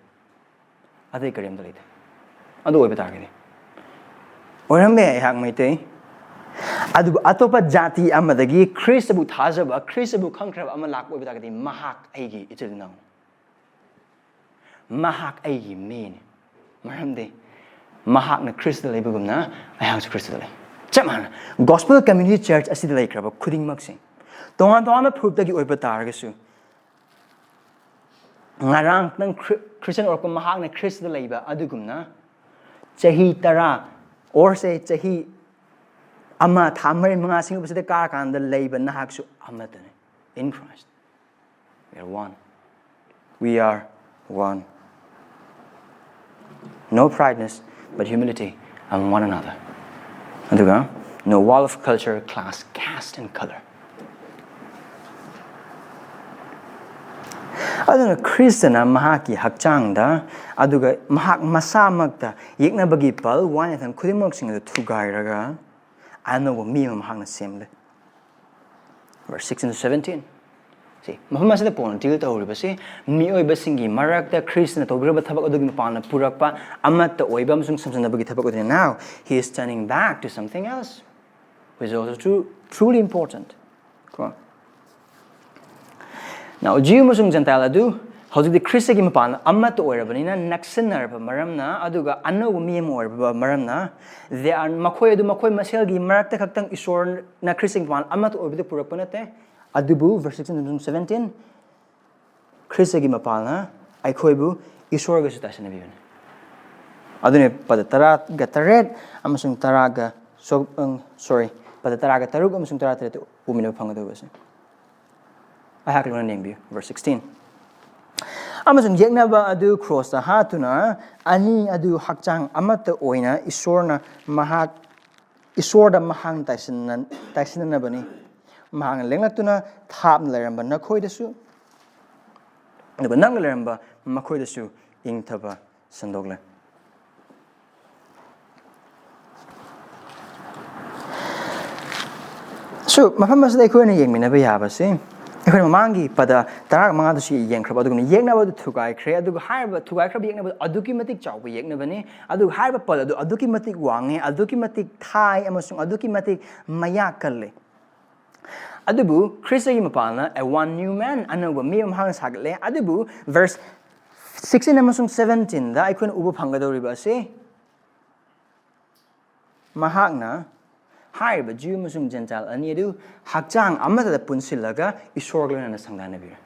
ꯑꯇꯩ ꯀꯔꯤꯝꯇ ꯂꯩꯇꯦ. ꯑꯗꯨ ꯑꯣꯏꯕ ꯇꯥꯔꯒꯗꯤ ꯑꯣꯏꯔꯝꯕ ꯌꯥꯏ ꯑꯩꯍꯥꯛ ꯃꯩꯇꯩ, ꯑꯗꯨꯕꯨ ꯑꯇꯣꯞꯄ ꯖꯥꯇꯤ ꯑꯃꯗꯒꯤ ꯈ꯭ꯔꯤꯁꯇꯕꯨ ꯊꯥꯖꯕ, ꯈ꯭ꯔꯤꯁꯇꯕꯨ ꯈꯪꯈ꯭ꯔꯕ ꯑꯃ ꯂꯥꯛꯄ ꯑꯣꯏꯕ ꯇꯥꯔꯒꯗꯤ ꯃꯍꯥꯛ ꯑꯩꯒꯤ ꯏꯆꯤꯜ ꯏꯅꯥꯎ, ꯃꯍꯥꯛ ꯑꯩꯒꯤ ꯃꯤꯅꯤ. ꯃꯔꯝꯗꯤ ꯃꯍꯥꯛꯅ ꯈ꯭ꯔꯤꯁꯇꯗ ꯂꯩꯕꯒꯨꯝꯅ ꯑꯩꯍꯥꯛꯁꯨ ꯈ꯭ꯔꯤꯁꯇꯗ ꯂꯩ. ꯆꯞ ꯃꯥꯟꯅꯅ Gospel Community Church ꯑꯁꯤꯗ ꯂꯩꯈ꯭ꯔꯕ ꯈꯨꯗꯤꯡꯃꯛꯁꯤ ꯇꯣꯉꯥꯟ ꯇꯣꯉꯥꯟꯕ ꯐꯨꯔꯨꯞꯇꯒꯤ ꯑꯣꯏꯕ ꯇꯥꯔꯒꯁꯨ ꯉꯔꯥꯡ ꯅꯪ ꯈ꯭ꯔꯤ-, ꯈ꯭ꯔꯤꯁꯇꯤꯌꯟ ꯑꯣꯏꯔꯛꯄ ꯃꯍꯥꯛꯅ ꯈ꯭ꯔꯤꯁꯇꯗ ꯂꯩꯕ ꯑꯗꯨꯒꯨꯝꯅ ꯆꯍꯤ ꯇꯔꯥ, or say ꯆꯍꯤ ꯑꯃ, ꯊꯥ ꯃꯔꯤ, ꯃꯉꯥ, ꯁꯤꯡꯒꯨꯝꯕꯁꯤꯗ ꯀꯥꯔꯀꯥꯟꯗ ꯂꯩꯕ ꯅꯍꯥꯛꯁꯨ ꯑꯃꯠꯇꯅꯤ. In Christ. We are one. We are one. No prideness, but humility among one another. ꯑꯗꯨꯒ no wall of culture, class, caste, and color. ꯑꯗꯨꯅ ꯈ꯭ꯔꯤꯁꯇꯅ ꯃꯍꯥꯛꯀꯤ ꯍꯛꯆꯥꯡꯗ, ꯑꯗꯨꯒ ꯃꯍꯥꯛ ꯃꯁꯥꯃꯛꯇ ꯌꯦꯛꯅꯕꯒꯤ ꯄꯜ, ꯋꯥꯌꯦꯜꯊꯪ ꯈꯨꯗꯤꯡꯃꯛꯁꯤꯡ ꯑꯗꯨ ꯊꯨꯒꯥꯏꯔꯒ ꯑꯅꯧꯕ ꯃꯤ ꯑꯃ ꯃꯍꯥꯛꯅ ꯁꯦꯝꯂꯦ. Verse sixteen to seventeen. ꯁꯤ, ꯃꯐꯝ ꯑꯁꯤꯗ ꯄꯣꯜꯅ ꯗꯤꯜ ꯇꯧꯔꯤꯕꯁꯤ ꯃꯤꯑꯣꯏꯕꯁꯤꯡꯒꯤ ꯃꯔꯛꯇ ꯈ꯭ꯔꯤꯁꯇꯅ ꯇꯧꯕꯤꯔꯕ ꯊꯕꯛ ꯑꯗꯨꯒꯤ ꯃꯄꯥꯟꯅ ꯄꯨꯔꯛꯄ ꯑꯃꯠꯇ ꯑꯣꯏꯕ ꯑꯃꯁꯨꯡ ꯁꯝꯖꯟꯅꯕꯒꯤ ꯊꯕꯛ ꯑꯗꯨꯅꯤ. Now, he is turning back to something else, which is also true, truly important. ꯀꯣ? Now, Jew ꯑꯃꯁꯨꯡ Gentile ꯑꯗꯨ ꯍꯧꯖꯤꯛꯇꯤ ꯈ꯭ꯔꯤꯁꯇꯒꯤ ꯃꯄꯥꯟꯗ ꯑꯃꯠꯇ ꯑꯣꯏꯔꯕꯅꯤꯅ, ꯅꯛꯁꯤꯟꯅꯔꯕ ꯃꯔꯝꯅ, ꯑꯗꯨꯒ ꯑꯅꯧꯕ ꯃꯤ ꯑꯃ ꯑꯣꯏꯔꯕ ꯃꯔꯝꯅ, they are, ꯃꯈꯣꯏ ꯑꯗꯨ ꯃꯈꯣꯏ ꯃꯁꯦꯜꯒꯤ ꯃꯔꯛꯇ ꯈꯛꯇꯪ ꯏꯁꯣꯔꯅ ꯈ꯭ꯔꯤꯁꯇꯒꯤ ꯃꯄꯥꯟ ꯑꯃꯠꯇ ꯑꯣꯏꯕꯗꯨ ꯄꯨꯔꯛꯄ ꯅꯠꯇꯦ, ꯑꯗꯨꯕꯨ verse sixteen ꯑꯃꯁꯨꯡ seventeen, ꯈ꯭ꯔꯤꯁꯇꯒꯤ ꯃꯄꯥꯟꯅ ꯑꯩꯈꯣꯏꯕꯨ ꯏꯁꯣꯔꯒꯁꯨ ꯇꯥꯏꯁꯤꯟꯅꯕꯤꯕꯅꯤ. ꯑꯗꯨꯅ ꯄꯗ ꯇꯔꯥꯒ ꯇꯔꯦꯠ ꯑꯃꯁꯨꯡ ꯇꯔꯥꯒ, so, ꯎꯝ, sorry, ꯄꯗ ꯇꯔꯥꯒ ꯇꯔꯨꯛ ꯑꯃꯁꯨꯡ ꯇꯔꯥ ꯇꯔꯦꯠꯇ ꯎꯃꯤꯟꯅꯕ ꯐꯪꯒꯗꯧꯕꯁꯦ꯫ ꯑꯩꯍꯥꯛ ꯂꯣꯏꯅ ꯌꯦꯡꯕꯤꯌꯨ, verse sixteen꯫ "ꯑꯃꯁꯨꯡ ꯌꯦꯛꯅꯕ ꯑꯗꯨ ꯀ꯭ꯔꯣꯁꯇ ꯍꯥꯠꯇꯨꯅ ꯑꯅꯤ ꯑꯗꯨ ꯍꯛꯆꯥꯡ ꯑꯃꯠꯇ ꯑꯣꯏꯅ ꯏꯁꯣꯔꯅ ꯃꯍꯥꯛ, ꯏꯁꯣꯔꯗ ꯃꯍꯥꯛ ꯇꯥꯏꯁꯤꯟꯅ-, ꯇꯥꯏꯁꯤꯟꯅꯅꯕꯅꯤ꯫ ꯃꯍꯥꯛꯅ ꯂꯦꯡꯂꯛꯇꯨꯅ ꯊꯥꯞꯅ ꯂꯩꯔꯝꯕ ꯅꯈꯣꯏꯗꯁꯨ, ꯑꯗꯨꯒ ꯅꯛꯅ ꯂꯩꯔꯝꯕ ꯃꯈꯣꯏꯗꯁꯨ ꯏꯪꯊꯕ ꯁꯟꯗꯣꯛꯂꯦ"꯫ So, ꯃꯐꯝ ꯑꯁꯤꯗ ꯑꯩꯈꯣꯏꯅ ꯌꯦꯡꯃꯤꯟꯅꯕ ꯌꯥꯕꯁꯤ, ꯑꯩꯈꯣꯏꯅ ꯃꯃꯥꯡꯒꯤ ꯄꯗ ꯇꯔꯥꯃꯉꯥꯗꯁꯨ ꯌꯦꯡꯈ꯭ꯔꯕ ꯑꯗꯨꯒꯨꯝꯅ ꯌꯦꯛꯅꯕ ꯑꯗꯨ ꯊꯨꯒꯥꯏꯈ꯭ꯔꯦ꯫ ꯑꯗꯨꯒ ꯍꯥꯏꯔꯤꯕ ꯊꯨꯒꯥꯏꯈ꯭ꯔꯕ ꯌꯦꯛꯅꯕ ꯑꯗꯨ ꯑꯗꯨꯛꯀꯤ ꯃꯇꯤꯛ ꯆꯥꯎꯕ ꯌꯦꯛꯅꯕꯅꯤ, ꯑꯗꯨꯒ ꯍꯥꯏꯔꯤꯕ ꯄꯗ ꯑꯗꯨ ꯑꯗꯨꯛꯀꯤ ꯃꯇꯤꯛ ꯋꯥꯡꯉꯦ, ꯑꯗꯨꯛꯀꯤ ꯃꯇꯤꯛ ꯊꯥꯏ, ꯑꯃꯁꯨꯡ ꯑꯗꯨꯛꯀꯤ ꯃꯇꯤꯛ ꯃꯌꯥ ꯀꯜꯂꯦ꯫ ꯑꯗꯨꯕꯨ ꯈ꯭ꯔꯤꯁꯇꯒꯤ ꯃꯄꯥꯜꯅ, a one new man, ꯑꯅꯧꯕ ꯃꯤ ꯑꯃ ꯃꯍꯥꯛꯅ ꯁꯥꯒꯠꯂꯦ꯫ ꯑꯗꯨꯕꯨ verse sixteen ꯑꯃꯁꯨꯡ seventeenꯗ ꯑꯩꯈꯣꯏꯅ ꯎꯕ ꯐꯪꯒꯗꯧꯔꯤꯕ ꯑꯁꯤ, ꯃꯍꯥꯛꯅ ꯍꯥꯏꯔꯤꯕ ꯖ꯭ꯌꯨ ꯑꯃꯁꯨꯡ ꯖꯦꯟꯇꯥꯏꯜ ꯑꯅꯤ ꯑꯗꯨ ꯍꯛꯆꯥꯡ ꯑꯃꯠꯇꯗ ꯄꯨꯟꯁꯤꯜꯂꯒ ꯏꯁꯣꯔꯒ ꯂꯣꯏꯅꯅ ꯁꯪꯒꯥꯅꯕꯤꯔꯦ꯫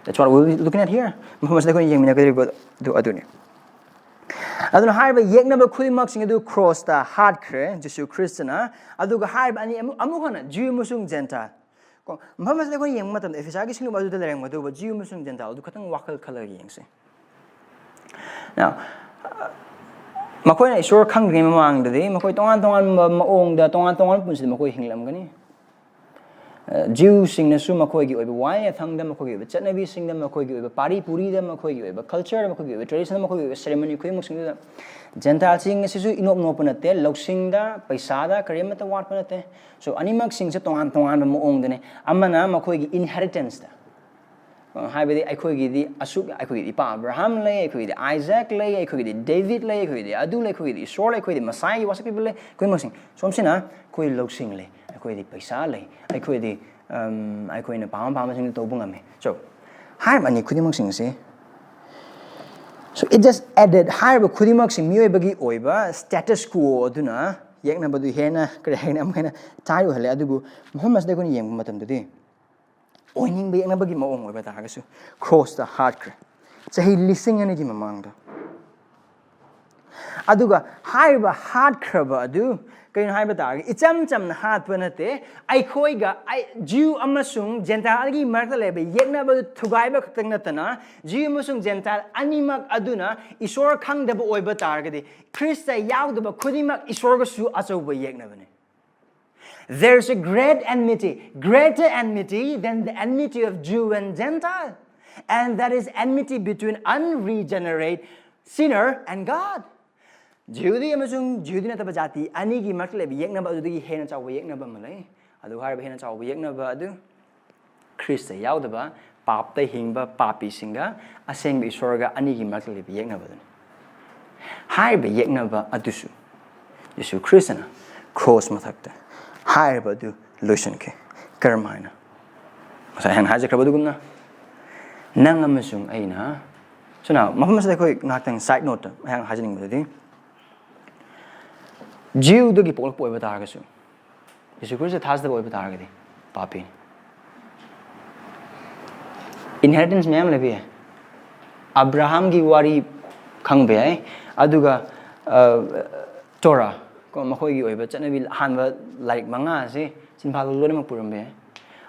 That's what we'll be looking at here. ꯃꯐꯝ ꯑꯁꯤꯗ ꯑꯩꯈꯣꯏꯅ ꯌꯦꯡꯃꯤꯟꯅꯒꯗꯧꯔꯤꯕ ꯑꯗꯨ ꯑꯗꯨꯅꯤ꯫ ꯑꯗꯨꯅ ꯍꯥꯏꯔꯤꯕ ꯌꯦꯛꯅꯕ ꯈꯨꯗꯤꯡꯃꯛꯁꯤꯡ ꯑꯗꯨ ꯀ꯭ꯔꯣꯁꯇ ꯍꯥꯠꯈ꯭ꯔꯦ ꯖꯤꯁꯨ ꯈ꯭ꯔꯤꯁꯇꯅ꯫ ꯑꯗꯨꯒ ꯍꯥꯏꯔꯤꯕ ꯑꯅꯤ ꯑꯃꯨꯛ, ꯑꯃꯨꯛ ꯍꯟꯅ ꯖ꯭ꯌꯨ ꯑꯃꯁꯨꯡ ꯖꯦꯟꯇꯥꯏꯜ꯫ ꯀꯣ, ꯃꯐꯝ ꯑꯁꯤꯗ ꯑꯩꯈꯣꯏꯅ ꯌꯦꯡꯕ ꯃꯇꯝꯗ ꯑꯦꯐꯤꯁꯥꯒꯤ ꯁꯤꯡꯂꯨꯞ ꯑꯗꯨꯗ ꯂꯩꯔꯝꯒꯗꯧꯕ ꯖ꯭ꯌꯨ ꯑꯃꯁꯨꯡ ꯖꯦꯟꯇꯥꯏꯜ ꯑꯗꯨ ꯈꯇꯪ ꯋꯥꯈꯜ ꯈꯜꯂꯒ ꯌꯦꯡꯁꯦ꯫ Now, ꯃꯈꯣꯏꯅ ꯏꯁꯣꯔ ꯈꯪꯗ꯭ꯔꯤꯉꯩ ꯃꯃꯥꯡꯗꯗꯤ ꯃꯈꯣꯏ ꯇꯣꯉꯥꯟ ꯇꯣꯉꯥꯟꯕ ꯃꯑꯣꯡꯗ, ꯇꯣꯉꯥꯟ ꯇꯣꯉꯥꯟꯕ ꯄꯨꯟꯁꯤꯗ ꯃꯈꯣꯏ ꯍꯤꯡꯂꯝꯒꯅꯤ꯫ ꯑ, ꯖ꯭ꯌꯨꯁꯤꯡꯅꯁꯨ ꯃꯈꯣꯏꯒꯤ ꯑꯣꯏꯕ ꯋꯥꯌꯦꯜ ꯌꯥꯊꯪꯗ, ꯃꯈꯣꯏꯒꯤ ꯑꯣꯏꯕ ꯆꯠꯅꯕꯤꯁꯤꯡꯗ, ꯃꯈꯣꯏꯒꯤ ꯑꯣꯏꯕ ꯄꯥꯔꯤ ꯄꯨꯔꯤꯗ, ꯃꯈꯣꯏꯒꯤ ꯑꯣꯏꯕ ꯀꯜꯆꯔꯗ, ꯃꯈꯣꯏꯒꯤ ꯑꯣꯏꯕ ꯇ꯭ꯔꯦꯗꯤꯁꯟꯗ, ꯃꯈꯣꯏꯒꯤ ꯑꯣꯏꯕ ꯁꯦꯔꯦꯃꯣꯅꯤ ꯈꯨꯗꯤꯡꯃꯛꯁꯤꯡꯗꯨꯗ ꯖꯦꯟꯇꯥꯏꯜꯁꯤꯡ ꯑꯁꯤꯁꯨ ꯏꯅꯣꯞ ꯅꯣꯞꯄ ꯅꯠꯇꯦ, ꯂꯧꯁꯤꯡꯗ, ꯄꯩꯁꯥꯗ ꯀꯔꯤꯃꯠꯇ ꯋꯥꯠꯄ ꯅꯠꯇꯦ꯫ So, ꯑꯅꯤꯃꯛꯁꯤꯡꯁꯦ ꯇꯣꯉꯥꯟ ꯇꯣꯉꯥꯟꯕ ꯃꯑꯣꯡꯗꯅꯦ꯫ ꯑꯃꯅ ꯃꯈꯣꯏꯒꯤ ꯏꯟꯍꯦꯔꯤꯇꯦꯟꯁꯇ, ꯑ, ꯍꯥꯏꯕꯗꯤ ꯑꯩꯈꯣꯏꯒꯤꯗꯤ ꯑꯁꯨꯛ, ꯑꯩꯈꯣꯏꯒꯤꯗꯤ ꯏꯄꯥ ꯑꯕ꯭ꯔꯥꯍꯥꯝ ꯂꯩ, ꯑꯩꯈꯣꯏꯒꯤꯗꯤ ꯑꯥꯏꯖꯦꯛ ꯂꯩ, ꯑꯩꯈꯣꯏꯒꯤꯗꯤ ꯗꯦꯕꯤꯠ ꯂꯩ, ꯑꯩꯈꯣꯏꯒꯤꯗꯤ ꯑꯗꯨ ꯂꯩ, ꯑꯩꯈꯣꯏꯒꯤꯗꯤ ꯏꯁꯣꯔ ꯂꯩ, ꯑꯩꯈꯣꯏꯒꯤꯗꯤ ꯃꯁꯥꯏꯒꯤ ꯋꯥꯁꯛꯄꯤꯕ ꯂꯩ, ꯑꯩꯈꯣꯏꯃꯛꯁꯤꯡ꯫ ꯁꯣꯝꯁꯤꯅ ꯑꯩꯈꯣꯏ ꯂꯧꯁꯤꯡ ꯂꯩ, ꯑꯩꯈꯣꯏꯗꯤ ꯄꯩꯁꯥ ꯂꯩ, ꯑꯩꯈꯣꯏꯗꯤ, ꯑꯝ, ꯑꯩꯈꯣꯏꯅ ꯄꯥꯝ ꯄꯥꯝꯕꯁꯤꯡꯗꯨ ꯇꯧꯕ ꯉꯝꯃꯤ꯫ So, ꯍꯥꯏꯔꯤꯕ ꯑꯅꯤ ꯈꯨꯗꯤꯡꯃꯛꯁꯤꯡ ꯑꯁꯤ, so it just added, ꯍꯥꯏꯔꯤꯕ ꯈꯨꯗꯤꯡꯃꯛꯁꯤ ꯃꯤꯑꯣꯏꯕꯒꯤ ꯑꯣꯏꯕ status quo ꯑꯗꯨꯅ ꯌꯦꯛꯅꯕꯗꯨ ꯍꯦꯟꯅ, ꯀꯔꯤ ꯍꯥꯏꯅꯤ, ꯑꯃꯨꯛ ꯍꯦꯟꯅ tight ꯑꯣꯏꯍꯜꯂꯦ꯫ ꯑꯗꯨꯕꯨ ꯃꯐꯝ ꯑꯁꯤꯗ ꯑꯩꯈꯣꯏꯅ ꯌꯦꯡꯕ ꯃꯇꯝꯗꯗꯤ, ꯑꯣꯏꯅꯤꯡꯕ ꯌꯦꯛꯅꯕꯒꯤ ꯃꯑꯣꯡ ꯑꯣꯏꯕ ꯇꯥꯔꯒꯁꯨ, ꯀ꯭ꯔꯣꯁꯇ ꯍꯥꯠꯈ꯭ꯔꯦ꯫ ꯆꯍꯤ ꯂꯤꯁꯤꯡ ꯑꯅꯤꯒꯤ ꯃꯃꯥꯡꯗ꯫ ꯑꯗꯨꯒ ꯍꯥꯏꯔꯤꯕ ꯍꯥꯠꯈ꯭ꯔꯕ ꯑꯗꯨ ꯀꯩꯅꯣ ꯍꯥꯏꯕ ꯇꯥꯔꯒꯗꯤ, ꯏꯆꯝ ꯆꯝꯅ ꯍꯥꯠꯄ ꯅꯠꯇꯦ, ꯑꯩꯈꯣꯏꯒ ꯑꯩ- Jew ꯑꯃꯁꯨꯡ Gentileꯒꯤ ꯃꯔꯛꯇ ꯂꯩꯕ ꯌꯦꯛꯅꯕ ꯑꯗꯨ ꯊꯨꯒꯥꯏꯕ ꯈꯛꯇꯪ ꯅꯠꯇꯅ, Jew ꯑꯃꯁꯨꯡ Gentile ꯑꯅꯤꯃꯛ ꯑꯗꯨꯅ ꯏꯁꯣꯔ ꯈꯪꯗꯕ ꯑꯣꯏꯕ ꯇꯥꯔꯒꯗꯤ, ꯈ꯭ꯔꯤꯁꯇ ꯌꯥꯎꯗꯕ ꯈꯨꯗꯤꯡꯃꯛ ꯏꯁꯣꯔꯒꯁꯨ ꯑꯆꯧꯕ ꯌꯦꯛꯅꯕꯅꯤ꯫ There's a great enmity, greater enmity than the enmity of Jew and Gentile. And that is enmity between unregenerate sinner and God. ꯖꯤꯍꯨꯗꯤ ꯑꯃꯁꯨꯡ ꯖꯤꯍꯨꯗꯤ ꯅꯠꯇꯕ ꯖꯥꯇꯤ ꯑꯅꯤꯒꯤ ꯃꯔꯛꯇ ꯂꯩꯕ ꯌꯦꯛꯅꯕ ꯑꯗꯨꯗꯒꯤ ꯍꯦꯟꯅ ꯆꯥꯎꯕ ꯌꯦꯛꯅꯕ ꯑꯃ ꯂꯩ꯫ ꯑꯗꯨ ꯍꯥꯏꯔꯤꯕ ꯍꯦꯟꯅ ꯆꯥꯎꯕ ꯌꯦꯛꯅꯕ ꯑꯗꯨ ꯈ꯭ꯔꯤꯁꯇ ꯌꯥꯎꯗꯕ, ꯄꯥꯞꯇ ꯍꯤꯡꯕ ꯄꯥꯄꯤꯁꯤꯡꯒ ꯑꯁꯦꯡꯕ ꯏꯁꯣꯔꯒ ꯑꯅꯤꯒꯤ ꯃꯔꯛꯇ ꯂꯩꯕ ꯌꯦꯛꯅꯕꯗꯨꯅꯤ꯫ ꯍꯥꯏꯔꯤꯕ ꯌꯦꯛꯅꯕ ꯑꯗꯨꯁꯨ ꯌꯦꯁꯨ ꯈ꯭ꯔꯤꯁꯇꯅ ꯀ꯭ꯔꯣꯁ ꯃꯊꯛꯇ ꯍꯥꯏꯔꯤꯕ ꯑꯗꯨ ꯂꯣꯏꯁꯤꯟꯈꯤ꯫ ꯀꯔꯝ ꯍꯥꯏꯅ? ꯉꯁꯥꯏ ꯑꯩꯅ ꯍꯥꯏꯖꯈ꯭ꯔꯕ ꯑꯗꯨꯒꯨꯝꯅ, ꯅꯪ ꯑꯃꯁꯨꯡ ꯑꯩꯅ, ꯁꯨꯅ ꯃꯐꯝ ꯑꯁꯤꯗ ꯑꯩꯈꯣꯏ ꯉꯥꯏꯍꯥꯛꯇꯪ ꯁꯥꯏꯠ ꯅꯣꯠꯇ ꯑꯩꯍꯥꯛꯅ ꯍꯥꯏꯖꯅꯤꯡꯕꯗꯨꯗꯤ, ꯖꯤꯎꯗꯒꯤ ꯄꯣꯛꯂꯛꯄ ꯑꯣꯏꯕ ꯇꯥꯔꯒꯁꯨ, ꯌꯦꯁꯨ ꯈ꯭ꯔꯤꯁꯇ ꯊꯥꯖꯗꯕ ꯑꯣꯏꯕ ꯇꯥꯔꯒꯗꯤ ꯄꯥꯄꯤꯅꯤ꯫ ꯏꯟꯍꯦꯔꯤꯇꯦꯟꯁ ꯃꯌꯥꯝ ꯂꯩꯕ ꯌꯥꯏ꯫ ꯑꯕ꯭ꯔꯥꯍꯥꯝꯒꯤ ꯋꯥꯔꯤ ꯈꯪꯕ ꯌꯥꯏ, ꯑꯗꯨꯒ ꯇꯣꯔꯥ ꯀꯣ, ꯃꯈꯣꯏꯒꯤ ꯑꯣꯏꯕ ꯆꯠꯅꯕꯤ, ꯑꯍꯥꯟꯕ ꯂꯥꯏꯔꯤꯛ ꯃꯉꯥ ꯑꯁꯤ ꯆꯤꯟꯐꯥ ꯂꯣꯏꯅꯃꯛ ꯄꯨꯔꯝꯕ ꯌꯥꯏ꯫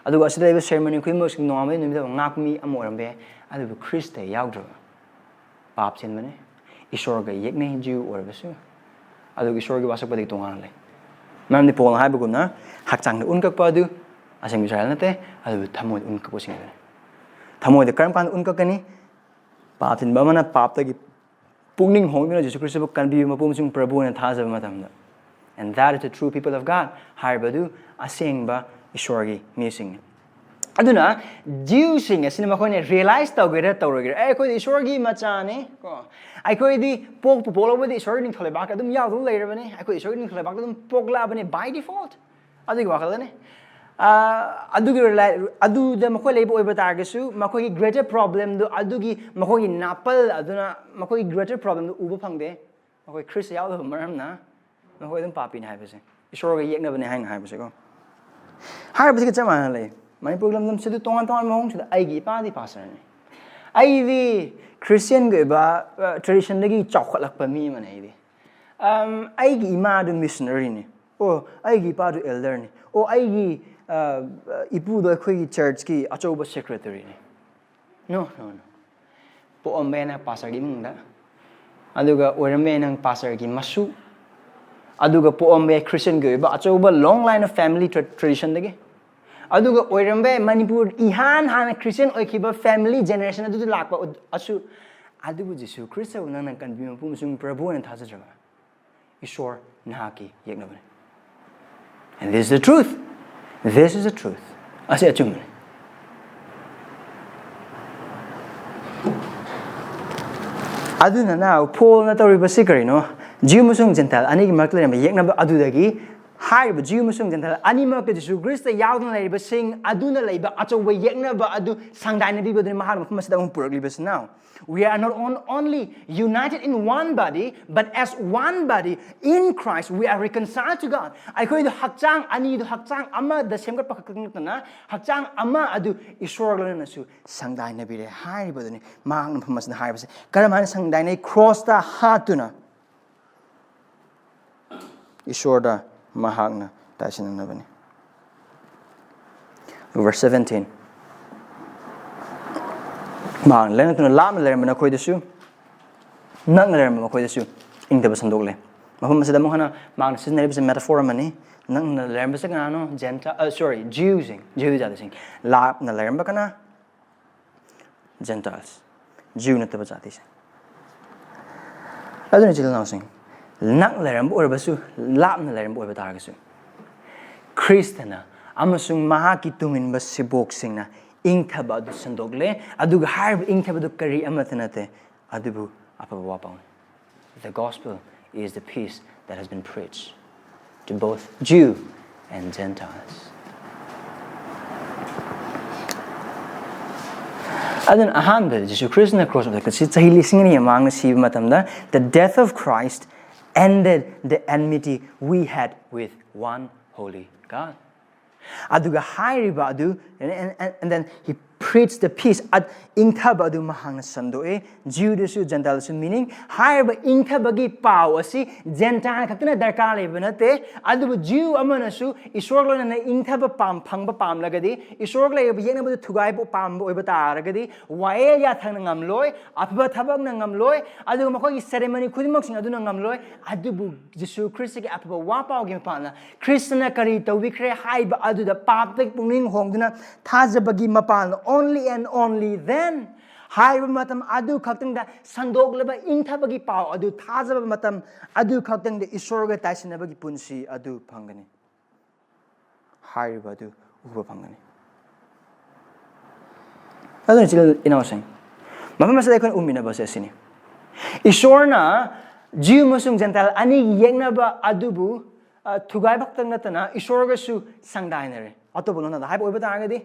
ꯑꯗꯨꯒ ꯑꯁꯤꯗ ꯂꯩꯕ ꯁꯦꯔꯃꯣꯅꯤ ꯈꯨꯗꯤꯡꯃꯛꯁꯨ ꯅꯣꯡꯉꯥꯟꯕꯗꯒꯤ ꯅꯨꯃꯤꯠ ꯇꯥꯕ ꯉꯥꯛꯄ ꯃꯤ ꯑꯃ ꯑꯣꯏꯔꯝꯕ ꯌꯥꯏ꯫ ꯑꯗꯨꯕꯨ ꯈ꯭ꯔꯤꯁꯇ ꯌꯥꯎꯗ꯭ꯔꯕ ꯄꯥꯞ ꯆꯦꯟꯕꯅꯤ꯫ ꯏꯁꯣꯔꯒ ꯌꯦꯛꯅꯩ, ꯖꯤꯎ ꯑꯣꯏꯔꯕꯁꯨ꯫ ꯑꯗꯨꯒ ꯏꯁꯣꯔꯒꯤ ꯋꯥꯁꯛꯄꯗꯒꯤ ꯇꯣꯉꯥꯟꯅ ꯂꯩ꯫ ꯃꯔꯝꯗꯤ ꯄꯣꯜꯅ ꯍꯥꯏꯕꯒꯨꯝꯅ, ꯍꯛꯆꯥꯡꯗ ꯎꯟ ꯀꯛꯄ ꯑꯗꯨ ꯑꯁꯦꯡꯕ ꯏꯁꯔꯥꯌꯦꯜ ꯅꯠꯇꯦ, ꯑꯗꯨꯕꯨ ꯊꯃꯣꯏꯗ ꯎꯟ ꯀꯛꯄꯁꯤꯡꯗꯨꯅꯤ꯫ ꯊꯃꯣꯏꯗ ꯀꯔꯝ ꯀꯥꯟꯗ ꯎꯟ ꯀꯛꯀꯅꯤ? ꯄꯥꯞ ꯊꯤꯟꯕ ꯑꯃꯅ ꯄꯥꯞꯇꯒꯤ ꯄꯨꯛꯅꯤꯡ ꯍꯣꯡꯗꯨꯅ ꯖꯤꯁꯨ ꯈ꯭ꯔꯤꯁꯇꯕꯨ ꯀꯟꯕꯤꯕ ꯃꯄꯨ ꯑꯃꯁꯨꯡ ꯄ꯭ꯔꯚꯨ ꯑꯣꯏꯅ ꯊꯥꯖꯕ ꯃꯇꯝꯗ꯫ And that is the true people of God ꯍꯥꯏꯔꯤꯕ ꯑꯗꯨ ꯑꯁꯦꯡꯕ ꯏꯁꯣꯔꯒꯤ ꯃꯤꯁꯤꯡꯅꯤ꯫ ꯑꯗꯨꯅ ꯖꯤꯎꯁꯤꯡ ꯑꯁꯤꯅ ꯃꯈꯣꯏꯅ ꯔꯤꯌꯦꯂꯥꯏꯁ ꯇꯧꯒꯦꯔꯥ ꯇꯧꯔꯣꯏꯒꯦꯔꯥ, "ꯑꯦ, ꯑꯩꯈꯣꯏꯗꯤ ꯏꯁꯣꯔꯒꯤ ꯃꯆꯥꯅꯤ ꯀꯣ, ꯑꯩꯈꯣꯏꯗꯤ ꯄꯣꯛꯄꯨ ꯄꯣꯛꯂꯕꯗꯤ ꯏꯁꯣꯔꯒꯤ ꯅꯤꯡꯊꯧ ꯂꯩꯕꯥꯛꯇ ꯑꯗꯨꯝ ꯌꯥꯎꯗꯨꯅ ꯂꯩꯔꯕꯅꯤ, ꯑꯩꯈꯣꯏ ꯏꯁꯣꯔꯒꯤ ꯅꯤꯡꯊꯧ ꯂꯩꯕꯥꯛꯇ ꯑꯗꯨꯝ ꯄꯣꯛꯂꯛꯑꯕꯅꯤ by default"꯫ ꯑꯗꯨꯒꯤ ꯋꯥꯈꯜꯗꯅꯤ꯫ ꯑ, ꯑꯗꯨꯒꯤ ꯔꯤꯂꯥꯏ-, ꯑꯗꯨꯗ ꯃꯈꯣꯏ ꯂꯩꯕ ꯑꯣꯏꯕ ꯇꯥꯔꯒꯁꯨ, ꯃꯈꯣꯏꯒꯤ ꯒ꯭ꯔꯦꯇꯔ ꯄ꯭ꯔꯣꯕ꯭ꯂꯦꯝꯗꯨ, ꯑꯗꯨꯒꯤ ꯃꯈꯣꯏꯒꯤ ꯅꯥꯄꯜ ꯑꯗꯨꯅ ꯃꯈꯣꯏꯒꯤ ꯒ꯭ꯔꯦꯇꯔ ꯄ꯭ꯔꯣꯕ꯭ꯂꯦꯝꯗꯨ ꯎꯕ ꯐꯪꯗꯦ꯫ ꯃꯈꯣꯏ ꯈ꯭ꯔꯤꯁꯇ ꯌꯥꯎꯗꯕ ꯃꯔꯝꯅ ꯃꯈꯣꯏ ꯑꯗꯨꯝ ꯄꯥꯄꯤꯅꯤ ꯍꯥꯏꯕꯁꯦ, ꯏꯁꯣꯔꯒ ꯌꯦꯛꯅꯕꯅꯦ ꯍꯥꯏꯅ ꯍꯥꯏꯕꯁꯦꯀꯣ꯫ ꯍꯥꯏꯔꯤꯕꯁꯤꯒ ꯆꯞ ꯃꯥꯟꯅꯅ ꯂꯩ꯫ ꯃꯅꯤꯄꯨꯔꯒꯤ ꯂꯝꯗꯝꯁꯤꯗ ꯇꯣꯉꯥꯟ ꯇꯣꯉꯥꯟꯕ ꯃꯑꯣꯡꯁꯤꯗ ꯑꯩꯒꯤ ꯏꯄꯥꯗꯤ ꯄꯥꯁꯇꯔꯅꯤ꯫ ꯑꯩꯗꯤ ꯈ꯭ꯔꯤꯁꯇꯤꯌꯥꯟꯒꯤ ꯑꯣꯏꯕ, ꯑ, ꯇ꯭ꯔꯦꯗꯤꯁꯟꯗꯒꯤ ꯆꯥꯎꯈꯠꯂꯛꯄ ꯃꯤ ꯑꯃꯅꯤ ꯑꯩꯗꯤ꯫ ꯑꯩꯒꯤ ꯏꯃꯥꯗꯨ ꯃꯤꯁꯅꯔꯤꯅꯤ, ꯑꯣ ꯑꯩꯒꯤ ꯏꯄꯥꯗꯨ ꯑꯦꯜꯗꯔꯅꯤ, ꯑꯣ ꯑꯩꯒꯤ ꯏꯄꯨꯗꯣ ꯑꯩꯈꯣꯏꯒꯤ ꯆꯔꯆꯀꯤ ꯑꯆꯧꯕ ꯁꯦꯀ꯭ꯔꯦꯇꯔꯤꯅꯤ꯫ No, no, no. ꯄꯣꯛꯑꯝꯕ ꯌꯥꯏ ꯅꯪ ꯄꯥꯁꯇꯔꯒꯤ ꯏꯃꯨꯡꯗ, ꯑꯗꯨꯒ ꯑꯣꯏꯔꯝꯕ ꯌꯥꯏ ꯅꯪ ꯄꯥꯁꯇꯔꯒꯤ ꯃꯁꯨ, ꯑꯗꯨꯒ ꯄꯣꯛꯑꯝꯕ ꯌꯥꯏ ꯈ꯭ꯔꯤꯁꯇꯤꯌꯟꯒꯤ ꯑꯣꯏꯕ ꯑꯆꯧꯕ long line of family traditionꯗꯒꯤ, ꯑꯗꯨꯒ ꯑꯣꯏꯔꯝꯕ ꯌꯥꯏ ꯃꯅꯤꯄꯨꯔ ꯏꯍꯥꯟ ꯍꯥꯟꯅ ꯈ꯭ꯔꯤꯁꯇꯤꯌꯟ ꯑꯣꯏꯈꯤꯕ family generation ꯑꯗꯨꯗ ꯂꯥꯛꯄ ꯑꯁꯨ꯫ ꯑꯗꯨꯕꯨ ꯖꯤꯁꯨ ꯈ꯭ꯔꯤꯁꯇꯕꯨ ꯅꯪꯅ ꯀꯟꯕꯤꯕ ꯃꯄꯨ ꯑꯃꯁꯨꯡ ꯄ꯭ꯔꯚꯨ ꯑꯣꯏꯅ ꯊꯥꯖꯗ꯭ꯔꯕ? ꯏꯁꯣꯔ ꯅꯍꯥꯛꯀꯤ ꯌꯦꯛꯅꯕꯅꯤ꯫ And this is the truth. This is the truth. ꯑꯁꯤ ꯑꯆꯨꯝꯕꯅꯤ꯫ ꯑꯗꯨꯅ now ꯄꯣꯜꯅ ꯇꯧꯔꯤꯕꯁꯤ ꯀꯔꯤꯅꯣ? ꯖꯤꯌꯨ ꯑꯃꯁꯨꯡ ꯖꯦꯟꯇꯥꯏꯜ ꯑꯅꯤꯒꯤ ꯃꯔꯛꯇ ꯂꯩꯔꯝꯕ ꯌꯦꯛꯅꯕ ꯑꯗꯨꯗꯒꯤ ꯍꯥꯏꯔꯤꯕ ꯖꯤꯌꯨ ꯑꯃꯁꯨꯡ ꯖꯦꯟꯇꯥꯏꯜ ꯑꯅꯤꯃꯛꯇ ꯖꯤꯁꯨ ꯈ꯭ꯔꯤꯁꯇ ꯌꯥꯎꯗꯨꯅ ꯂꯩꯔꯤꯕꯁꯤꯡ ꯑꯗꯨꯅ ꯂꯩꯕ ꯑꯆꯧꯕ ꯌꯦꯛꯅꯕ ꯑꯗꯨ ꯁꯪꯗꯥꯏꯅꯕꯤꯕꯗꯨꯅꯤ ꯃꯍꯥꯛꯅ ꯃꯐꯝ ꯑꯁꯤꯗ ꯑꯃꯨꯛ ꯄꯨꯔꯛꯂꯤꯕꯁꯤ꯫ Now, we are not on, only united in one body, but as one body in Christ, we are reconciled to God. ꯑꯩꯈꯣꯏꯗꯣ ꯍꯛꯆꯥꯡ ꯑꯅꯤꯗꯣ ꯍꯛꯆꯥꯡ ꯑꯃꯗ ꯁꯦꯝꯒꯠꯄ ꯈꯛꯇ ꯅꯠꯇꯅ ꯍꯛꯆꯥꯡ ꯑꯃ ꯑꯗꯨ ꯏꯁꯣꯔꯒ ꯂꯣꯏꯅꯅꯁꯨ ꯁꯪꯗꯥꯏꯅꯕꯤꯔꯦ ꯍꯥꯏꯔꯤꯕꯗꯨꯅꯤ ꯃꯍꯥꯛꯅ ꯃꯐꯝ ꯑꯁꯤꯗ ꯍꯥꯏꯕꯁꯦ꯫ ꯀꯔꯝꯍꯥꯏꯅ ꯁꯪꯗꯥꯏꯅꯩ? ꯈ꯭ꯔꯣꯁꯇ ꯍꯥꯠꯇꯨꯅ ꯏꯁꯣꯔꯗ ꯃꯍꯥꯛꯅ ꯇꯥꯏꯁꯤꯟꯅꯅꯕꯅꯤ꯫ Verse seventeen. ꯃꯍꯥꯛꯅ ꯂꯦꯡꯂꯛꯇꯨꯅ ꯂꯥꯞꯅ ꯂꯩꯔꯝꯕ ꯅꯈꯣꯏꯗꯁꯨ, ꯅꯛꯅ ꯂꯩꯔꯝꯕ ꯃꯈꯣꯏꯗꯁꯨ ꯏꯪꯊꯕ ꯁꯟꯗꯣꯛꯂꯦ꯫ ꯃꯐꯝ ꯑꯁꯤꯗ ꯑꯃꯨꯛ ꯍꯟꯅ ꯃꯍꯥꯛꯅ ꯁꯤꯖꯤꯟꯅꯔꯤꯕꯁꯦ metaphor ꯑꯃꯅꯤ꯫ ꯅꯛꯅ ꯂꯩꯔꯝꯕꯁꯦ ꯀꯅꯥꯅꯣ? ꯖꯦꯟꯇꯥ-, ꯑ, sorry, ꯖꯤꯌꯨꯁꯤꯡ, ꯖꯤꯌꯨ ꯖꯥꯇꯤꯁꯤꯡ꯫ ꯂꯥꯞꯅ ꯂꯩꯔꯝꯕ ꯀꯅꯥ? Gentiles, ꯖꯤꯌꯨ ꯅꯠꯇꯕ ꯖꯥꯇꯤꯁꯤꯡ꯫ ꯑꯗꯨꯅ ꯏꯆꯤꯜ ꯏꯅꯥꯎꯁꯤꯡ, ꯅꯛꯅ ꯂꯩꯔꯝꯕ ꯑꯣꯏꯔꯕꯁꯨ, ꯂꯥꯞꯅ ꯂꯩꯔꯝꯕ ꯑꯣꯏꯕ ꯇꯥꯔꯒꯁꯨ, ꯈ꯭ꯔꯤꯁꯇꯅ ꯑꯃꯁꯨꯡ ꯃꯍꯥꯛꯀꯤ ꯇꯨꯡꯏꯟꯕ ꯁꯤꯕꯣꯛꯁꯤꯡꯅ ꯏꯪꯊꯕ ꯑꯗꯨ ꯁꯟꯗꯣꯛꯂꯦ꯫ ꯑꯗꯨꯒ ꯍꯥꯏꯔꯤꯕ ꯏꯪꯊꯕꯗꯨ ꯀꯔꯤ ꯑꯃꯠꯇ ꯅꯠꯇꯦ, ꯑꯗꯨꯕꯨ ꯑꯐꯕ ꯋꯥ ꯄꯥꯎꯅꯤ꯫ The gospel is the peace that has been preached to both Jew and Gentiles. ꯑꯗꯨꯅ ꯑꯍꯥꯟꯕꯗ ꯖꯤꯁꯨ ꯈ꯭ꯔꯤꯁꯇꯅ ꯀ꯭ꯔꯣꯁ ꯃꯊꯛꯇ ꯁꯤ ꯆꯍꯤ ꯂꯤꯁꯤꯡ ꯑꯅꯤ ꯃꯃꯥꯡꯗ ꯁꯤꯕ ꯃꯇꯝꯗ, the death of Christ ended the enmity we had with one holy God. ꯑꯗꯨꯒ ꯍꯥꯏꯔꯤꯕ ꯑꯗꯨ, and, and, and then he preach the peace, ꯏꯪꯊꯕ ꯑꯗꯨ ꯃꯍꯥꯛꯅ ꯁꯟꯗꯣꯛꯏ꯫ Jew ꯗꯁꯨ Gentile ꯁꯨ, meaning ꯍꯥꯏꯔꯤꯕ ꯏꯪꯊꯕꯒꯤ ꯄꯥꯎ ꯑꯁꯤ Gentile ꯈꯛꯇꯅ ꯗꯔꯀꯥꯔ ꯂꯩꯕ ꯅꯠꯇꯦ, ꯑꯗꯨꯕꯨ Jew ꯑꯃꯅꯁꯨ ꯏꯁꯣꯔꯒ ꯂꯣꯏꯅꯅ ꯏꯪꯊꯕ ꯄꯥꯝ ꯐꯪꯕ ꯄꯥꯝꯂꯒꯗꯤ, ꯏꯁꯣꯔꯒ ꯂꯩꯔꯤꯕ ꯌꯦꯛꯅꯕꯗꯨ ꯊꯨꯒꯥꯏꯕ ꯄꯥꯝꯕ ꯑꯣꯏꯕ ꯇꯥꯔꯒꯗꯤ, ꯋꯥꯌꯦꯜ ꯌꯥꯊꯪꯅ ꯉꯝꯂꯣꯏ, ꯑꯐꯕ ꯊꯕꯛꯅ ꯉꯝꯂꯣꯏ, ꯑꯗꯨꯒ ꯃꯈꯣꯏꯒꯤ ceremony ꯈꯨꯗꯤꯡꯃꯛꯁꯤꯡ ꯑꯗꯨꯅ ꯉꯝꯂꯣꯏ꯫ ꯑꯗꯨꯕꯨ ꯖꯤꯁꯨ ꯈ꯭ꯔꯤꯁꯇꯒꯤ ꯑꯐꯕ ꯋꯥ ꯄꯥꯎꯒꯤ ꯃꯄꯥꯟꯅ ꯈ꯭ꯔꯤꯁꯇꯅ ꯀꯔꯤ ꯇꯧꯕꯤꯈ꯭ꯔꯦ ꯍꯥꯏꯕ ꯑꯗꯨꯗ ꯄꯥꯞꯇꯒꯤ ꯄꯨꯛꯅꯤꯡ ꯍꯣꯡꯗꯨꯅ ꯊꯥꯖꯕꯒꯤ ꯃꯄꯥꯟꯅ, only and only then, ꯍꯥꯏꯔꯤꯕ ꯃꯇꯝ ꯑꯗꯨ ꯈꯛꯇꯪꯗ ꯁꯟꯗꯣꯛꯂꯕ ꯏꯪꯊꯕꯒꯤ ꯄꯥꯎ ꯑꯗꯨ ꯊꯥꯖꯕ ꯃꯇꯝ ꯑꯗꯨ ꯈꯛꯇꯪꯗ ꯏꯁꯣꯔꯒ ꯇꯥꯏꯁꯤꯟꯅꯕꯒꯤ ꯄꯨꯟꯁꯤ ꯑꯗꯨ ꯐꯪꯒꯅꯤ꯫ ꯍꯥꯏꯔꯤꯕ ꯑꯗꯨ ꯎꯕ ꯐꯪꯒꯅꯤ꯫ ꯑꯗꯨꯅ ꯏꯆꯤꯜ ꯏꯅꯥꯎꯁꯤꯡ, ꯃꯐꯝ ꯑꯁꯤꯗ ꯑꯩꯈꯣꯏꯅ ꯎꯃꯤꯟꯅꯕꯁꯦ ꯑꯁꯤꯅꯤ꯫ ꯏꯁꯣꯔꯅ Jew ꯑꯃꯁꯨꯡ Gentile ꯑꯅꯤꯒꯤ ꯌꯦꯛꯅꯕ ꯑꯗꯨꯕꯨ, ꯑ, ꯊꯨꯒꯥꯏꯕ ꯈꯛꯇꯪ ꯅꯠꯇꯅ ꯏꯁꯣꯔꯒꯁꯨ ꯁꯪꯗꯥꯏꯅꯔꯦ꯫ ꯑꯇꯣꯞꯄ ꯂꯣꯟꯗ ꯍꯥꯏꯕ ꯑꯣꯏꯕ ꯇꯥꯔꯒꯗꯤ,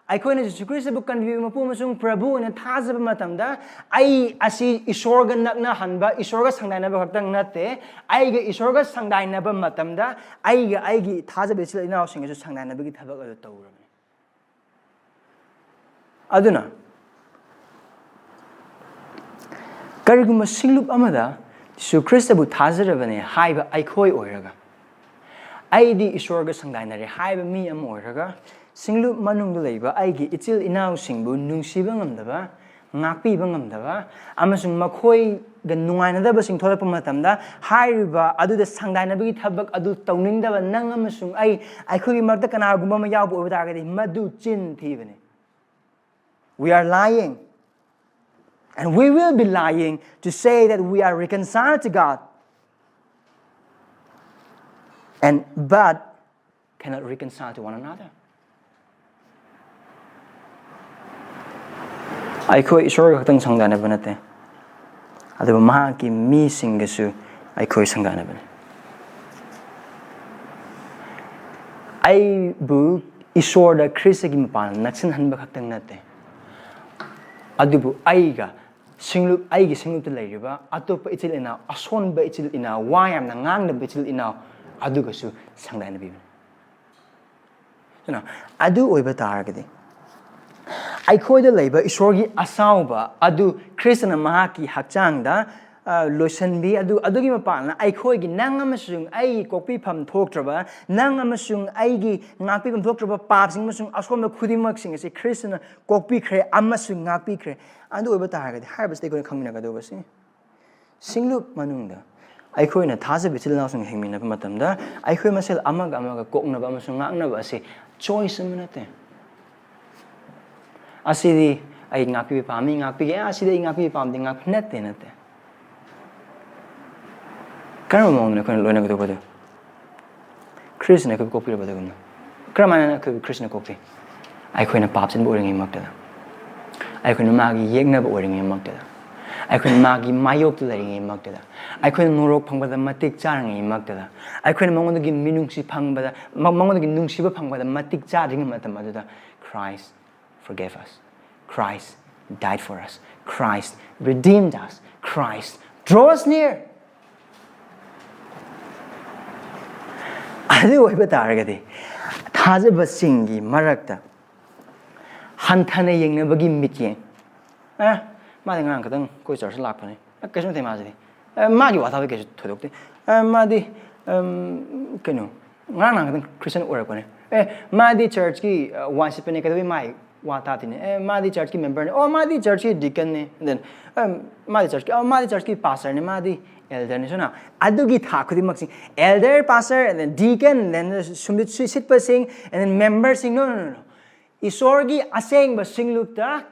ꯑꯩꯈꯣꯏꯅ ꯖꯤꯁꯨ ꯈ꯭ꯔꯤꯁꯇꯕꯨ ꯀꯟꯕꯤꯕ ꯃꯄꯨ ꯑꯃꯁꯨꯡ ꯄ꯭ꯔꯚꯨ ꯑꯣꯏꯅ ꯊꯥꯖꯕ ꯃꯇꯝꯗ, ꯑꯩ ꯑꯁꯤ ꯏꯁꯣꯔꯒ ꯅꯛꯅꯍꯟꯕ, ꯏꯁꯣꯔꯒ ꯁꯪꯗꯥꯏꯅꯕ ꯈꯛꯇꯪ ꯅꯠꯇꯦ, ꯑꯩꯒ ꯏꯁꯣꯔꯒ ꯁꯪꯗꯥꯏꯅꯕ ꯃꯇꯝꯗ ꯑꯩꯒ ꯑꯩꯒꯤ ꯊꯥꯖꯕ ꯏꯆꯤꯜ ꯏꯅꯥꯎꯁꯤꯡꯒꯁꯨ ꯁꯪꯗꯥꯏꯅꯕꯒꯤ ꯊꯕꯛ ꯑꯗꯨ ꯇꯧꯔꯕꯅꯤ꯫ ꯑꯗꯨꯅ ꯀꯔꯤꯒꯨꯝꯕ ꯁꯤꯡꯂꯨꯞ ꯑꯃꯗ ꯖꯤꯁꯨ ꯈ꯭ꯔꯤꯁꯇꯕꯨ ꯊꯥꯖꯔꯕꯅꯦ ꯍꯥꯏꯕ ꯑꯩꯈꯣꯏ ꯑꯣꯏꯔꯒ, ꯑꯩꯗꯤ ꯏꯁꯣꯔꯒ ꯁꯪꯗꯥꯏꯅꯔꯦ ꯍꯥꯏꯕ ꯃꯤ ꯑꯃ ꯑꯣꯏꯔꯒ, ꯁꯤꯡꯂꯨꯞ ꯃꯅꯨꯡꯗ ꯂꯩꯕ ꯑꯩꯒꯤ ꯏꯆꯤꯜ ꯏꯅꯥꯎꯁꯤꯡꯕꯨ ꯅꯨꯡꯁꯤꯕ ꯉꯝꯗꯕ, ꯉꯥꯛꯄꯤꯕ ꯉꯝꯗꯕ, ꯑꯃꯁꯨꯡ ꯃꯈꯣꯏꯒ ꯅꯨꯡꯉꯥꯏꯅꯗꯕꯁꯤꯡ ꯊꯣꯛꯂꯛꯄ ꯃꯇꯝꯗ ꯍꯥꯏꯔꯤꯕ ꯑꯗꯨꯗ ꯁꯪꯗꯥꯏꯅꯕꯒꯤ ꯊꯕꯛ ꯑꯗꯨ ꯇꯧꯅꯤꯡꯗꯕ ꯅꯪ ꯑꯃꯁꯨꯡ ꯑꯩ, ꯑꯩꯈꯣꯏꯒꯤ ꯃꯔꯛꯇ ꯀꯅꯥꯒꯨꯝꯕ ꯑꯃ ꯌꯥꯎꯕ ꯑꯣꯏꯕ ꯇꯥꯔꯒꯗꯤ, ꯃꯗꯨ ꯆꯤꯟ ꯊꯤꯕꯅꯤ꯫ We are lying. And we will be lying to say that we are reconciled to God and but cannot reconcile to one another. ꯑꯩꯈꯣꯏ ꯏꯁꯣꯔꯒ ꯈꯛꯇꯪ ꯁꯪꯗꯥꯅꯕ ꯅꯠꯇꯦ, ꯑꯗꯨꯕꯨ ꯃꯍꯥꯛꯀꯤ ꯃꯤꯁꯤꯡꯒꯁꯨ ꯑꯩꯈꯣꯏ ꯁꯪꯗꯥꯅꯕꯅꯤ꯫ ꯑꯩꯕꯨ ꯏꯁꯣꯔꯗ ꯈ꯭ꯔꯤꯁꯇꯒꯤ ꯃꯄꯥꯟ ꯅꯛꯁꯤꯟꯍꯟꯕ ꯈꯛꯇꯪ ꯅꯠꯇꯦ, ꯑꯗꯨꯕꯨ ꯑꯩꯒ ꯁꯤꯡꯂꯨꯞ, ꯑꯩꯒꯤ ꯁꯤꯡꯂꯨꯞꯇ ꯂꯩꯔꯤꯕ ꯑꯇꯣꯞꯄ ꯏꯆꯤꯜ ꯏꯅꯥꯎ, ꯑꯁꯣꯟꯕ ꯏꯆꯤꯜ ꯏꯅꯥꯎ, ꯋꯥ ꯌꯥꯝꯅ ꯉꯥꯡꯗꯕ ꯏꯆꯤꯜ ꯏꯅꯥꯎ ꯑꯗꯨꯒꯁꯨ ꯁꯪꯗꯥꯏꯅꯕꯤꯕꯅꯤ꯫ ꯑꯗꯨꯅ ꯑꯗꯨ ꯑꯣꯏꯕ ꯇꯥꯔꯒꯗꯤ, ꯑꯩꯈꯣꯏꯗ ꯂꯩꯕ ꯏꯁꯣꯔꯒꯤ ꯑꯁꯥꯎꯕ ꯑꯗꯨ ꯈ꯭ꯔꯤꯁꯇꯅ ꯃꯍꯥꯛꯀꯤ ꯍꯛꯆꯥꯡꯗ, ꯑ, ꯂꯣꯏꯁꯤꯟꯕꯤ꯫ ꯑꯗꯨ, ꯑꯗꯨꯒꯤ ꯃꯄꯥꯟꯅ ꯑꯩꯈꯣꯏꯒꯤ, ꯅꯪ ꯑꯃꯁꯨꯡ ꯑꯩꯒꯤ ꯀꯣꯛꯄꯤꯐꯝ ꯊꯣꯛꯇ꯭ꯔꯕ, ꯅꯪ ꯑꯃꯁꯨꯡ ꯑꯩꯒꯤ ꯉꯥꯛꯄꯤꯐꯝ ꯊꯣꯛꯇ꯭ꯔꯕ ꯄꯥꯞꯁꯤꯡ ꯑꯃꯁꯨꯡ ꯑꯁꯣꯟꯕ ꯈꯨꯗꯤꯡꯃꯛꯁꯤꯡ ꯑꯁꯤ ꯈ꯭ꯔꯤꯁꯇꯅ ꯀꯣꯛꯄꯤꯈ꯭ꯔꯦ ꯑꯃꯁꯨꯡ ꯉꯥꯛꯄꯤꯈ꯭ꯔꯦ꯫ ꯑꯗꯨ ꯑꯣꯏꯕ ꯇꯥꯔꯒꯗꯤ ꯍꯥꯏꯔꯤꯕꯁꯤꯗ ꯑꯩꯈꯣꯏꯅ ꯈꯪꯃꯤꯟꯅꯒꯗꯧꯕꯁꯤ ꯁꯤꯡꯂꯨꯞ ꯃꯅꯨꯡꯗ ꯑꯩꯈꯣꯏꯅ ꯊꯥꯖꯕ ꯏꯆꯤꯜ ꯏꯅꯥꯎꯁꯤꯡ ꯍꯤꯡꯃꯤꯟꯅꯕ ꯃꯇꯝꯗ ꯑꯩꯈꯣꯏ ꯃꯁꯦꯜ ꯑꯃꯒ ꯑꯃꯒ ꯀꯣꯛꯅꯕ ꯑꯃꯁꯨꯡ ꯉꯥꯛꯅꯕ ꯑꯁꯤ choice ꯑꯃ ꯅꯠꯇꯦ꯫ ꯑꯁꯤꯗꯤ ꯑꯩ ꯉꯥꯛꯄꯤꯕ ꯄꯥꯝꯃꯤ, ꯉꯥꯛꯄꯤꯒꯦ, ꯑꯦ, ꯑꯁꯤꯗꯤ ꯑꯩ ꯉꯥꯛꯄꯤꯕ ꯄꯥꯝꯗꯦ, ꯉꯥꯛ-, ꯅꯠꯇꯦ, ꯅꯠꯇꯦ꯫ ꯀꯔꯝꯕ ꯃꯑꯣꯡꯗ ꯑꯩꯈꯣꯏꯅ ꯂꯣꯏꯅꯒꯗꯧꯕꯗꯨ? ꯈ꯭ꯔꯤꯁꯅ ꯑꯩꯈꯣꯏꯕꯨ ꯀꯣꯛꯄꯤꯔꯕ ꯑꯗꯨꯒꯨꯝꯅ꯫ ꯀꯔꯝꯍꯥꯏꯅ ꯑꯩꯈꯣꯏꯕꯨ ꯈ꯭ꯔꯤꯁꯅ ꯀꯣꯛꯄꯤ? ꯑꯩꯈꯣꯏꯅ ꯄꯥꯞ ꯆꯦꯟꯕ ꯑꯣꯏꯔꯤꯉꯩꯃꯛꯇꯗ, ꯑꯩꯈꯣꯏꯅ ꯃꯥꯒꯤ ꯌꯦꯛꯅꯕ ꯑꯣꯏꯔꯤꯉꯩꯃꯛꯇꯗ, ꯑꯩꯈꯣꯏꯅ ꯃꯥꯒꯤ ꯃꯥꯌꯣꯛꯇ ꯂꯩꯔꯤꯉꯩꯃꯛꯇꯗ, ꯑꯩꯈꯣꯏꯅ ꯅꯣꯔꯣꯛ ꯐꯪꯕꯗ ꯃꯇꯤꯛ ꯆꯥꯔꯤꯉꯩꯃꯛꯇꯗ, ꯑꯩꯈꯣꯏꯅ ꯃꯉꯣꯟꯗꯒꯤ ꯃꯤꯅꯨꯡꯁꯤ ꯐꯪꯕꯗ, ꯃ-, ꯃꯉꯣꯟꯗꯒꯤ ꯅꯨꯡꯁꯤꯕ ꯐꯪꯕꯗ ꯃꯇꯤꯛ ꯆꯥꯗ꯭ꯔꯤꯉꯩ ꯃꯇꯝ ꯑꯗꯨꯗ Christ forgave us. Christ died for us. Christ redeemed us. Christ draw us near. ꯑꯗꯨ ꯑꯣꯏꯕ ꯇꯥꯔꯒꯗꯤ ꯊꯥꯖꯕꯁꯤꯡꯒꯤ ꯃꯔꯛꯇ ꯍꯟꯊꯅ ꯌꯦꯡꯅꯕꯒꯤ ꯃꯤꯠꯌꯦꯡ, ꯑꯦ, ꯃꯥꯗꯤ ꯉꯔꯥꯡ ꯈꯛꯇꯪ ꯑꯩꯈꯣꯏ ꯆꯔꯆ ꯂꯥꯛꯄꯅꯦ, ꯑꯦ, ꯀꯩꯁꯨ ꯅꯠꯇꯦ ꯃꯥꯁꯤꯗꯤ, ꯑꯦ, ꯃꯥꯒꯤ ꯋꯥ ꯇꯥꯕꯗꯤ ꯀꯩꯁꯨ ꯊꯣꯏꯗꯣꯛꯇꯦ, ꯑꯦ, ꯃꯥꯗꯤ, ꯎꯝ, ꯀꯩꯅꯣ, ꯉꯔꯥꯡ ꯅꯍꯥꯟ ꯈꯛꯇꯪ ꯈ꯭ꯔꯤꯁꯇꯟ ꯑꯣꯏꯔꯛꯄꯅꯦ, ꯑꯦ, ꯃꯥꯗꯤ ꯆꯔꯆꯀꯤ, ꯑ, ꯋꯥ ꯁꯤꯠꯄꯅꯦ, ꯀꯩꯗꯧꯕꯩ ꯃꯥꯏ ꯋꯥ ꯇꯥꯗꯦꯅꯦ, ꯑꯦ, ꯃꯥꯗꯤ ꯆꯔꯆꯀꯤ ꯃꯦꯝꯕꯔꯅꯦ, ꯑꯣ, ꯃꯥꯗꯤ ꯆꯔꯆꯀꯤ ꯗꯤꯀꯟꯅꯦ, then, ꯑ, ꯃꯥꯗꯤ ꯆꯔꯆꯀꯤ, ꯑ, ꯃꯥꯗꯤ ꯆꯔꯆꯀꯤ ꯄꯥꯁꯇꯔꯅꯦ, ꯃꯥꯗꯤ ꯑꯦꯜꯗꯔꯅꯦ, ꯁꯨꯅ ꯑꯗꯨꯒꯤ ꯊꯥꯛ ꯈꯨꯗꯤꯡꯃꯛꯁꯤ, elder, pastor, and then deacon, and then ꯁꯨꯝꯕ ꯁꯤ-, ꯁꯤꯠꯄꯁꯤꯡ, and then ꯃꯦꯝꯕꯔꯁꯤꯡ, no, no, no, no. ꯏꯁꯣꯔꯒꯤ ꯑꯁꯦꯡꯕ ꯁꯤꯡꯂꯨꯞꯇ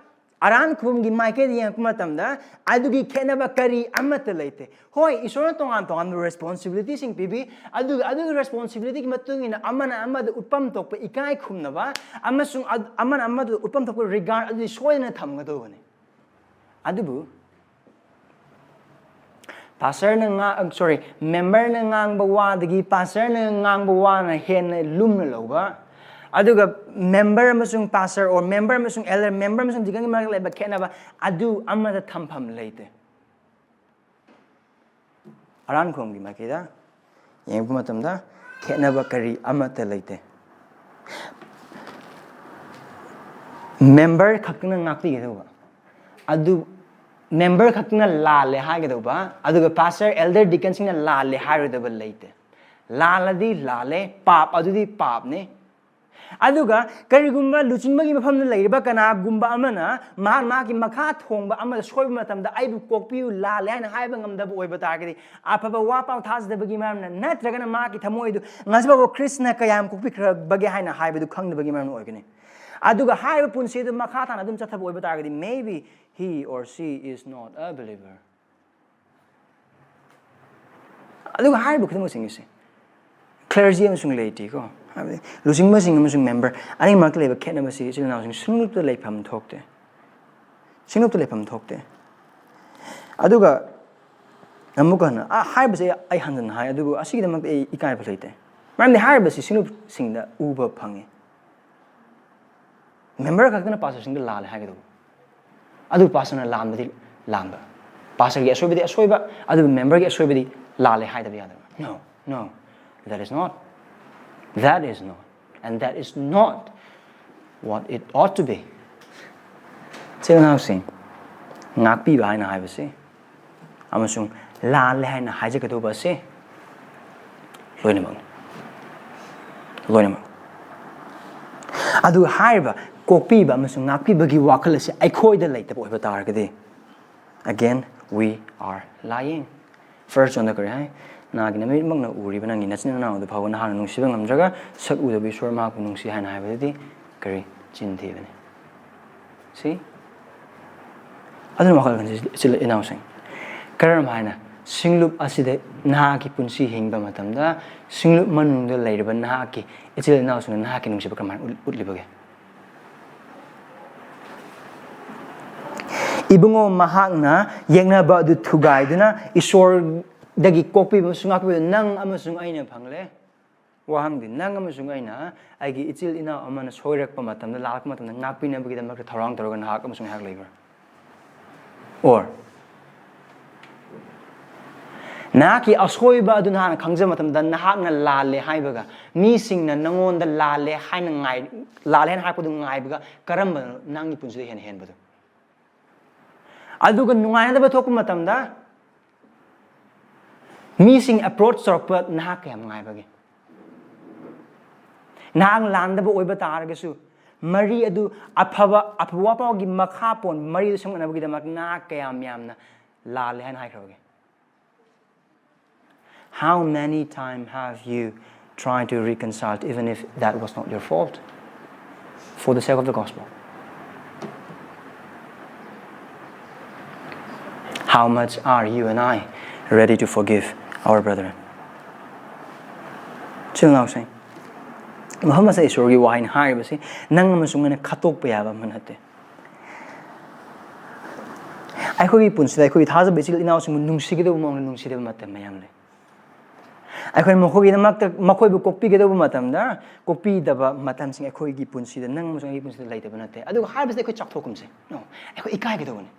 ꯑꯔꯥꯟ ꯈꯨꯕꯝꯒꯤ ꯃꯥꯏꯀꯩꯗ ꯌꯦꯡꯉꯛꯄ ꯃꯇꯝꯗ ꯑꯗꯨꯒꯤ ꯈꯦꯠꯅꯕ ꯀꯔꯤ ꯑꯃꯠꯇ ꯂꯩꯇꯦ꯫ ꯍꯣꯏ, ꯏꯁꯣꯔꯅ ꯇꯣꯉꯥꯟ ꯇꯣꯉꯥꯟꯕ ꯔꯦꯁꯄꯣꯟꯁꯤꯕꯤꯂꯤꯇꯤꯁꯤꯡ ꯄꯤꯕꯤ, ꯑꯗꯨꯒ ꯑꯗꯨꯒꯤ ꯔꯦꯁꯄꯣꯟꯁꯤꯕꯤꯂꯤꯇꯤꯒꯤ ꯃꯇꯨꯡ ꯏꯟꯅ ꯑꯃꯅ ꯑꯃꯗ ꯎꯠꯐꯝ ꯊꯣꯛꯄ ꯏꯀꯥꯏ ꯈꯨꯝꯅꯕ ꯑꯃꯁꯨꯡ ꯑꯗ-, ꯑꯃꯅ ꯑꯃꯗ ꯎꯠꯐꯝ ꯊꯣꯛꯄ ꯔꯤꯒꯥꯔꯗ ꯑꯗꯨꯗꯤ ꯁꯣꯏꯗꯅ ꯊꯝꯒꯗꯧꯕꯅꯤ꯫ ꯑꯗꯨꯕꯨ ꯄꯥꯁꯇꯔꯅ ꯉꯥ-, sorry, ꯃꯦꯝꯕꯔꯅ ꯉꯥꯡꯕ ꯋꯥꯗꯒꯤ ꯄꯥꯁꯇꯔꯅ ꯉꯥꯡꯕ ꯋꯥꯅ ꯍꯦꯟꯅ ꯂꯨꯝꯅ ꯂꯧꯕ, ꯑꯗꯨꯒ ꯃꯦꯝꯕꯔ ꯑꯃꯁꯨꯡ ꯄꯥꯁꯇꯔ, or ꯃꯦꯝꯕꯔ ꯑꯃꯁꯨꯡ ꯑꯦꯜꯗꯔ, ꯃꯦꯝꯕꯔ ꯑꯃꯁꯨꯡ ꯗꯤꯀꯟꯒꯤ ꯃꯔꯛꯇ ꯂꯩꯕ ꯈꯦꯠꯅꯕ ꯑꯗꯨ ꯑꯃꯗ ꯊꯝꯐꯝ ꯂꯩꯇꯦ꯫ ꯑꯔꯥꯟ ꯈꯨꯕꯝꯒꯤ ꯃꯥꯏꯀꯩꯗ ꯌꯦꯡꯉꯛꯄ ꯃꯇꯝꯗ ꯈꯦꯠꯅꯕ ꯀꯔꯤ ꯑꯃꯠꯇ ꯂꯩꯇꯦ꯫ ꯃꯦꯝꯕꯔ ꯈꯛꯇꯅ ꯉꯥꯛꯄꯤꯒꯗꯧꯕ, ꯑꯗꯨ ꯃꯦꯝꯕꯔ ꯈꯛꯇꯅ ꯂꯥꯜꯂꯦ ꯍꯥꯏꯒꯗꯧꯕ, ꯑꯗꯨꯒ ꯄꯥꯁꯇꯔ, ꯑꯦꯜꯗꯔ, ꯗꯤꯀꯟꯁꯤꯡꯅ ꯂꯥꯜꯂꯦ ꯍꯥꯏꯔꯣꯏꯗꯕ ꯂꯩꯇꯦ꯫ ꯂꯥꯜꯂꯗꯤ ꯂꯥꯜꯂꯦ, ꯄꯥꯞ ꯑꯗꯨꯗꯤ ꯄꯥꯞꯅꯤ꯫ ꯑꯗꯨꯒ ꯀꯔꯤꯒꯨꯝꯕ ꯂꯨꯆꯤꯡꯕꯒꯤ ꯃꯐꯝꯗ ꯂꯩꯔꯤꯕ ꯀꯅꯥꯒꯨꯝꯕ ꯑꯃꯅ ꯃꯍꯥꯛ ꯃꯍꯥꯛꯀꯤ ꯃꯈꯥ ꯊꯣꯡꯕ ꯑꯃꯗ ꯁꯣꯏꯕ ꯃꯇꯝꯗ, "ꯑꯩꯕꯨ ꯀꯣꯛꯄꯤꯌꯨ, ꯂꯥꯜꯂꯦ" ꯍꯥꯏꯅ ꯍꯥꯏꯕ ꯉꯝꯗꯕ ꯑꯣꯏꯕ ꯇꯥꯔꯒꯗꯤ, ꯑꯐꯕ ꯋꯥ ꯄꯥꯎ ꯊꯥꯖꯗꯕꯒꯤ ꯃꯔꯝꯅ ꯅꯠꯇ꯭ꯔꯒꯅ ꯃꯍꯥꯛꯀꯤ ꯊꯃꯣꯏꯗꯨ ꯉꯁꯤ ꯐꯥꯎꯕ ꯈ꯭ꯔꯤꯁꯅ ꯀꯌꯥꯝ ꯀꯣꯛꯄꯤꯈ꯭ꯔꯕꯒꯦ ꯍꯥꯏꯅ ꯍꯥꯏꯕꯗꯨ ꯈꯪꯗꯕꯒꯤ ꯃꯔꯝ ꯑꯣꯏꯒꯅꯤ꯫ ꯑꯗꯨꯒ ꯍꯥꯏꯔꯤꯕ ꯄꯨꯟꯁꯤ ꯑꯗꯨ ꯃꯈꯥ ꯇꯥꯅ ꯑꯗꯨꯝ ꯆꯠꯊꯕ ꯑꯣꯏꯕ ꯇꯥꯔꯒꯗꯤ, maybe he or she is not a believer꯫ ꯑꯗꯨꯒ ꯍꯥꯏꯔꯤꯕ ꯈꯨꯗꯤꯡꯃꯛꯁꯤꯡ ꯑꯁꯤ ꯀ꯭ꯂꯦꯔꯖꯤ ꯑꯃꯁꯨꯡ ꯂꯦꯏꯇꯤꯀꯣ, ꯍꯥꯏꯕꯗꯤ ꯂꯨꯆꯤꯡꯕꯁꯤꯡ ꯑꯃꯁꯨꯡ ꯃꯦꯝꯕꯔ ꯑꯅꯤꯃꯛꯇ ꯂꯩꯕ ꯈꯦꯠꯅꯕꯁꯤ ꯏꯆꯤꯜ ꯏꯅꯥꯎꯁꯤꯡ ꯁꯤꯡꯂꯨꯞꯇ ꯂꯩꯐꯝ ꯊꯣꯛꯇꯦ꯫ ꯁꯤꯡꯂꯨꯞꯇ ꯂꯩꯐꯝ ꯊꯣꯛꯇꯦ꯫ ꯑꯗꯨꯒ ꯑꯃꯨꯛꯀ ꯍꯟꯅ, ꯑ, ꯍꯥꯏꯕꯁꯦ ꯑꯩ ꯍꯟꯖꯟꯅ ꯍꯥꯏ, ꯑꯗꯨꯕꯨ ꯑꯁꯤꯒꯤꯗꯃꯛꯇ ꯑꯩ ꯏꯀꯥꯏꯕ ꯂꯩꯇꯦ꯫ ꯃꯔꯝꯗꯤ ꯍꯥꯏꯔꯤꯕꯁꯤ ꯁꯤꯡꯂꯨꯞꯁꯤꯡꯗ ꯎꯕ ꯐꯪꯉꯤ꯫ ꯃꯦꯝꯕꯔ ꯈꯛꯇꯅ ꯄꯥꯁꯇꯔꯁꯤꯡꯗ ꯂꯥꯜꯂꯦ ꯍꯥꯏꯒꯗꯧꯕ, ꯑꯗꯨ ꯄꯥꯁꯇꯔꯅ ꯂꯥꯟꯕꯗꯤ ꯂꯥꯟꯕ, ꯄꯥꯁꯇꯔꯒꯤ ꯑꯁꯣꯏꯕꯗꯤ ꯑꯁꯣꯏꯕ, ꯑꯗꯨꯕꯨ ꯃꯦꯝꯕꯔꯒꯤ ꯑꯁꯣꯏꯕꯗꯤ ꯂꯥꯜꯂꯦ ꯍꯥꯏꯗꯕ ꯌꯥꯗꯕ꯫ No, no, that is not, that is not, and that is not what it ought to be. ꯏꯆꯤꯜ ꯏꯅꯥꯎꯁꯤꯡ, ꯉꯥꯛꯄꯤꯕ ꯍꯥꯏꯅ ꯍꯥꯏꯕꯁꯤ ꯑꯃꯁꯨꯡ ꯂꯥꯜꯂꯦ ꯍꯥꯏꯅ ꯍꯥꯏꯖꯒꯗꯧꯕ ꯑꯁꯤ ꯂꯣꯏꯅꯃꯛꯅꯤ, ꯂꯣꯏꯅꯃꯛ꯫ ꯑꯗꯨꯒ ꯍꯥꯏꯔꯤꯕ ꯀꯣꯛꯄꯤꯕ ꯑꯃꯁꯨꯡ ꯉꯥꯛꯄꯤꯕꯒꯤ ꯋꯥꯈꯜ ꯑꯁꯤ ꯑꯩꯈꯣꯏꯗ ꯂꯩꯇꯕ ꯑꯣꯏꯕ ꯇꯥꯔꯒꯗꯤ, again, we are lying. ꯐꯥꯔꯁ ꯖꯣꯟꯗ ꯀꯔꯤ ꯍꯥꯏ? "ꯅꯍꯥꯛꯀꯤ ꯅꯃꯤꯠꯃꯛꯅ ꯎꯔꯤꯕ ꯅꯪꯒꯤ ꯅꯆꯤꯟ ꯅꯅꯥꯎꯗꯨ ꯐꯥꯎꯕ ꯅꯍꯥꯛꯅ ꯅꯨꯡꯁꯤꯕ ꯉꯝꯗ꯭ꯔꯒ, ꯁꯛ ꯎꯗꯕ ꯏꯁꯣꯔ ꯃꯍꯥꯛꯄꯨ ꯅꯨꯡꯁꯤ" ꯍꯥꯏꯅ ꯍꯥꯏꯕꯗꯨꯗꯤ ꯀꯔꯤ? ꯆꯤꯟ ꯊꯤꯕꯅꯤ꯫ ꯁꯤ ꯑꯗꯨꯅ ꯋꯥꯈꯜ ꯈꯟꯁꯤ, ꯏꯆꯤꯜ ꯏꯅꯥꯎꯁꯤꯡ꯫ ꯀꯔꯝ ꯍꯥꯏꯅ ꯁꯤꯡꯂꯨꯞ ꯑꯁꯤꯗ ꯅꯍꯥꯛꯀꯤ ꯄꯨꯟꯁꯤ ꯍꯤꯡꯕ ꯃꯇꯝꯗ, ꯁꯤꯡꯂꯨꯞ ꯃꯅꯨꯡꯗ ꯂꯩꯔꯤꯕ ꯅꯍꯥꯛꯀꯤ ꯏꯆꯤꯜ ꯏꯅꯥꯎꯁꯤꯡꯅ ꯅꯍꯥꯛꯀꯤ ꯅꯨꯡꯁꯤꯕ ꯀꯔꯝꯍꯥꯏꯅ ꯎꯠ-, ꯎꯠꯂꯤꯕꯒꯦ? "ꯏꯕꯨꯡꯉꯣ, ꯃꯍꯥꯛꯅ ꯌꯦꯛꯅꯕ ꯑꯗꯨ ꯊꯨꯒꯥꯏꯗꯨꯅ ꯏꯁꯣꯔꯗꯒꯤ ꯀꯣꯛꯄꯤꯕ ꯑꯃꯁꯨꯡ ꯉꯥꯛꯄꯤꯕ ꯅꯪ ꯑꯃꯁꯨꯡ ꯑꯩꯅ ꯐꯪꯂꯦ"꯫ ꯋꯥꯍꯪꯗꯤ, ꯅꯪ ꯑꯃꯁꯨꯡ ꯑꯩꯅ ꯑꯩꯒꯤ ꯏꯆꯤꯜ ꯏꯅꯥꯎ ꯑꯃꯅ ꯁꯣꯏꯔꯛꯄ ꯃꯇꯝꯗ, ꯂꯥꯜꯂꯛꯄ ꯃꯇꯝꯗ ꯉꯥꯛꯄꯤꯅꯕꯒꯤꯗꯃꯛꯇ ꯊꯧꯔꯥꯡ ꯇꯧꯔꯒ ꯅꯍꯥꯛ ꯑꯃꯁꯨꯡ ꯑꯩꯍꯥꯛ ꯂꯩꯕ꯭ꯔꯥ? Or, ꯅꯍꯥꯛꯀꯤ ꯑꯁꯣꯏꯕ ꯑꯗꯨ ꯅꯍꯥꯛꯅ ꯈꯪꯖꯕ ꯃꯇꯝꯗ, ꯅꯍꯥꯛꯅ ꯂꯥꯜꯂꯦ ꯍꯥꯏꯕꯒ ꯃꯤꯁꯤꯡꯅ ꯅꯉꯣꯟꯗ ꯂꯥꯜꯂꯦ ꯍꯥꯏꯅ ꯉꯥꯏ-, ꯂꯥꯜꯂꯦ ꯍꯥꯏꯅ ꯍꯥꯏꯔꯛꯄꯗꯨ ꯉꯥꯏꯕꯒ ꯀꯔꯝꯕꯅꯣ ꯅꯪꯒꯤ ꯄꯨꯟꯁꯤꯗ ꯍꯦꯟꯅ ꯍꯦꯟꯕꯗꯨ? ꯑꯗꯨꯒ ꯅꯨꯡꯉꯥꯏꯅꯗꯕ ꯊꯣꯛꯄ ꯃꯇꯝꯗ ꯃꯤꯁꯤꯡ ꯑꯦꯄ꯭ꯔꯣꯆ ꯇꯧꯔꯛꯄ ꯅꯍꯥꯛ ꯀꯌꯥꯝ ꯉꯥꯏꯕꯒꯦ? ꯅꯍꯥꯛ ꯂꯥꯟꯗꯕ ꯑꯣꯏꯕ ꯇꯥꯔꯒꯁꯨ, ꯃꯔꯤ ꯑꯗꯨ ꯑꯐꯕ, ꯑꯐꯕ ꯋꯥꯄꯥꯎꯒꯤ ꯃꯈꯥ ꯄꯣꯟ ꯃꯔꯤ ꯑꯗꯨ ꯁꯦꯝꯒꯠꯅꯕꯒꯤꯗꯃꯛ ꯅꯍꯥꯛ ꯀꯌꯥꯝ ꯌꯥꯝꯅ ꯂꯥꯜꯂꯦ ꯍꯥꯏꯅ ꯍꯥꯏꯈ꯭ꯔꯕꯒꯦ? How many times have you tried to reconcile, even if that was not your fault, for the sake of the gospel? How much are you and I ready to forgive our brethren? ꯏꯆꯤꯜ ꯏꯅꯥꯎꯁꯤꯡ, ꯃꯐꯝ ꯑꯁꯤꯗ ꯏꯁꯣꯔꯒꯤ ꯋꯥꯍꯩꯅ ꯍꯥꯏꯔꯤꯕꯁꯤ ꯅꯪ ꯑꯃꯁꯨꯡ ꯑꯩꯅ ꯈꯠꯇꯣꯛꯄ ꯌꯥꯕ ꯑꯃ ꯅꯠꯇꯦ꯫ ꯑꯩꯈꯣꯏꯒꯤ ꯄꯨꯟꯁꯤꯗ ꯑꯩꯈꯣꯏꯒꯤ ꯊꯥꯖꯕ ꯏꯆꯤꯜ ꯏꯅꯥꯎꯁꯤꯡꯕꯨ ꯅꯨꯡꯁꯤꯒꯗꯧꯕ ꯃꯑꯣꯡꯗ ꯅꯨꯡꯁꯤꯗꯕ ꯃꯇꯝ ꯃꯌꯥꯝ ꯂꯩ꯫ ꯑꯩꯈꯣꯏꯅ ꯃꯈꯣꯏꯒꯤꯗꯃꯛꯇ, ꯃꯈꯣꯏꯕꯨ ꯀꯣꯛꯄꯤꯒꯗꯧꯕ ꯃꯇꯝꯗ, ꯀꯣꯛꯄꯤꯗꯕ ꯃꯇꯝꯁꯤꯡ ꯑꯩꯈꯣꯏꯒꯤ ꯄꯨꯟꯁꯤꯗ, ꯅꯪ ꯑꯃꯁꯨꯡ ꯑꯩꯒꯤ ꯄꯨꯟꯁꯤꯗ ꯂꯩꯇꯕ ꯅꯠꯇꯦ꯫ ꯑꯗꯨꯒ ꯍꯥꯏꯕꯁꯤꯗ ꯑꯩꯈꯣꯏ ꯆꯥꯎꯊꯣꯛꯀꯨꯝꯁꯦ꯫ No, ꯑꯩꯈꯣꯏ ꯏꯀꯥꯏꯒꯗꯧꯕꯅꯤ꯫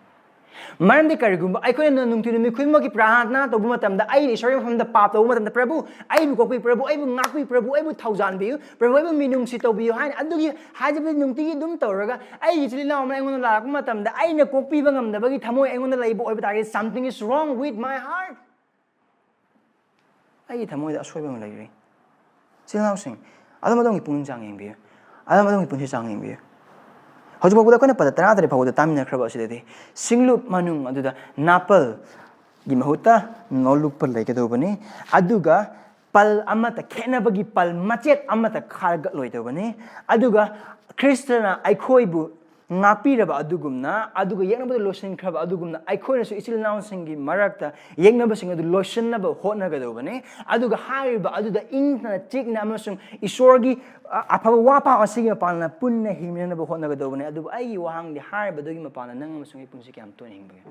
ꯃꯔꯝꯗꯤ ꯀꯔꯤꯒꯨꯝꯕ ꯑꯩꯈꯣꯏꯅ ꯅꯨꯡꯇꯤ ꯅꯨꯃꯤꯠ ꯈꯨꯗꯤꯡꯃꯛꯀꯤ ꯄ꯭ꯔꯥꯔꯊꯅꯥ ꯇꯧꯕ ꯃꯇꯝꯗ, ꯑꯩꯅ ꯏꯁꯣꯔꯒꯤ ꯃꯐꯝꯗ ꯄꯥꯞ ꯇꯧꯕ ꯃꯇꯝꯗ, "ꯄ꯭ꯔꯚꯨ, ꯑꯩꯕꯨ ꯀꯣꯛꯄꯤꯌꯨ, ꯄ꯭ꯔꯚꯨ, ꯑꯩꯕꯨ ꯉꯥꯛꯄꯤꯌꯨ, ꯄ꯭ꯔꯚꯨ, ꯑꯩꯕꯨ ꯊꯧꯖꯥꯟꯕꯤꯌꯨ, ꯄ꯭ꯔꯚꯨ, ꯑꯩꯕꯨ ꯃꯤꯅꯨꯡꯁꯤ ꯇꯧꯕꯤꯌꯨ" ꯍꯥꯏꯅ ꯑꯗꯨꯒꯤ ꯍꯥꯏꯖꯕꯗꯤ ꯅꯨꯡꯇꯤꯒꯤ ꯑꯗꯨꯝ ꯇꯧꯔꯒ, ꯑꯩꯒꯤ ꯏꯆꯤꯜ ꯏꯅꯥꯎ ꯑꯃꯅ ꯑꯩꯉꯣꯟꯗ ꯂꯥꯛꯂꯛꯄ ꯃꯇꯝꯗ ꯑꯩꯅ ꯀꯣꯛꯄꯤꯕ ꯉꯝꯗꯕꯒꯤ ꯊꯃꯣꯏ ꯑꯩꯉꯣꯟꯗ ꯂꯩꯕ ꯑꯣꯏꯕ ꯇꯥꯔꯒꯗꯤ, something is wrong with my heart. ꯑꯩꯒꯤ ꯊꯃꯣꯏꯗ ꯑꯁꯣꯏꯕ ꯑꯃ ꯂꯩꯔꯤ꯫ ꯏꯆꯤꯜ ꯏꯅꯥꯎꯁꯤꯡ, ꯑꯗꯨꯝ ꯑꯗꯣꯝꯒꯤ ꯄꯨꯛꯅꯤꯡ ꯆꯥꯡ ꯌꯦꯡꯕꯤꯌꯨ꯫ ꯑꯗꯨꯝ ꯑꯗꯣꯝꯒꯤ ꯄꯨꯟꯁꯤ ꯆꯥꯡ ꯌꯦꯡꯕꯤꯌꯨ꯫ ꯍꯧꯖꯤꯛ ꯐꯥꯎꯕꯗ ꯑꯩꯈꯣꯏꯅ ꯄꯗ ꯇꯔꯥ ꯇꯔꯦꯠ ꯐꯥꯎꯕꯗ ꯇꯥꯃꯤꯟꯅꯈ꯭ꯔꯕ ꯑꯁꯤꯗꯗꯤ, ꯁꯤꯡꯂꯨꯞ ꯃꯅꯨꯡ ꯑꯗꯨꯗ ꯅꯥꯄꯜꯒꯤ ꯃꯍꯨꯠꯇ ꯅꯣꯂꯨꯛꯄ ꯂꯩꯒꯗꯧꯕꯅꯤ꯫ ꯑꯗꯨꯒ ꯄꯜ ꯑꯃꯠꯇ, ꯈꯦꯠꯅꯕꯒꯤ ꯄꯜ ꯃꯆꯦꯠ ꯑꯃꯠꯇ ꯈꯥꯔꯒꯠꯂꯣꯏꯗꯧꯕꯅꯤ꯫ ꯑꯗꯨꯒ ꯈ꯭ꯔꯤꯁꯇꯅ ꯑꯩꯈꯣꯏꯕꯨ ꯉꯥꯛꯄꯤꯔꯕ ꯑꯗꯨꯒꯨꯝꯅ, ꯑꯗꯨꯒ ꯌꯦꯛꯅꯕꯗ ꯂꯣꯏꯁꯤꯟꯈ꯭ꯔꯕ ꯑꯗꯨꯒꯨꯝꯅ, ꯑꯩꯈꯣꯏꯅꯁꯨ ꯏꯆꯤꯜ ꯏꯅꯥꯎꯁꯤꯡꯒꯤ ꯃꯔꯛꯇ ꯌꯦꯛꯅꯕꯁꯤꯡ ꯑꯗꯨ ꯂꯣꯏꯁꯤꯟꯅꯕ ꯍꯣꯠꯅꯒꯗꯧꯕꯅꯤ꯫ ꯑꯗꯨꯒ ꯍꯥꯏꯔꯤꯕ ꯑꯗꯨꯗ ꯏꯪꯅ ꯆꯤꯛꯅ ꯑꯃꯁꯨꯡ ꯏꯁꯣꯔꯒꯤ, ꯑ, ꯑꯐꯕ ꯋꯥꯄꯥꯎ ꯑꯁꯤꯒꯤ ꯃꯄꯥꯟꯅ ꯄꯨꯟꯅ ꯍꯤꯡꯃꯤꯟꯅꯅꯕ ꯍꯣꯠꯅꯒꯗꯧꯕꯅꯤ꯫ ꯑꯗꯨꯕꯨ ꯑꯩꯒꯤ ꯋꯥꯍꯪꯗꯤ, ꯍꯥꯏꯔꯤꯕꯗꯨꯒꯤ ꯃꯄꯥꯟꯅ ꯅꯪ ꯑꯃꯁꯨꯡ ꯑꯩ ꯄꯨꯟꯁꯤ ꯀꯌꯥꯝ ꯇꯣꯏꯅ ꯍꯤꯡꯕꯒꯦ?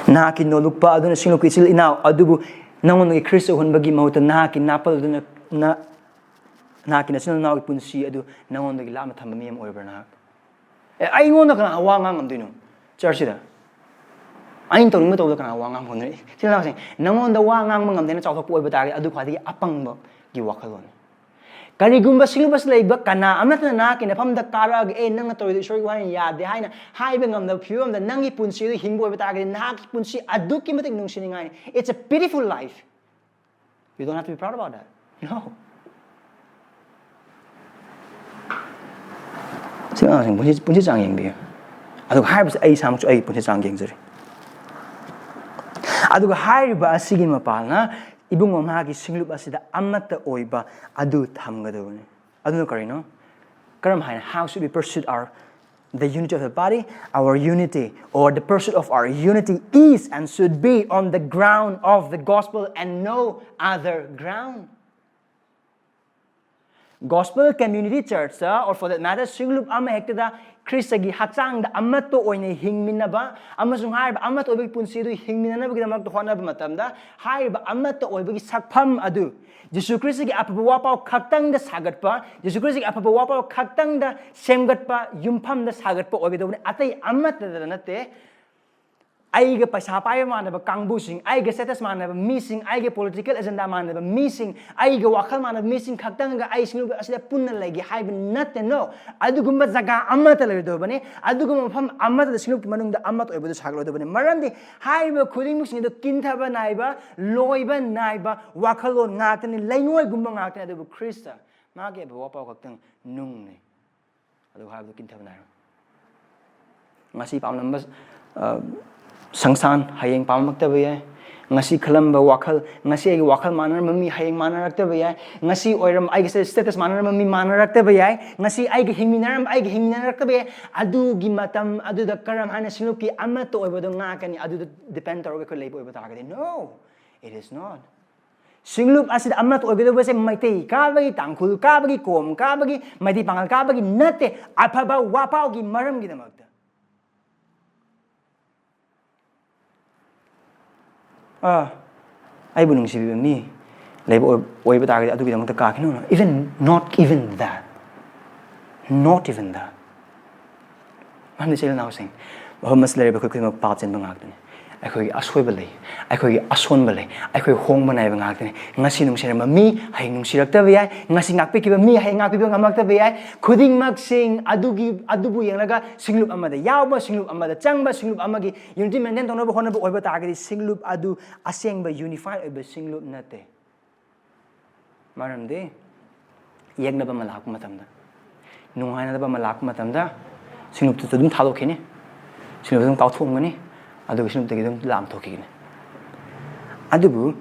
ꯅꯍꯥꯛꯀꯤ ꯅꯣꯂꯨꯛꯄ ꯑꯗꯨꯅ ꯁꯤꯡꯂꯨꯞꯀꯤ ꯏꯆꯤꯜ ꯏꯅꯥꯎ ꯑꯗꯨꯕꯨ ꯅꯉꯣꯟꯗꯒꯤ ꯈ꯭ꯔꯤꯁꯇ ꯎꯍꯟꯕꯒꯤ ꯃꯍꯨꯠꯇ, ꯅꯍꯥꯛꯀꯤ ꯅꯥꯄꯜ ꯑꯗꯨꯅ ꯅ-, ꯅꯍꯥꯛꯀꯤ ꯅꯆꯤꯟ ꯅꯅꯥꯎꯒꯤ ꯄꯨꯟꯁꯤ ꯑꯗꯨ ꯅꯉꯣꯟꯗꯒꯤ ꯂꯥꯞꯅ ꯊꯝꯕ ꯃꯤ ꯑꯃ ꯑꯣꯏꯕ꯭ꯔꯥ ꯅꯍꯥꯛ? ꯑꯦ, ꯑꯩꯉꯣꯟꯗ ꯀꯅꯥ ꯋꯥ ꯉꯥꯡꯉꯝꯗꯣꯏꯅꯣ? ꯆꯔꯆꯁꯤꯗ ꯑꯩꯅ ꯇꯧꯅꯤꯡꯕ ꯇꯧꯕꯗ ꯀꯅꯥ ꯋꯥ ꯉꯥꯡꯕ ꯉꯝꯗꯣꯏꯅꯣ? ꯏꯆꯤꯜ ꯏꯅꯥꯎꯁꯤꯡ, ꯅꯉꯣꯟꯗ ꯋꯥ ꯉꯥꯡꯕ ꯉꯝꯗꯦꯅ ꯆꯥꯎꯊꯣꯛꯄ ꯑꯣꯏꯕ ꯇꯥꯔꯒꯗꯤ ꯑꯗꯨ ꯈ꯭ꯋꯥꯏꯗꯒꯤ ꯑꯄꯪꯕꯒꯤ ꯋꯥꯈꯜꯂꯣꯟꯅꯤ꯫ ꯀꯔꯤꯒꯨꯝꯕ ꯁꯤꯒꯨꯝꯕꯁꯤ ꯂꯩꯕ ꯀꯅꯥ ꯑꯃꯠꯇꯅ ꯅꯍꯥꯛꯀꯤ ꯅꯐꯝꯗ ꯀꯥꯔꯛꯑꯒ, "ꯑꯦ, ꯅꯪꯅ ꯇꯧꯔꯤꯗꯣ ꯏꯁꯣꯔꯒꯤ ꯋꯥꯍꯩꯅ ꯌꯥꯗꯦ" ꯍꯥꯏꯅ ꯍꯥꯏꯕ ꯉꯝꯗꯕ ꯐꯤꯕꯝꯗ ꯅꯪꯒꯤ ꯄꯨꯟꯁꯤ ꯑꯗꯨ ꯍꯤꯡꯕ ꯑꯣꯏꯕ ꯇꯥꯔꯒꯗꯤ, ꯅꯍꯥꯛꯀꯤ ꯄꯨꯟꯁꯤ ꯑꯗꯨꯛꯀꯤ ꯃꯇꯤꯛ ꯅꯨꯡꯁꯤꯅꯤꯡꯉꯥꯏꯅꯤ꯫ It's a pitiful life. You don't have to be proud about that. No. ꯁꯤ ꯑꯉꯥꯡꯁꯤꯡ ꯄꯨꯟꯁꯤ, ꯄꯨꯟꯁꯤ ꯆꯥꯡ ꯌꯦꯡꯕꯤꯌꯨ꯫ ꯑꯗꯨꯒ ꯍꯥꯏꯔꯤꯕꯁꯤ ꯑꯩ ꯏꯁꯥꯃꯛꯁꯨ ꯑꯩꯒꯤ ꯄꯨꯟꯁꯤ ꯆꯥꯡ ꯌꯦꯡꯖꯔꯤ꯫ ꯑꯗꯨꯒ ꯍꯥꯏꯔꯤꯕ ꯑꯁꯤꯒꯤ ꯃꯄꯥꯜꯅ ꯏꯕꯨꯡꯉꯣ ꯃꯍꯥꯛꯀꯤ ꯁꯤꯡꯂꯨꯞ ꯑꯁꯤꯗ ꯑꯃꯠꯇ ꯑꯣꯏꯕ ꯑꯗꯨ ꯊꯝꯒꯗꯕꯅꯤ꯫ ꯑꯗꯨꯅ ꯀꯔꯤꯅꯣ? ꯀꯔꯝ ꯍꯥꯏꯅ? How should we pursue our, the unity of the body? Our unity, or the pursuit of our unity, is and should be on the ground of the gospel and no other ground. Gospel community church, or for that matter, ꯁꯤꯡꯂꯨꯞ ꯑꯃ ꯍꯦꯛꯇꯗ ꯈ꯭ꯔꯤꯁꯇꯒꯤ ꯍꯛꯆꯥꯡꯗ ꯑꯃꯠꯇ ꯑꯣꯏꯅ ꯍꯤꯡꯃꯤꯟꯅꯕ ꯑꯃꯁꯨꯡ ꯍꯥꯏꯔꯤꯕ ꯑꯃꯠꯇ ꯑꯣꯏꯕꯒꯤ ꯄꯨꯟꯁꯤ ꯑꯗꯨ ꯍꯤꯡꯃꯤꯟꯅꯅꯕꯒꯤꯗꯃꯛꯇ ꯍꯣꯠꯅꯕ ꯃꯇꯝꯗ, ꯍꯥꯏꯔꯤꯕ ꯑꯃꯠꯇ ꯑꯣꯏꯕꯒꯤ ꯁꯛꯐꯝ ꯑꯗꯨ ꯖꯤꯁꯨ ꯈ꯭ꯔꯤꯁꯇꯒꯤ ꯑꯐꯕ ꯋꯥꯄꯥꯎ ꯈꯛꯇꯪꯗ ꯁꯥꯒꯠꯄ, ꯖꯤꯁꯨ ꯈ꯭ꯔꯤꯁꯇꯒꯤ ꯑꯐꯕ ꯋꯥꯄꯥꯎ ꯈꯛꯇꯪꯗ ꯁꯦꯝꯒꯠꯄ, ꯌꯨꯝꯐꯝꯗ ꯁꯥꯒꯠꯄ ꯑꯣꯏꯒꯗꯧꯕꯅꯤ, ꯑꯇꯩ ꯑꯃꯠꯇꯗ ꯅꯠꯇꯦ꯫ ꯑꯩꯒ ꯄꯩꯁꯥ ꯄꯥꯏꯕ ꯃꯥꯟꯅꯕ ꯀꯥꯡꯕꯨꯁꯤꯡ, ꯑꯩꯒ status ꯃꯥꯟꯅꯕ ꯃꯤꯁꯤꯡ, ꯑꯩꯒ political agenda ꯃꯥꯟꯅꯕ ꯃꯤꯁꯤꯡ, ꯑꯩꯒ ꯋꯥꯈꯜ ꯃꯥꯟꯅꯕ ꯃꯤꯁꯤꯡ ꯈꯛꯇꯪꯒ ꯑꯩ ꯁꯤꯡꯂꯨꯞ ꯑꯁꯤꯗ ꯄꯨꯟꯅ ꯂꯩꯒꯦ ꯍꯥꯏꯕ ꯅꯠꯇꯦ꯫ No. ꯑꯗꯨꯒꯨꯝꯕ ꯖꯒꯥ ꯑꯃꯠꯇ ꯂꯩꯔꯣꯏꯗꯧꯕꯅꯤ꯫ ꯑꯗꯨꯒꯨꯝꯕ ꯃꯐꯝ ꯑꯃꯠꯇꯗ ꯁꯤꯡꯂꯨꯞꯀꯤ ꯃꯅꯨꯡꯗ ꯑꯃꯠꯇ ꯑꯣꯏꯕꯗꯨ ꯁꯥꯒꯠꯂꯣꯏꯗꯧꯕꯅꯤ꯫ ꯃꯔꯝꯗꯤ ꯍꯥꯏꯔꯤꯕ ꯈꯨꯗꯤꯡꯃꯛꯁꯤꯡ ꯑꯗꯨ ꯀꯤꯟꯊꯕ ꯅꯥꯏꯕ, ꯂꯣꯏꯕ ꯅꯥꯏꯕ ꯋꯥꯈꯜꯂꯣꯟ ꯉꯥꯛꯇꯅꯤ, ꯂꯩꯉꯣꯏꯒꯨꯝꯕ ꯉꯥꯛꯇꯅꯤ꯫ ꯑꯗꯨꯕꯨ ꯈ꯭ꯔꯤꯁꯇ ꯃꯥꯒꯤ ꯑꯣꯏꯕ ꯋꯥꯄꯥꯎ ꯈꯛꯇꯪ ꯅꯨꯡꯅꯤ꯫ ꯑꯗꯨ ꯍꯥꯏꯕꯗꯨ ꯀꯤꯟꯊꯕ ꯅꯥꯏꯔꯣꯏ꯫ ꯉꯁꯤ ꯄꯥꯝꯂꯝꯕ, ꯑ, ꯁꯪꯁꯥꯟ ꯍꯌꯦꯡ ꯄꯥꯝꯂꯛꯇꯕ ꯌꯥꯏ꯫ ꯉꯁꯤ ꯈꯜꯂꯝꯕ ꯋꯥꯈꯜ, ꯉꯁꯤ ꯑꯩꯒꯤ ꯋꯥꯈꯜ ꯃꯥꯟꯅꯔꯝꯕ ꯃꯤ ꯍꯌꯦꯡ ꯃꯥꯟꯅꯔꯛꯇꯕ ꯌꯥꯏ꯫ ꯉꯁꯤ ꯑꯣꯏꯔꯝ-, ꯑꯩꯒꯤ status ꯃꯥꯟꯅꯔꯝꯕ ꯃꯤ ꯃꯥꯟꯅꯔꯛꯇꯕ ꯌꯥꯏ꯫ ꯉꯁꯤ ꯑꯩꯒ ꯍꯤꯡꯃꯤꯟꯅꯔꯝꯕ, ꯑꯩꯒ ꯍꯤꯡꯃꯤꯟꯅꯔꯛꯇꯕ ꯌꯥꯏ꯫ ꯑꯗꯨꯒꯤ ꯃꯇꯝ ꯑꯗꯨꯗ ꯀꯔꯝ ꯍꯥꯏꯅ ꯁꯤꯡꯂꯨꯞꯀꯤ ꯑꯃꯠꯇ ꯑꯣꯏꯕꯗꯣ ꯉꯥꯛꯀꯅꯤ? ꯑꯗꯨꯗ depend ꯇꯧꯔꯒ ꯑꯩꯈꯣꯏ ꯂꯩꯕ ꯑꯣꯏꯕ ꯇꯥꯔꯒꯗꯤ, no, it is not. ꯁꯤꯡꯂꯨꯞ ꯑꯁꯤꯗ ꯑꯃꯠꯇ ꯑꯣꯏꯒꯗꯧꯕꯁꯦ ꯃꯩꯇꯩ ꯀꯥꯕꯒꯤ, ꯇꯥꯡꯈꯨꯜ ꯀꯥꯕꯒꯤ, ꯀꯣꯝ ꯀꯥꯕꯒꯤ, ꯃꯩꯇꯩ ꯄꯥꯉꯜ ꯀꯥꯕꯒꯤ ꯅꯠꯇꯦ, ꯑꯐꯕ ꯋꯥꯄꯥꯎꯒꯤ ꯃꯔꯝꯒꯤꯗꯃꯛꯇ꯫ ꯑꯥ, ꯑꯩꯕꯨ ꯅꯨꯡꯁꯤꯕꯤꯕ ꯃꯤ ꯂꯩꯕ ꯑꯣꯏ-, ꯑꯣꯏꯕ ꯇꯥꯔꯒꯗꯤ ꯑꯗꯨꯒꯤꯗꯃꯛꯇ ꯀꯥꯈꯤꯅꯨ꯫ Even, not even that. Not even that. ꯃꯔꯝꯗꯤ ꯏꯆꯤꯜ ꯏꯅꯥꯎꯁꯤꯡ, ꯃꯐꯝ ꯑꯁꯤꯗ ꯂꯩꯔꯤꯕ ꯑꯩꯈꯣꯏ ꯈꯨꯗꯤꯡꯃꯛ ꯄꯥꯞ ꯆꯦꯟꯕ ꯉꯥꯛꯇꯅꯤ꯫ ꯑꯩꯈꯣꯏꯒꯤ ꯑꯁꯣꯏꯕ ꯂꯩ, ꯑꯩꯈꯣꯏꯒꯤ ꯑꯁꯣꯟꯕ ꯂꯩ, ꯑꯩꯈꯣꯏ ꯍꯣꯡꯕ ꯅꯥꯏꯕ ꯉꯥꯛꯇꯅꯤ꯫ ꯉꯁꯤ ꯅꯨꯡꯁꯤꯔꯝꯕ ꯃꯤ ꯍꯌꯦꯡ ꯅꯨꯡꯁꯤꯔꯛꯇꯕ ꯌꯥꯏ, ꯉꯁꯤ ꯉꯥꯛꯄꯤꯈꯤꯕ ꯃꯤ ꯍꯌꯦꯡ ꯉꯥꯛꯄꯤꯕ ꯉꯝꯂꯛꯇꯕ ꯌꯥꯏ꯫ ꯈꯨꯗꯤꯡꯃꯛꯁꯤꯡ ꯑꯗꯨꯒꯤ, ꯑꯗꯨꯕꯨ ꯌꯦꯡꯂꯒ ꯁꯤꯡꯂꯨꯞ ꯑꯃꯗ ꯌꯥꯎꯕ, ꯁꯤꯡꯂꯨꯞ ꯑꯃꯗ ꯆꯪꯕ, ꯁꯤꯡꯂꯨꯞ ꯑꯃꯒꯤ unity maintain ꯇꯧꯅꯕ ꯍꯣꯠꯅꯕ ꯑꯣꯏꯕ ꯇꯥꯔꯒꯗꯤ ꯁꯤꯡꯂꯨꯞ ꯑꯗꯨ ꯑꯁꯦꯡꯕ unified ꯑꯣꯏꯕ ꯁꯤꯡꯂꯨꯞ ꯅꯠꯇꯦ꯫ ꯃꯔꯝꯗꯤ ꯌꯦꯛꯅꯕ ꯑꯃ ꯂꯥꯛꯄ ꯃꯇꯝꯗ, ꯅꯨꯡꯉꯥꯏꯅꯗꯕ ꯑꯃ ꯂꯥꯛꯄ ꯃꯇꯝꯗ ꯁꯤꯡꯂꯨꯞꯇꯨꯁꯨ ꯑꯗꯨꯝ ꯊꯥꯗꯣꯛꯈꯤꯅꯤ, ꯁꯤꯡꯂꯨꯞꯇꯨ ꯑꯗꯨꯝ ꯀꯥꯎꯊꯣꯛꯑꯝꯒꯅꯤ, ꯑꯗꯨꯒ ꯁꯤꯡꯂꯨꯞꯇꯒꯤ ꯑꯗꯨꯝ ꯂꯥꯞꯊꯣꯛꯈꯤꯒꯅꯤ꯫ ꯑꯗꯨꯕꯨ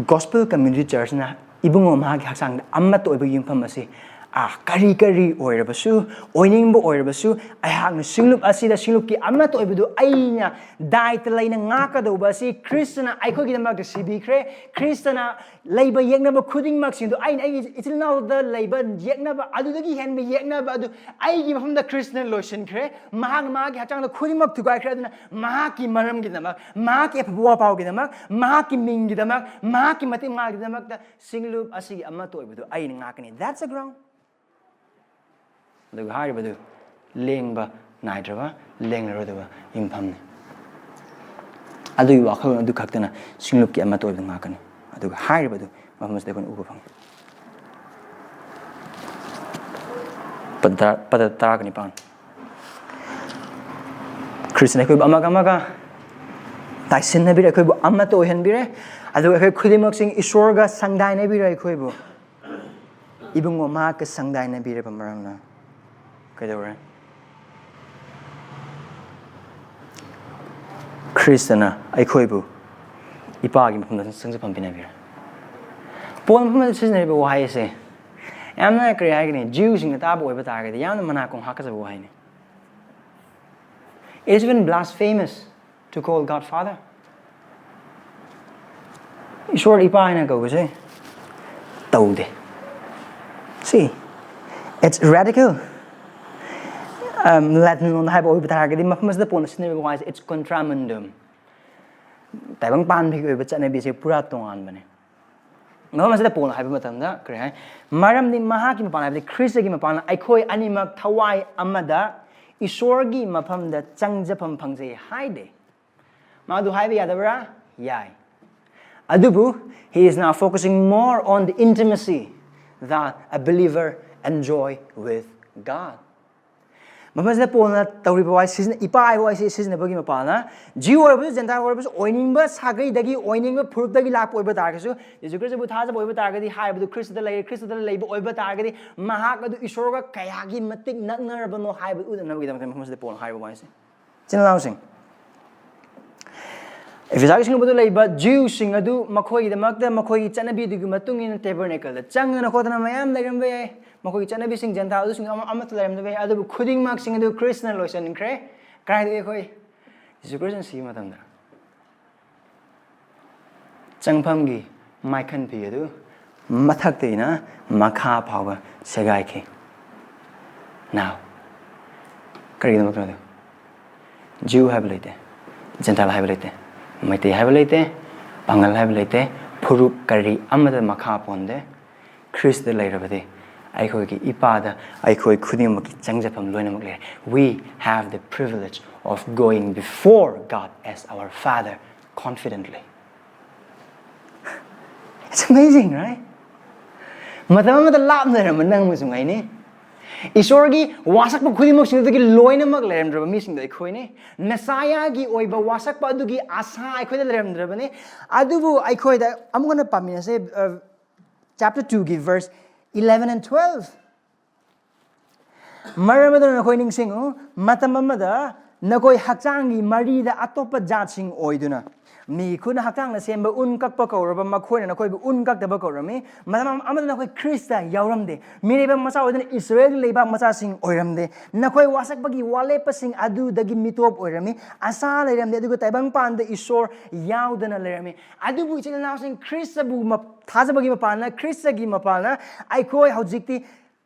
Gospel Community Churchꯅ ꯏꯕꯨꯡꯉꯣ ꯃꯍꯥꯛꯀꯤ ꯍꯛꯆꯥꯡꯗ ꯑꯃꯠꯇ ꯑꯣꯏꯕꯒꯤ ꯌꯨꯝꯐꯝ ꯑꯁꯤ, ꯑꯥ, ꯀꯔꯤ ꯀꯔꯤ ꯑꯣꯏꯔꯕꯁꯨ, ꯑꯣꯏꯅꯤꯡꯕ ꯑꯣꯏꯔꯕꯁꯨ, ꯑꯩꯍꯥꯛꯅ ꯁꯤꯡꯂꯨꯞ ꯑꯁꯤꯗ ꯁꯤꯡꯂꯨꯞꯀꯤ ꯑꯃꯠꯇ ꯑꯣꯏꯕꯗꯨ ꯑꯩꯅ ꯗꯥꯏꯇ ꯂꯩꯅ ꯉꯥꯛꯀꯗꯧꯕ ꯑꯁꯤ ꯈ꯭ꯔꯤꯁꯇꯅ ꯑꯩꯈꯣꯏꯒꯤꯗꯃꯛꯇ ꯁꯤꯕꯤꯈ꯭ꯔꯦ꯫ ꯈ꯭ꯔꯤꯁꯇꯅ ꯂꯩꯕ ꯌꯦꯛꯅꯕ ꯈꯨꯗꯤꯡꯃꯛꯁꯤꯡꯗꯨ, ꯑꯩꯅ ꯑꯩꯒꯤ ꯏꯆꯤꯜ ꯏꯅꯥꯎꯗ ꯂꯩꯕ ꯌꯦꯛꯅꯕ, ꯑꯗꯨꯗꯒꯤ ꯍꯦꯟꯕ ꯌꯦꯛꯅꯕ ꯑꯗꯨ ꯑꯩꯒꯤ ꯃꯐꯝꯗ ꯈ꯭ꯔꯤꯁꯇꯅ ꯂꯣꯏꯁꯤꯟꯈ꯭ꯔꯦ꯫ ꯃꯍꯥꯛꯅ ꯃꯥꯒꯤ ꯍꯛꯆꯥꯡꯗ ꯈꯨꯗꯤꯡꯃꯛ ꯊꯨꯒꯥꯏꯈ꯭ꯔꯦ꯫ ꯑꯗꯨꯅ ꯃꯍꯥꯛꯀꯤ ꯃꯔꯝꯒꯤꯗꯃꯛ, ꯃꯍꯥꯛꯀꯤ ꯑꯐꯕ ꯋꯥꯄꯥꯎꯒꯤꯗꯃꯛ, ꯃꯍꯥꯛꯀꯤ ꯃꯤꯡꯒꯤꯗꯃꯛ, ꯃꯍꯥꯛꯀꯤ ꯃꯇꯤꯛ ꯃꯉꯥꯜꯒꯤꯗꯃꯛꯇ ꯁꯤꯡꯂꯨꯞ ꯑꯁꯤꯒꯤ ꯑꯃꯠꯇ ꯑꯣꯏꯕꯗꯨ ꯑꯩꯅ ꯉꯥꯛꯀꯅꯤ꯫ That's the ground. ꯑꯗꯨꯒ ꯍꯥꯏꯔꯤꯕꯗꯨ ꯂꯦꯡꯕ ꯅꯥꯏꯗ꯭ꯔꯕ, ꯂꯦꯡꯂꯔꯣꯏꯗꯕ ꯌꯨꯝꯐꯝꯅꯤ꯫ ꯑꯗꯨꯒꯤ ꯋꯥꯈꯜꯂꯣꯟ ꯑꯗꯨ ꯈꯛꯇꯅ ꯁꯤꯡꯂꯨꯞꯀꯤ ꯑꯃꯠꯇ ꯑꯣꯏꯕꯗꯨ ꯉꯥꯛꯀꯅꯤ꯫ ꯑꯗꯨꯒ ꯍꯥꯏꯔꯤꯕꯗꯨ ꯃꯐꯝ ꯑꯁꯤꯗ ꯑꯩꯈꯣꯏꯅ ꯎꯕ ꯐꯪꯉꯤ꯫ ꯄꯗ ꯇꯔꯥ-, ꯄꯗ ꯇꯔꯥꯒ ꯅꯤꯄꯥꯟ꯫ ꯈ꯭ꯔꯤꯁꯇꯅ ꯑꯩꯈꯣꯏꯕꯨ ꯑꯃꯒ ꯑꯃꯒ ꯇꯥꯏꯁꯤꯟꯅꯕꯤꯔꯦ, ꯑꯩꯈꯣꯏꯕꯨ ꯑꯃꯠꯇ ꯑꯣꯏꯍꯟꯕꯤꯔꯦ, ꯑꯗꯨꯒ ꯑꯩꯈꯣꯏ ꯈꯨꯗꯤꯡꯃꯛꯁꯤꯡ ꯏꯁꯣꯔꯒ ꯁꯪꯗꯥꯏꯅꯕꯤꯔꯦ꯫ ꯑꯩꯈꯣꯏꯕꯨ ꯏꯕꯨꯡꯉꯣ ꯃꯍꯥꯛꯀ ꯁꯪꯗꯥꯏꯅꯕꯤꯔꯕ ꯃꯔꯝꯅ ꯀꯩꯗꯧꯔꯦ? ꯈ꯭ꯔꯤꯁꯇꯅ ꯑꯩꯈꯣꯏꯕꯨ ꯏꯄꯥꯒꯤ ꯃꯐꯝꯗ ꯆꯪꯖꯐꯝ ꯄꯤꯅꯕꯤꯔꯦ꯫ ꯄꯣꯜ ꯃꯐꯝ ꯑꯗꯨ ꯁꯤꯖꯤꯟꯅꯔꯤꯕ ꯋꯥꯍꯩ ꯑꯁꯦ ꯌꯥꯝꯅ, ꯀꯔꯤ ꯍꯥꯏꯒꯅꯤ, ꯖꯤꯎꯁꯤꯡꯅ ꯇꯥꯕ ꯑꯣꯏꯕ ꯇꯥꯔꯒꯗꯤ ꯌꯥꯝꯅ ꯃꯅꯥ ꯀꯣꯡ ꯍꯥꯀꯠꯆꯕ ꯋꯥꯍꯩꯅꯤ꯫ It is even blasphemous to call God Father. ꯏꯁꯣꯔ ꯏꯄꯥ ꯍꯥꯏꯅ ꯀꯧꯕꯁꯦ ꯇꯧꯗꯦ꯫ See, it's radical. Um, Latin ꯂꯣꯟꯗ ꯍꯥꯏꯕ ꯑꯣꯏꯕ ꯇꯥꯔꯒꯗꯤ ꯃꯐꯝ ꯑꯁꯤꯗ ꯄꯣꯜꯅ ꯁꯤꯖꯤꯟꯅꯔꯤꯕ ꯋꯥꯍꯩꯁꯦ, it's contra mundum. ꯇꯥꯏꯕꯪ ꯄꯥꯟꯕꯒꯤ ꯑꯣꯏꯕ ꯆꯠꯅꯕꯤꯁꯦ ꯄꯨꯔꯥ ꯇꯣꯉꯥꯟꯕꯅꯦ꯫ ꯃꯐꯝ ꯑꯁꯤꯗ ꯄꯣꯜꯅ ꯍꯥꯏꯕ ꯃꯇꯝꯗ ꯀꯔꯤ ꯍꯥꯏ? ꯃꯔꯝꯗꯤ ꯃꯍꯥꯛꯀꯤ ꯃꯄꯥꯟ, ꯍꯥꯏꯕꯗꯤ ꯈ꯭ꯔꯤꯁꯇꯒꯤ ꯃꯄꯥꯟꯅ ꯑꯩꯈꯣꯏ ꯑꯅꯤꯃꯛ ꯊꯋꯥꯏ ꯑꯃꯗ ꯏꯁꯣꯔꯒꯤ ꯃꯐꯝꯗ ꯆꯪꯖꯐꯝ ꯐꯪꯖꯩ ꯍꯥꯏꯗꯦ꯫ ꯃꯥꯗꯨ ꯍꯥꯏꯕ ꯌꯥꯗꯕ꯭ꯔꯥ? ꯌꯥꯏ꯫ ꯑꯗꯨꯕꯨ he is now focusing more on the intimacy that a believer enjoy with God. ꯃꯐꯝꯁꯤꯗ ꯄꯣꯜꯅ ꯇꯧꯔꯤꯕ ꯋꯥꯍꯩ ꯁꯤꯖꯤꯟꯅ ꯏꯄꯥ ꯍꯥꯏꯕ ꯋꯥꯍꯩꯁꯤ ꯁꯤꯖꯤꯟꯅꯕꯒꯤ ꯃꯄꯥꯅ ꯖꯤꯎ ꯑꯣꯏꯔꯕꯁꯨ ꯖꯦꯟꯇꯥꯏꯜ ꯑꯣꯏꯔꯕꯁꯨ ꯑꯣꯏꯅꯤꯡꯕ ꯁꯥꯒꯩꯗꯒꯤ ꯑꯣꯏꯅꯤꯡꯕ ꯐꯨꯔꯨꯞꯇꯒꯤ ꯂꯥꯛꯄ ꯑꯣꯏꯕ ꯇꯥꯔꯒꯁꯨ ꯖꯤꯁꯨ ꯈ꯭ꯔꯤꯁꯇꯕꯨ ꯊꯥꯖꯕ ꯑꯣꯏꯕ ꯇꯥꯔꯒꯗꯤ ꯍꯥꯏꯕꯗꯨ ꯈ꯭ꯔꯤꯁꯇꯗ ꯂꯩꯔꯦ ꯈ꯭ꯔꯤꯁꯇꯗ ꯂꯩꯕ ꯑꯣꯏꯕ ꯇꯥꯔꯒꯗꯤ ꯃꯍꯥꯛ ꯑꯗꯨ ꯏꯁꯣꯔꯒ ꯀꯌꯥꯒꯤ ꯃꯇꯤꯛ ꯅꯛꯅꯔꯕꯅꯣ ꯍꯥꯏꯕ ꯎꯠꯅꯅꯕꯒꯤꯗꯃꯛꯇ ꯃꯐꯝ ꯑꯁꯤꯗ ꯄꯣꯜꯅ ꯍꯥꯏꯔꯤꯕ ꯋꯥꯍꯩꯁꯦ꯫ ꯏꯆꯤꯟ ꯏꯅꯥꯎꯁꯤꯡ, ꯏꯐꯤꯁꯥꯒꯤ ꯁꯤꯡꯕꯗꯨ ꯂꯩꯕ ꯖꯤꯎꯁꯤꯡ ꯑꯗꯨ ꯃꯈꯣꯏꯒꯤꯗꯃꯛꯇ ꯃꯈꯣꯏꯒꯤ ꯆꯠꯅꯕꯤꯗꯨꯒꯤ ꯃꯇꯨꯡ ꯏꯟꯅ ꯇꯦꯕꯔꯅꯦꯀꯜꯗ ꯆꯪꯗꯅ ꯈꯣꯠꯇꯅ ꯃꯌꯥꯝ ꯂꯩꯔꯝꯕ ꯌꯥꯏ꯫ ꯃꯈꯣꯏꯒꯤ ꯆꯠꯅꯕꯤꯁꯤꯡ ꯖꯦꯟꯇꯥꯏꯜ ꯑꯗꯨꯁꯤꯡ ꯑꯃ ꯑꯃꯠꯇ ꯂꯩꯔꯝꯗꯕ ꯌꯥꯏ꯫ ꯑꯗꯨꯕꯨ ꯈꯨꯗꯤꯡꯃꯛꯁꯤꯡ ꯑꯗꯨ ꯈ꯭ꯔꯤꯁꯇꯅ ꯂꯣꯏꯁꯤꯟꯈ꯭ꯔꯦ꯫ ꯀꯗꯥꯏꯗꯒꯤ ꯑꯩꯈꯣꯏ ꯖꯤꯁꯨ ꯈ꯭ꯔꯤꯁꯇꯅ ꯁꯤꯕ ꯃꯇꯝꯗ ꯆꯪꯐꯝꯒꯤ ꯃꯥꯏꯈꯟ ꯐꯤ ꯑꯗꯨ ꯃꯊꯛꯇꯒꯤꯅ ꯃꯈꯥ ꯐꯥꯎꯕ ꯁꯦꯒꯥꯏꯈꯤ꯫ Now, ꯀꯔꯤꯒꯤꯗꯃꯛꯇꯅꯣ? ꯖꯤꯎ ꯍꯥꯏꯕ ꯂꯩꯇꯦ, ꯖꯦꯟꯇꯥꯏꯜ ꯍꯥꯏꯕ ꯂꯩꯇꯦ, ꯃꯩꯇꯩ ꯍꯥꯏꯕ ꯂꯩꯇꯦ, ꯄꯥꯉꯜ ꯍꯥꯏꯕ ꯂꯩꯇꯦ, ꯐꯨꯔꯨꯞ ꯀꯔꯤ ꯑꯃꯗ ꯃꯈꯥ ꯄꯣꯟꯗꯦ꯫ ꯈ꯭ꯔꯤꯁꯇꯗ ꯂꯩꯔꯕꯗꯤ ꯑꯩꯈꯣꯏꯒꯤ ꯏꯄꯥꯗ ꯑꯩꯈꯣꯏ ꯈꯨꯗꯤꯡꯃꯛꯀꯤ ꯆꯪꯖꯐꯝ ꯂꯣꯏꯅꯃꯛ ꯂꯩꯔꯦ꯫ We have the privilege of going before God as our Father confidently. It's amazing, right? ꯃꯇꯝ ꯑꯃꯗ ꯂꯥꯞꯅꯔꯝꯕ ꯅꯪ ꯑꯃꯁꯨ ꯉꯥꯏꯅꯤ꯫ ꯏꯁꯣꯔꯒꯤ ꯋꯥꯁꯛꯄ ꯈꯨꯗꯤꯡꯃꯛꯁꯤꯡꯗꯨꯗꯒꯤ ꯂꯣꯏꯅꯃꯛ ꯂꯩꯔꯝꯗ꯭ꯔꯕ ꯃꯤꯁꯤꯡꯗꯣ ꯑꯩꯈꯣꯏꯅꯤ꯫ ꯃꯦꯁꯥꯌꯥꯒꯤ ꯑꯣꯏꯕ ꯋꯥꯁꯛꯄ ꯑꯗꯨꯒꯤ ꯑꯁꯥ ꯑꯩꯈꯣꯏꯗ ꯂꯩꯔꯝꯗ꯭ꯔꯕꯅꯤ꯫ ꯑꯗꯨꯕꯨ ꯑꯩꯈꯣꯏꯗ ꯑꯃꯨꯛ ꯍꯟꯅ ꯄꯥꯃꯤꯟꯅꯁꯦ, chapter twoꯒꯤ verse eleven and twelve꯫ ꯃꯔꯝ ꯑꯗꯨꯅ ꯅꯈꯣꯏ ꯅꯤꯡꯁꯤꯡꯉꯨ, ꯃꯇꯝ ꯑꯃꯗ ꯅꯈꯣꯏ ꯍꯛꯆꯥꯡꯒꯤ ꯃꯔꯤꯗ ꯑꯇꯣꯞꯄ ꯖꯥꯠꯁꯤꯡ ꯑꯣꯏꯗꯨꯅ ꯃꯤꯒꯤ ꯈꯨꯠꯅ ꯍꯛꯆꯥꯡꯅ ꯁꯦꯝꯕ ꯎꯟ ꯀꯛꯄ ꯀꯧꯔꯕ ꯃꯈꯣꯏꯅ ꯅꯈꯣꯏꯕꯨ ꯎꯟ ꯀꯛꯇꯕ ꯀꯧꯔꯝꯃꯤ꯫ ꯃꯇꯝ ꯑꯃꯗ ꯅꯈꯣꯏ ꯈ꯭ꯔꯤꯁꯇ ꯌꯥꯎꯔꯝꯗꯦ꯫ ꯃꯤꯔꯩꯕꯥꯛ ꯃꯆꯥ ꯑꯣꯏꯗꯨꯅ ꯏꯁꯔꯥꯌꯦꯜꯒꯤ ꯂꯩꯕꯥꯛ ꯃꯆꯥꯁꯤꯡ ꯑꯣꯏꯔꯝꯗꯦ꯫ ꯅꯈꯣꯏ ꯋꯥꯁꯛꯄꯒꯤ ꯋꯥꯂꯦꯞꯄꯁꯤꯡ ꯑꯗꯨꯗꯒꯤ ꯃꯤꯇꯣꯞ ꯑꯣꯏꯔꯝꯃꯤ꯫ ꯑꯁꯥ ꯂꯩꯔꯝꯗꯦ, ꯑꯗꯨꯒ ꯇꯥꯏꯕꯪꯄꯥꯟꯗ ꯏꯁꯣꯔ ꯌꯥꯎꯗꯅ ꯂꯩꯔꯝꯃꯤ꯫ ꯑꯗꯨꯕꯨ ꯏꯆꯤꯜ ꯏꯅꯥꯎꯁꯤꯡ, ꯈ꯭ꯔꯤꯁꯇꯕꯨ ꯃ-, ꯊꯥꯖꯕꯒꯤ ꯃꯄꯥꯟꯅ, ꯈ꯭ꯔꯤꯁꯇꯒꯤ ꯃꯄꯥꯟꯅ ꯑꯩꯈꯣꯏ ꯍꯧꯖꯤꯛꯇꯤ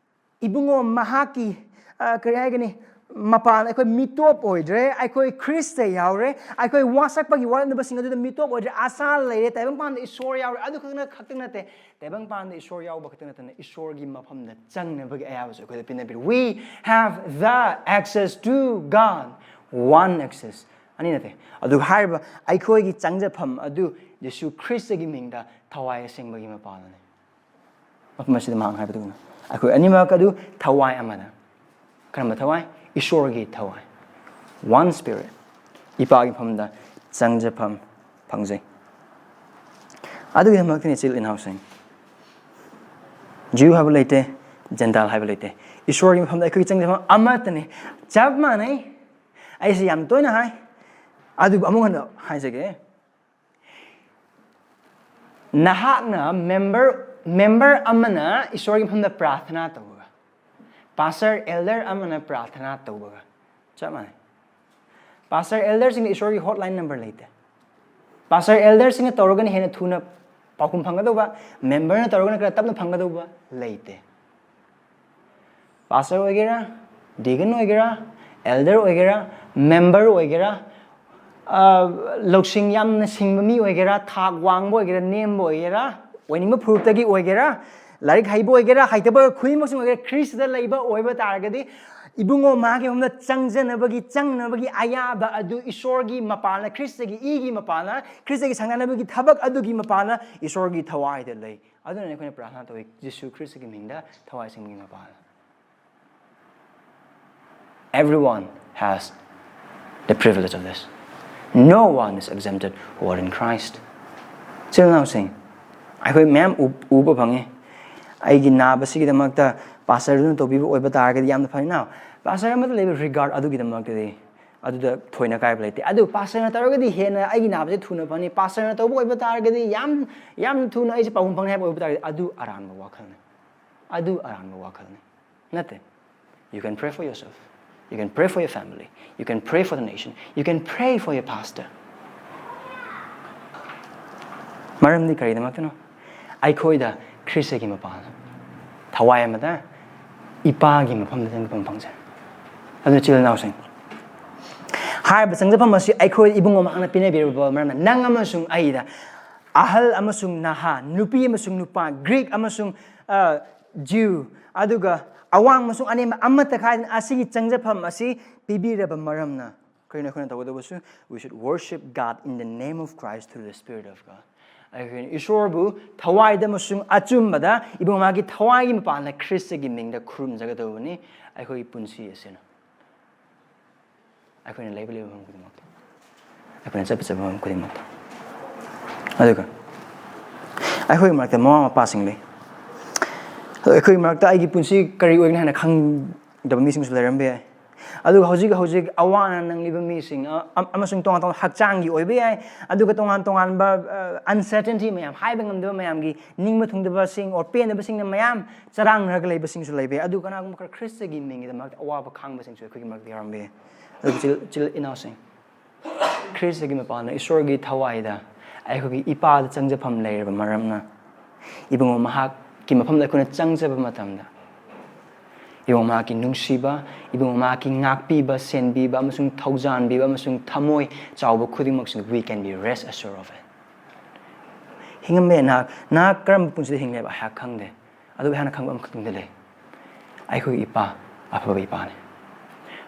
ꯏꯕꯨꯡꯉꯣ ꯃꯍꯥꯛꯀꯤ, ꯑ, ꯀꯔꯤ ꯍꯥꯏꯒꯅꯤ, ꯃꯄꯥꯟ ꯑꯩꯈꯣꯏ ꯃꯤꯇꯣꯞ ꯑꯣꯏꯗ꯭ꯔꯦ, ꯑꯩꯈꯣꯏ ꯈ꯭ꯔꯤꯁꯇ ꯌꯥꯎꯔꯦ, ꯑꯩꯈꯣꯏ ꯋꯥꯁꯛꯄꯒꯤ ꯋꯥꯔꯛꯅꯕꯁꯤꯡ ꯑꯗꯨꯗ ꯃꯤꯇꯣꯞ ꯑꯣꯏꯗ꯭ꯔꯦ, ꯑꯁꯥ ꯂꯩꯔꯦ, ꯇꯥꯏꯕꯪꯄꯥꯟꯗ ꯏꯁꯣꯔ ꯌꯥꯎꯔꯦ꯫ ꯑꯗꯨ ꯈꯛꯇꯅ ꯈꯛꯇꯪ ꯅꯠꯇꯦ, ꯇꯥꯏꯕꯪꯄꯥꯟꯗ ꯏꯁꯣꯔ ꯌꯥꯎꯕ ꯈꯛꯇ ꯅꯠꯇꯅ ꯏꯁꯣꯔꯒꯤ ꯃꯐꯝꯗ ꯆꯪꯅꯕꯒꯤ ꯑꯌꯥꯕꯁꯨ ꯑꯩꯈꯣꯏꯗ ꯄꯤꯅꯕꯤꯔꯦ꯫ We have the access to God, one access, ꯑꯅꯤ ꯅꯠꯇꯦ꯫ ꯑꯗꯨꯒ ꯍꯥꯏꯔꯤꯕ ꯑꯩꯈꯣꯏꯒꯤ ꯆꯪꯖꯐꯝ ꯑꯗꯨ ꯌꯤꯁꯨ ꯈ꯭ꯔꯤꯁꯇꯒꯤ ꯃꯤꯡꯗ ꯊꯋꯥꯏ ꯑꯁꯦꯡꯕꯒꯤ ꯃꯄꯥꯜꯅꯤ꯫ ꯃꯐꯝ ꯑꯁꯤꯗ ꯃꯍꯥꯛꯅ ꯍꯥꯏꯕꯗꯨꯒꯨꯝꯅ ꯑꯩꯈꯣꯏ ꯑꯅꯤꯃꯛ ꯑꯗꯨ ꯊꯋꯥꯏ ꯑꯃꯗ꯫ ꯀꯔꯝꯕ ꯊꯋꯥꯏ? ꯏꯁꯣꯔꯒꯤ ꯊꯋꯥꯏ, one spirit, ꯏꯄꯥꯒꯤ ꯃꯐꯝꯗ ꯆꯪꯖꯐꯝ ꯐꯪꯖꯩ꯫ ꯑꯗꯨꯒꯤꯗꯃꯛꯇꯅꯤ ꯏꯆꯤꯜ ꯏꯅꯥꯎꯁꯤꯡ, ꯖ꯭ꯌꯨ ꯍꯥꯏꯕ ꯂꯩꯇꯦ, ꯖꯦꯟꯇꯥꯏꯜ ꯍꯥꯏꯕ ꯂꯩꯇꯦ, ꯏꯁꯣꯔꯒꯤ ꯃꯐꯝꯗ ꯑꯩꯈꯣꯏꯒꯤ ꯆꯪꯖꯐꯝ ꯑꯃꯠꯇꯅꯤ꯫ ꯆꯞ ꯃꯥꯟꯅꯩ꯫ ꯑꯩꯁꯦ ꯌꯥꯝ ꯇꯣꯏꯅ ꯍꯥꯏ, ꯑꯗꯨꯕꯨ ꯑꯃꯨꯛ ꯍꯟꯅ ꯍꯥꯏꯖꯒꯦ꯫ ꯅꯍꯥꯛꯅ ꯃꯦꯝꯕꯔ ꯃꯦꯝꯕꯔ ꯑꯃꯅ ꯏꯁꯣꯔꯒꯤ ꯃꯐꯝꯗ ꯄ꯭ꯔꯥꯔꯊꯅꯥ ꯇꯧꯕꯒ, ꯄꯥꯁꯇꯔ ꯑꯦꯜꯗꯔ ꯑꯃꯅ ꯄ꯭ꯔꯥꯔꯊꯅꯥ ꯇꯧꯕꯒ ꯆꯞ ꯃꯥꯟꯅꯩ꯫ ꯄꯥꯁꯇꯔ ꯑꯦꯜꯗꯔꯁꯤꯡꯅ ꯏꯁꯣꯔꯒꯤ ꯍꯣꯠꯂꯥꯏꯟ ꯅꯝꯕꯔ ꯂꯩꯇꯦ꯫ ꯄꯥꯁꯇꯔ ꯑꯦꯜꯗꯔꯁꯤꯡꯅ ꯇꯧꯔꯒꯅ ꯍꯦꯟꯅ ꯊꯨꯅ ꯄꯥꯎꯈꯨꯝ ꯐꯪꯒꯗꯧꯕ, ꯃꯦꯝꯕꯔꯅ ꯇꯧꯔꯒꯅ ꯈꯔ ꯇꯞꯅ ꯐꯪꯒꯗꯧꯕ ꯂꯩꯇꯦ꯫ ꯄꯥꯁꯇꯔ ꯑꯣꯏꯒꯦꯔꯥ, ꯗꯤꯀꯟ ꯑꯣꯏꯒꯦꯔꯥ, ꯑꯦꯜꯗꯔ ꯑꯣꯏꯒꯦꯔꯥ, ꯃꯦꯝꯕꯔ ꯑꯣꯏꯒꯦꯔꯥ, ꯑ, ꯂꯧꯁꯤꯡ ꯌꯥꯝꯅ ꯁꯤꯡꯕ ꯃꯤ ꯑꯣꯏꯒꯦꯔꯥ, ꯊꯥꯛ ꯋꯥꯡꯕ ꯑꯣꯏꯒꯦꯔꯥ, ꯅꯦꯝꯕ ꯑꯣꯏꯒꯦꯔꯥ, ꯑꯣꯏꯅꯤꯡꯕ ꯐꯨꯔꯨꯞꯇꯒꯤ ꯑꯣꯏꯒꯦꯔꯥ, ꯂꯥꯏꯔꯤꯛ ꯍꯩꯕ ꯑꯣꯏꯒꯦꯔꯥ, ꯍꯩꯇꯕ ꯈꯨꯗꯤꯡꯃꯛꯁꯤꯡ ꯑꯣꯏꯒꯦꯔꯥ, ꯈ꯭ꯔꯤꯁꯇꯗ ꯂꯩꯕ ꯑꯣꯏꯕ ꯇꯥꯔꯒꯗꯤ, ꯏꯕꯨꯡꯉꯣ, ꯃꯥꯒꯤ ꯃꯐꯝꯗ ꯆꯪꯖꯅꯕꯒꯤ, ꯆꯪꯅꯕꯒꯤ ꯑꯌꯥꯕ ꯑꯗꯨ ꯏꯁꯣꯔꯒꯤ ꯃꯄꯥꯜꯅ, ꯈ꯭ꯔꯤꯁꯇꯒꯤ ꯏꯒꯤ ꯃꯄꯥꯜꯅ, ꯈ꯭ꯔꯤꯁꯇꯒꯤ ꯁꯪꯅꯅꯕꯒꯤ ꯊꯕꯛ ꯑꯗꯨꯒꯤ ꯃꯄꯥꯜꯅ ꯏꯁꯣꯔꯒꯤ ꯊꯋꯥꯏꯗ ꯂꯩ꯫ ꯑꯗꯨꯅꯅꯤ ꯑꯩꯈꯣꯏꯅ ꯄ꯭ꯔꯥꯔꯊꯅꯥ ꯇꯧꯏ, ꯖꯤꯁꯨ ꯈ꯭ꯔꯤꯁꯇꯒꯤ ꯃꯤꯡꯗ ꯊꯋꯥꯏ ꯁꯦꯡꯕꯒꯤ ꯃꯄꯥꯜꯅ꯫ Everyone has the privilege of this. No one is exempted who are in Christ. ꯏꯆꯤꯜ ꯏꯅꯥꯎꯁꯤꯡ, ꯑꯩꯈꯣꯏ ꯃꯌꯥꯝ ꯎ-, ꯎꯕ ꯐꯪꯉꯤ꯫ ꯑꯩꯒꯤ ꯅꯥꯕꯁꯤꯒꯤꯗꯃꯛꯇ ꯄꯥꯁꯇꯔꯗꯨꯅ ꯇꯧꯕꯤꯕ ꯑꯣꯏꯕ ꯇꯥꯔꯒꯗꯤ ꯌꯥꯝꯅ ꯐꯩ꯫ ꯅꯥꯎ, ꯄꯥꯁꯇꯔ ꯑꯃꯗ ꯂꯩꯕ ꯔꯤꯒꯥꯔꯗ ꯑꯗꯨꯒꯤꯗꯃꯛꯇꯗꯤ ꯑꯗꯨꯗ ꯊꯣꯏꯅ ꯀꯥꯏꯕ ꯂꯩꯇꯦ꯫ ꯑꯗꯨ ꯄꯥꯁꯇꯔꯅ ꯇꯧꯔꯒꯗꯤ ꯍꯦꯟꯅ ꯑꯩꯒꯤ ꯅꯥꯕꯁꯦ ꯊꯨꯅ ꯐꯅꯤ, ꯄꯥꯁꯇꯔꯅ ꯇꯧꯕ ꯑꯣꯏꯕ ꯇꯥꯔꯒꯗꯤ ꯌꯥꯝ, ꯌꯥꯝꯅ ꯊꯨꯅ ꯑꯩꯁꯦ ꯄꯥꯎꯈꯨꯝ ꯐꯪꯅꯤ ꯍꯥꯏꯕ ꯑꯣꯏꯕ ꯇꯥꯔꯒꯗꯤ ꯑꯗꯨ ꯑꯔꯥꯟꯕ ꯋꯥꯈꯜꯅꯤ꯫ ꯑꯗꯨ ꯑꯔꯥꯟꯕ ꯋꯥꯈꯜꯅꯤ꯫ ꯅꯠꯇꯦ꯫ You can pray for yourself. You can pray for your family. You can pray for the nation. You can pray for your pastor. ꯃꯔꯝꯗꯤ ꯀꯔꯤꯒꯤꯗꯃꯛꯇꯅꯣ? ꯑꯩꯈꯣꯏꯗ ꯈ꯭ꯔꯤꯁꯇꯒꯤ ꯃꯄꯥꯜ, ꯊꯋꯥꯏ ꯑꯃꯗ ꯏꯄꯥꯒꯤ ꯃꯐꯝꯗ ꯆꯪꯐꯝ ꯐꯪꯖꯩ꯫ ꯑꯗꯨꯅ ꯏꯆꯤꯜ ꯏꯅꯥꯎꯁꯤꯡ, ꯍꯥꯏꯔꯤꯕ ꯆꯪꯖꯐꯝ ꯑꯁꯤ ꯑꯩꯈꯣꯏ ꯏꯕꯨꯡꯉꯣ ꯃꯍꯥꯛꯅ ꯄꯤꯅꯕꯤꯔꯕ ꯃꯔꯝꯅ, ꯅꯪ ꯑꯃꯁꯨꯡ ꯑꯩꯗ, ꯑꯍꯜ ꯑꯃꯁꯨꯡ ꯅꯍꯥ, ꯅꯨꯄꯤ ꯑꯃꯁꯨꯡ ꯅꯨꯄꯥ, ꯒ꯭ꯔꯤꯛ ꯑꯃꯁꯨꯡ, ꯑ, ꯖ꯭ꯌꯨ, ꯑꯗꯨꯒ ꯑꯋꯥꯡ ꯑꯃꯁꯨꯡ ꯑꯅꯦꯝꯕ ꯑꯃꯠꯇ ꯈꯥꯏꯗꯅ ꯑꯁꯤꯒꯤ ꯆꯪꯖꯐꯝ ꯑꯁꯤ ꯄꯤꯕꯤꯔꯕ ꯃꯔꯝꯅ, ꯀꯔꯤꯅꯣ ꯑꯩꯈꯣꯏꯅ ꯇꯧꯒꯗꯕꯁꯨ? We should worship God in the name of Christ through the Spirit of God. ꯑꯩꯈꯣꯏꯅ ꯏꯁꯣꯔꯕꯨ ꯊꯋꯥꯏꯗ ꯑꯃꯁꯨꯡ ꯑꯆꯨꯝꯕꯗ ꯏꯕꯨꯡ ꯃꯥꯒꯤ ꯊꯋꯥꯏꯒꯤ ꯃꯄꯥꯟꯗ ꯈ꯭ꯔꯤꯁꯇꯒꯤ ꯃꯤꯡꯗ ꯈꯨꯔꯨꯝꯖꯒꯗꯧꯕꯅꯤ꯫ ꯑꯩꯈꯣꯏꯒꯤ ꯄꯨꯟꯁꯤ ꯑꯁꯤꯅ, ꯑꯩꯈꯣꯏꯅ ꯂꯩꯕ ꯂꯩꯕ ꯃꯐꯝ ꯈꯨꯗꯤꯡꯃꯛꯇ, ꯑꯩꯈꯣꯏꯅ ꯆꯠꯄ ꯆꯠꯄ ꯃꯐꯝ ꯈꯨꯗꯤꯡꯃꯛꯇ꯫ ꯑꯗꯨꯒ ꯑꯩꯈꯣꯏꯒꯤ ꯃꯔꯛꯇ ꯃꯃꯥ ꯃꯄꯥꯁꯤꯡ ꯂꯩ꯫ ꯑꯗꯣ ꯑꯩꯈꯣꯏꯒꯤ ꯃꯔꯛꯇ ꯑꯩꯒꯤ ꯄꯨꯟꯁꯤ ꯀꯔꯤ ꯑꯣꯏꯒꯅꯤ ꯍꯥꯏꯅ ꯈꯪꯗꯕ ꯃꯤꯁꯤꯡꯁꯨ ꯂꯩꯔꯝꯕ ꯌꯥꯏ꯫ ꯑꯗꯨꯒ ꯍꯧꯖꯤꯛ ꯍꯧꯖꯤꯛ ꯑꯋꯥ ꯑꯅꯥ ꯅꯪꯂꯤꯕ ꯃꯤꯁꯤꯡ, ꯑ-, ꯑꯝ-, ꯑꯃꯁꯨꯡ ꯇꯣꯉꯥꯟ ꯇꯣꯉꯥꯟ ꯍꯛꯆꯥꯡꯒꯤ ꯑꯣꯏꯕ ꯌꯥꯏ, ꯑꯗꯨꯒ ꯇꯣꯉꯥꯟ ꯇꯣꯉꯥꯟꯕ, ꯑ, uncertainty ꯃꯌꯥꯝ, ꯍꯥꯏꯕ ꯉꯝꯗꯕ ꯃꯌꯥꯝꯒꯤ ꯅꯤꯡꯕ ꯊꯨꯡꯗꯕꯁꯤꯡ or ꯄꯦꯟꯗꯕꯁꯤꯡꯅ ꯃꯌꯥꯝ ꯆꯔꯥꯡꯅꯔꯒ ꯂꯩꯕꯁꯤꯡꯁꯨ ꯂꯩꯕ ꯌꯥꯏ꯫ ꯑꯗꯨ ꯀꯅꯥꯒꯨꯝꯕ ꯈꯔ ꯈ꯭ꯔꯤꯁꯇꯒꯤ ꯃꯤꯡꯒꯤꯗꯃꯛꯇ ꯑꯋꯥꯕ ꯈꯥꯡꯕꯁꯤꯡꯁꯨ ꯑꯩꯈꯣꯏꯒꯤ ꯃꯔꯛꯇ ꯌꯥꯎꯔꯝꯕ ꯌꯥꯏ꯫ ꯑꯗꯨꯕꯨ ꯏꯆꯤꯜ, ꯏꯆꯤꯜ ꯏꯅꯥꯎꯁꯤꯡ, ꯈ꯭ꯔꯤꯁꯇꯒꯤ ꯃꯄꯥꯟꯗ ꯏꯁꯣꯔꯒꯤ ꯊꯋꯥꯏꯗ ꯑꯩꯈꯣꯏꯒꯤ ꯏꯄꯥꯗ ꯆꯪꯖꯐꯝ ꯂꯩꯔꯕ ꯃꯔꯝꯅ, ꯏꯕꯨꯡꯉꯣ ꯃꯍꯥꯛꯀꯤ ꯃꯐꯝꯗ ꯑꯩꯈꯣꯏꯅ ꯆꯪꯖꯕ ꯃꯇꯝꯗ, ꯏꯕꯨꯡꯉꯣ ꯃꯍꯥꯛꯀꯤ ꯅꯨꯡꯁꯤꯕ, ꯏꯕꯨꯡꯉꯣ ꯃꯍꯥꯛꯀꯤ ꯉꯥꯛꯄꯤꯕ, ꯁꯦꯟꯕꯤꯕ ꯑꯃꯁꯨꯡ ꯊꯧꯖꯥꯟꯕꯤꯕ ꯑꯃꯁꯨꯡ ꯊꯃꯣꯏ ꯆꯥꯎꯕ ꯈꯨꯗꯤꯡꯃꯛꯁꯤꯡ, we can be rest assured of it. ꯍꯤꯡꯉꯝꯕ ꯌꯥꯏ ꯅꯍꯥꯛ, ꯅꯍꯥꯛ ꯀꯔꯝꯕ ꯄꯨꯟꯁꯤꯗ ꯍꯤꯡꯂꯦꯕ ꯑꯩꯍꯥꯛ ꯈꯪꯗꯦ꯫ ꯑꯗꯨꯕꯨ ꯑꯩꯍꯥꯛꯅ ꯈꯪꯕ ꯑꯃꯈꯛꯇꯪꯗꯤ ꯂꯩ, ꯑꯩꯈꯣꯏꯒꯤ ꯏꯄꯥ ꯑꯐꯕ ꯏꯄꯥꯅꯤ꯫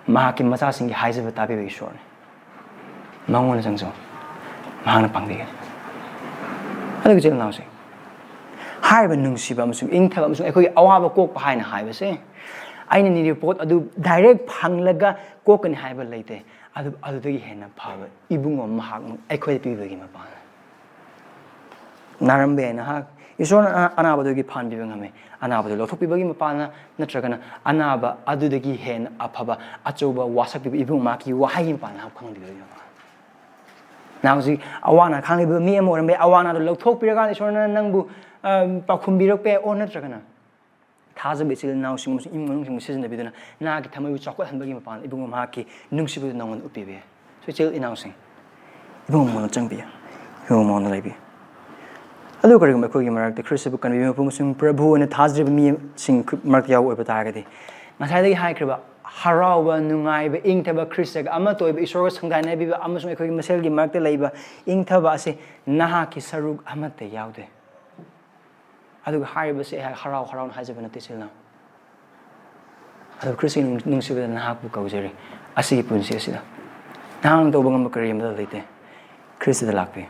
ꯃꯍꯥꯛꯀꯤ ꯃꯆꯥꯁꯤꯡꯒꯤ ꯍꯥꯏꯖꯕ ꯇꯥꯕꯤꯕ ꯏꯁꯣꯔꯅꯤ꯫ ꯃꯉꯣꯟꯗ ꯆꯪꯖꯧ, ꯃꯍꯥꯛꯅ ꯄꯥꯡꯕꯤꯒꯅꯤ꯫ ꯑꯗꯨꯒ ꯏꯆꯤꯜ ꯏꯅꯥꯎꯁꯤꯡ, ꯍꯥꯏꯔꯤꯕ ꯅꯨꯡꯁꯤꯕ ꯑꯃꯁꯨꯡ ꯏꯪꯊꯕ ꯑꯃꯁꯨꯡ ꯑꯩꯈꯣꯏꯒꯤ ꯑꯋꯥꯕ ꯀꯣꯛꯄ ꯍꯥꯏꯅ ꯍꯥꯏꯕꯁꯦ, ꯑꯩꯅ ꯅꯤꯔꯤꯕ ꯄꯣꯠ ꯑꯗꯨ direct ꯐꯪꯂꯒ ꯀꯣꯛꯀꯅꯤ ꯍꯥꯏꯕ ꯂꯩꯇꯦ꯫ ꯑꯗꯨ, ꯑꯗꯨꯗꯒꯤ ꯍꯦꯟꯅ ꯐꯕ ꯏꯕꯨꯡꯉꯣ ꯃꯍꯥꯛꯅ ꯑꯩꯈꯣꯏꯗ ꯄꯤꯕꯒꯤ ꯃꯄꯥꯟꯅ꯫ ꯅꯥꯔꯝꯕ ꯌꯥꯏ ꯅꯍꯥꯛ, ꯏꯁꯣꯔꯅ ꯑ-, ꯑꯅꯥꯕꯗꯨꯒꯤ ꯐꯍꯟꯕꯤꯕ ꯉꯝꯃꯤ꯫ ꯑꯅꯥꯕꯗꯨ ꯂꯧꯊꯣꯛꯄꯤꯕꯒꯤ ꯃꯄꯥꯟꯅ, ꯅꯠꯇ꯭ꯔꯒꯅ ꯑꯅꯥꯕ ꯑꯗꯨꯗꯒꯤ ꯍꯦꯟꯅ ꯑꯐꯕ ꯑꯆꯧꯕ ꯋꯥꯁꯛꯄꯤꯕ ꯏꯕꯨꯡ ꯃꯍꯥꯛꯀꯤ ꯋꯥꯍꯩꯒꯤ ꯃꯄꯥꯟꯅ ꯅꯍꯥꯛ ꯐꯪꯍꯟꯕꯤꯕꯒꯤ ꯃꯄꯥꯟꯅ꯫ ꯅꯍꯥꯛ ꯍꯧꯖꯤꯛ ꯑꯋꯥ ꯑꯅꯥ ꯈꯥꯡꯂꯤꯕ ꯃꯤ ꯑꯃ ꯑꯣꯏꯔꯝꯕ ꯌꯥꯏ꯫ ꯑꯋꯥ ꯑꯅꯥꯗꯨ ꯂꯧꯊꯣꯛꯄꯤꯔꯀꯥꯟꯗ ꯏꯁꯣꯔꯅ ꯅꯪꯕꯨ, ꯑ, ꯄꯥꯎꯈꯨꯝꯕꯤꯔꯛꯄ ꯌꯥꯏ꯫ ꯑꯣ ꯅꯠꯇ꯭ꯔꯒꯅ ꯊꯥꯖꯕ ꯏꯆꯤꯜ ꯏꯅꯥꯎꯁꯤꯡ ꯑꯃꯁꯨꯡ ꯏꯃꯨꯡ ꯃꯅꯨꯡꯁꯤꯡꯕꯨ ꯁꯤꯖꯤꯟꯅꯕꯤꯗꯨꯅ ꯅꯍꯥꯛꯀꯤ ꯊꯃꯣꯏꯕꯨ ꯆꯥꯎꯈꯠꯍꯟꯕꯒꯤ ꯃꯄꯥꯟꯗ ꯏꯕꯨꯡꯉꯣ ꯃꯍꯥꯛꯀꯤ ꯅꯨꯡꯁꯤꯕꯗꯨ ꯅꯉꯣꯟꯗ ꯎꯠꯄꯤꯕ ꯌꯥꯏ꯫ So, ꯏꯆꯤꯜ ꯏꯅꯥꯎꯁꯤꯡ, ꯏꯕꯨꯡꯉꯣ ꯃꯉꯣꯟꯗ ꯆꯪꯕꯤꯌꯨ, ꯏꯕꯨꯡꯉꯣ ꯃꯉꯣꯟꯗ ꯂꯩꯕꯤꯌꯨ꯫ ꯑꯗꯨ ꯀꯔꯤꯒꯨꯝꯕ ꯑꯩꯈꯣꯏꯒꯤ ꯃꯔꯛꯇ ꯈ꯭ꯔꯤꯁꯇꯕꯨ ꯀꯟꯕꯤꯕ ꯃꯄꯨ ꯑꯃꯁꯨꯡ ꯄ꯭ꯔꯚꯨ ꯑꯣꯏꯅ ꯊꯥꯖꯔꯤꯕ ꯃꯤꯁꯤꯡ ꯈꯨ-, ꯃꯔꯛꯇ ꯌꯥꯎꯕ ꯑꯣꯏꯕ ꯇꯥꯔꯒꯗꯤ, ꯉꯁꯥꯏꯗꯒꯤ ꯍꯥꯏꯈ꯭ꯔꯤꯕ ꯍꯔꯥꯎꯕ, ꯅꯨꯡꯉꯥꯏꯕ, ꯏꯪꯊꯕ, ꯈ꯭ꯔꯤꯁꯇꯒ ꯑꯃꯠꯇ ꯑꯣꯏꯕ, ꯏꯁꯣꯔꯒ ꯁꯪꯗꯥꯏꯅꯕꯤꯕ ꯑꯃꯁꯨꯡ ꯑꯩꯈꯣꯏꯒꯤ ꯃꯁꯦꯜꯒꯤ ꯃꯔꯛꯇ ꯂꯩꯕ ꯏꯪꯊꯕ ꯑꯁꯤ ꯅꯍꯥꯛꯀꯤ ꯁꯔꯨꯛ ꯑꯃꯠꯇ ꯌꯥꯎꯗꯦ꯫ ꯑꯗꯨꯒ ꯍꯥꯏꯔꯤꯕꯁꯤ ꯑꯩꯍꯥꯛ ꯍꯔꯥꯎ ꯍꯔꯥꯎꯅ ꯍꯥꯏꯖꯕ ꯅꯠꯇꯦ, ꯏꯆꯤꯜ ꯏꯅꯥꯎ꯫ ꯑꯗꯨ ꯈ꯭ꯔꯤꯁꯇꯒꯤ ꯅꯨꯡ-, ꯅꯨꯡꯁꯤꯕꯗ ꯅꯍꯥꯛꯄꯨ ꯀꯧꯖꯔꯤ꯫ ꯑꯁꯤꯒꯤ ꯄꯨꯟꯁꯤ ꯑꯁꯤꯗ ꯅꯍꯥꯛꯅ ꯇꯧꯕ ꯉꯝꯕ ꯀꯔꯤ ꯑꯃꯠꯇ ꯂꯩꯇꯦ꯫ ꯈ꯭ꯔꯤꯁꯇꯗ ꯂꯥꯛꯄꯤꯌꯨ꯫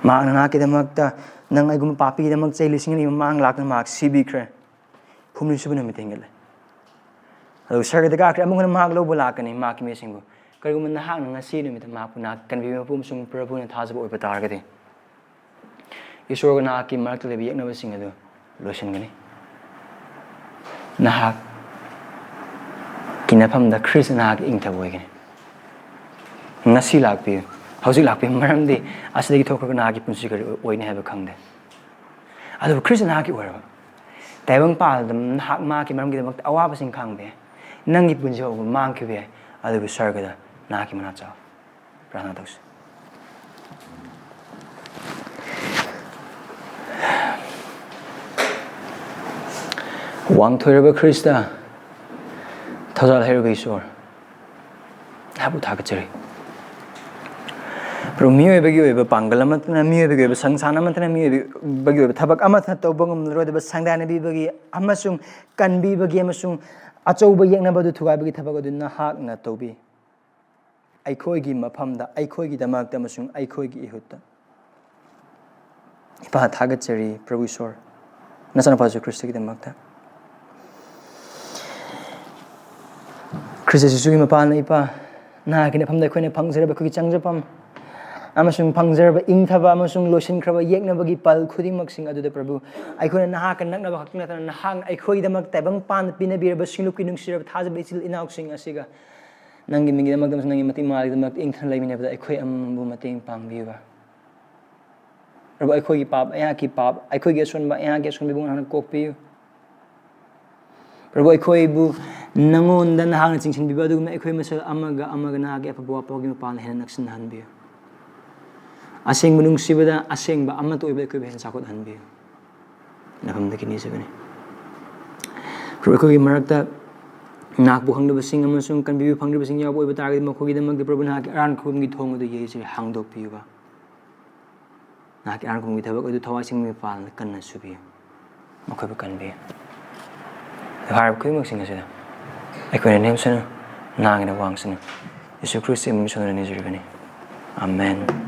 ꯃꯍꯥꯛꯅ ꯅꯍꯥꯛꯀꯤꯗꯃꯛꯇ, ꯅꯪ ꯑꯩꯒꯨꯝꯕ ꯄꯥꯄꯤꯒꯤꯗꯃꯛ ꯆꯍꯤ ꯂꯤꯁꯤꯡ ꯑꯅꯤ ꯃꯃꯥꯡ ꯂꯥꯛꯇꯨꯅ ꯃꯍꯥꯛ ꯁꯤꯕꯤꯈ꯭ꯔꯦ꯫ ꯍꯨꯝꯅꯤ ꯁꯨꯕ ꯅꯨꯃꯤꯠꯇ ꯍꯤꯡꯒꯠꯂꯦ꯫ ꯑꯗꯨꯒ ꯁꯔꯒꯗ ꯀꯥꯈ꯭ꯔꯦ꯫ ꯑꯃꯨꯛ ꯍꯟꯅ ꯃꯍꯥꯛ ꯂꯧꯕ ꯂꯥꯛꯀꯅꯤ ꯃꯍꯥꯛꯀꯤ ꯃꯤꯁꯤꯡꯕꯨ꯫ ꯀꯔꯤꯒꯨꯝꯕ ꯅꯍꯥꯛꯅ ꯉꯁꯤ ꯅꯨꯃꯤꯠꯇ ꯃꯍꯥꯛꯄꯨ ꯅꯍꯥꯛ ꯀꯟꯕꯤꯕ ꯃꯄꯨ ꯑꯃꯁꯨꯡ ꯄ꯭ꯔꯚꯨꯅ ꯊꯥꯖꯕ ꯑꯣꯏꯕ ꯇꯥꯔꯒꯗꯤ, ꯏꯁꯣꯔꯒ ꯅꯍꯥꯛꯀꯤ ꯃꯔꯛꯇ ꯂꯩꯕ ꯌꯦꯛꯅꯕꯁꯤꯡ ꯑꯗꯨ ꯂꯣꯏꯁꯤꯟꯒꯅꯤ꯫ ꯅꯍꯥꯛꯀꯤ ꯅꯐꯝꯗ ꯈ꯭ꯔꯤꯁꯇ ꯅꯍꯥꯛꯀꯤ ꯏꯪꯊꯕ ꯑꯣꯏꯒꯅꯤ꯫ ꯉꯁꯤ ꯂꯥꯛꯄꯤꯌꯨ, ꯍꯧꯖꯤꯛ ꯂꯥꯛꯄꯤꯌꯨ, ꯃꯔꯝꯗꯤ ꯑꯁꯤꯗꯒꯤ ꯊꯣꯛꯈ꯭ꯔꯒ ꯅꯍꯥꯛꯀꯤ ꯄꯨꯟꯁꯤ ꯀꯔꯤ ꯑꯣꯏꯅꯤ ꯍꯥꯏꯕ ꯈꯪꯗꯦ꯫ ꯑꯗꯨꯕꯨ ꯈ꯭ꯔꯤꯁꯇ ꯅꯍꯥꯛꯀꯤ ꯑꯣꯏꯔꯕ ꯇꯥꯏꯕꯪ ꯄꯥꯜꯗ ꯅꯍꯥꯛ ꯃꯍꯥꯛꯀꯤ ꯃꯔꯝꯒꯤꯗꯃꯛꯇ ꯑꯋꯥꯕꯁꯤꯡ ꯈꯥꯡꯕ ꯌꯥꯏ꯫ ꯅꯪꯒꯤ ꯄꯨꯟꯁꯤ ꯐꯥꯎꯕ ꯃꯥꯡꯈꯤꯕ ꯌꯥꯏ, ꯑꯗꯨꯕꯨ ꯁꯔꯒꯗ ꯅꯍꯥꯛꯀꯤ ꯃꯅꯥ ꯆꯥꯎ꯫ ꯄ꯭ꯔꯥꯔꯊꯅꯥ ꯇꯧꯁꯤ꯫ ꯋꯥꯡꯊꯣꯏꯔꯕ ꯈ꯭ꯔꯤꯁꯇ, ꯊꯧꯖꯥꯜ ꯍꯩꯔꯕ ꯏꯁꯣꯔ, ꯅꯍꯥꯛꯄꯨ ꯊꯥꯒꯠꯆꯔꯤ꯫ ꯄ꯭ꯔꯚꯨ, ꯃꯤꯑꯣꯏꯕꯒꯤ ꯑꯣꯏꯕ ꯄꯥꯡꯒꯜ ꯑꯃꯠꯇꯅ, ꯃꯤꯑꯣꯏꯕꯒꯤ ꯑꯣꯏꯕ ꯁꯪꯁꯥꯟ ꯑꯃꯠꯇꯅ, ꯃꯤꯑꯣꯏꯕꯒꯤ ꯑꯣꯏꯕ ꯊꯕꯛ ꯑꯃꯠꯇꯅ ꯇꯧꯕ ꯉꯝꯂꯔꯣꯏꯗꯕ ꯁꯪꯗꯥꯏꯅꯕꯤꯕꯒꯤ ꯑꯃꯁꯨꯡ ꯀꯟꯕꯤꯕꯒꯤ ꯑꯃꯁꯨꯡ ꯑꯆꯧꯕ ꯌꯦꯛꯅꯕ ꯑꯗꯨ ꯊꯨꯒꯥꯏꯕꯒꯤ ꯊꯕꯛ ꯑꯗꯨ ꯅꯍꯥꯛꯅ ꯇꯧꯕꯤ꯫ ꯑꯩꯈꯣꯏꯒꯤ ꯃꯐꯝꯗ, ꯑꯩꯈꯣꯏꯒꯤꯗꯃꯛꯇ ꯑꯃꯁꯨꯡ ꯑꯩꯈꯣꯏꯒꯤ ꯏꯍꯨꯠꯇ꯫ ꯏꯄꯥ, ꯊꯥꯒꯠꯆꯔꯤ ꯄ꯭ꯔꯚꯨ ꯏꯁꯣꯔ, ꯅꯆꯥꯅꯨꯄꯥ ꯖꯤꯁꯨ ꯈ꯭ꯔꯤꯁꯇꯒꯤꯗꯃꯛꯇ꯫ ꯈ꯭ꯔꯤꯁꯇ ꯖꯤꯁꯨꯒꯤ ꯃꯄꯥꯜꯅ ꯏꯄꯥ, ꯅꯍꯥꯛꯀꯤ ꯅꯐꯝꯗ ꯑꯩꯈꯣꯏꯅ ꯐꯪꯖꯔꯕ ꯑꯩꯈꯣꯏꯒꯤ ꯆꯪꯖꯐꯝ ꯑꯃꯁꯨꯡ ꯐꯪꯖꯔꯕ ꯏꯪꯊꯕ ꯑꯃꯁꯨꯡ ꯂꯣꯏꯁꯤꯟꯈ꯭ꯔꯕ ꯌꯦꯛꯅꯕꯒꯤ ꯄꯜ ꯈꯨꯗꯤꯡꯃꯛꯁꯤꯡ ꯑꯗꯨꯗ ꯄ꯭ꯔꯚꯨ, ꯑꯩꯈꯣꯏꯅ ꯅꯍꯥꯛꯀ ꯅꯛꯅꯕ ꯈꯛꯇ ꯅꯠꯇꯅ ꯅꯍꯥꯛꯅ ꯑꯩꯈꯣꯏꯒꯤꯗꯃꯛ ꯇꯥꯏꯕꯪ ꯄꯥꯟꯗ ꯄꯤꯅꯕꯤꯔꯕ ꯁꯤꯡꯂꯨꯞꯀꯤ ꯅꯨꯡꯁꯤꯔꯕ ꯊꯥꯖꯕ ꯏꯆꯤꯜ ꯏꯅꯥꯎꯁꯤꯡ ꯑꯁꯤꯒ ꯅꯪꯒꯤ ꯃꯤꯡꯒꯤꯗꯃꯛꯇ ꯑꯃꯁꯨꯡ ꯅꯪꯒꯤ ꯃꯇꯤꯛ ꯃꯉꯥꯜꯒꯤꯗꯃꯛꯇ ꯏꯪꯊꯅ ꯂꯩꯃꯤꯟꯅꯕꯗ ꯑꯩꯈꯣꯏ ꯑꯃꯃꯝꯕꯨ ꯃꯇꯦꯡ ꯄꯥꯡꯕꯤꯌꯨ꯫ ꯄ꯭ꯔꯚꯨ, ꯑꯩꯈꯣꯏꯒꯤ ꯄꯥꯞ, ꯑꯩꯍꯥꯛꯀꯤ ꯄꯥꯞ, ꯑꯩꯈꯣꯏꯒꯤ ꯑꯁꯣꯟꯕ, ꯑꯩꯍꯥꯛꯀꯤ ꯑꯁꯣꯟꯕꯕꯨ ꯅꯍꯥꯛꯅ ꯀꯣꯛꯄꯤꯌꯨ꯫ ꯄ꯭ꯔꯚꯨ, ꯑꯩꯈꯣꯏꯕꯨ ꯅꯉꯣꯟꯗ ꯅꯍꯥꯛꯅ ꯆꯤꯡꯁꯤꯟꯕꯤꯕ ꯑꯗꯨꯒꯨꯝꯅ ꯑꯩꯈꯣꯏ ꯃꯁꯦꯜ ꯑꯃꯒ ꯑꯃꯒ ꯅꯍꯥꯛꯀꯤ ꯑꯐꯕ ꯋꯥꯐꯝꯒꯤ ꯃꯄꯥꯟꯗ ꯍꯦꯟꯅ ꯅꯛꯁꯤꯟꯅꯍꯟꯕꯤꯌꯨ꯫ ꯑꯁꯦꯡꯕ ꯅꯨꯡꯁꯤꯕꯗ ꯑꯁꯦꯡꯕ ꯑꯃꯠꯇ ꯑꯣꯏꯕ ꯑꯩꯈꯣꯏꯕꯨ ꯍꯦꯟꯅ ꯆꯥꯎꯈꯠꯍꯟꯕꯤꯌꯨ꯫ ꯅꯐꯝꯗꯒꯤ ꯅꯤꯖꯕꯅꯤ꯫ ꯄ꯭ꯔꯚꯨ, ꯑꯩꯈꯣꯏꯒꯤ ꯃꯔꯛꯇ ꯅꯍꯥꯛꯄꯨ ꯈꯪꯗꯕꯁꯤꯡ ꯑꯃꯁꯨꯡ ꯀꯟꯕꯤꯕ ꯐꯪꯗ꯭ꯔꯤꯕꯁꯤꯡ ꯌꯥꯎꯕ ꯑꯣꯏꯕ ꯇꯥꯔꯒꯗꯤ, ꯃꯈꯣꯏꯒꯤꯗꯃꯛꯇ ꯄ꯭ꯔꯚꯨ, ꯅꯍꯥꯛꯀꯤ ꯑꯔꯥꯟ ꯈꯨꯕꯝꯒꯤ ꯊꯣꯡ ꯑꯗꯨ ꯌꯩꯖꯔꯤ, ꯍꯥꯡꯗꯣꯛꯄꯤꯌꯨꯕ꯫ ꯅꯍꯥꯛꯀꯤ ꯑꯔꯥꯟ ꯈꯨꯕꯝꯒꯤ ꯊꯕꯛ ꯑꯗꯨ ꯊꯋꯥꯏ ꯁꯦꯡꯕꯒꯤ ꯃꯄꯥꯜꯅ ꯀꯟꯅ ꯁꯨꯕꯤꯌꯨ, ꯃꯈꯣꯏꯕꯨ ꯀꯟꯕꯤꯌꯨ꯫ ꯑꯗꯨ ꯍꯥꯏꯔꯤꯕ ꯈꯨꯗꯤꯡꯃꯛꯁꯤꯡ ꯑꯁꯤꯗ ꯑꯩꯈꯣꯏꯅ ꯅꯦꯝꯁꯅꯨ, ꯅꯍꯥꯛꯀꯤꯗ ꯋꯥꯡꯁꯅꯨ꯫ ꯌꯦꯁꯨ ꯈ꯭ꯔꯤꯁꯇꯒꯤ ꯃꯃꯤꯡ ꯁꯣꯟꯗꯨꯅ ꯅꯤꯖꯔꯤꯕꯅꯤ꯫ ꯑꯥꯃꯦꯟ꯫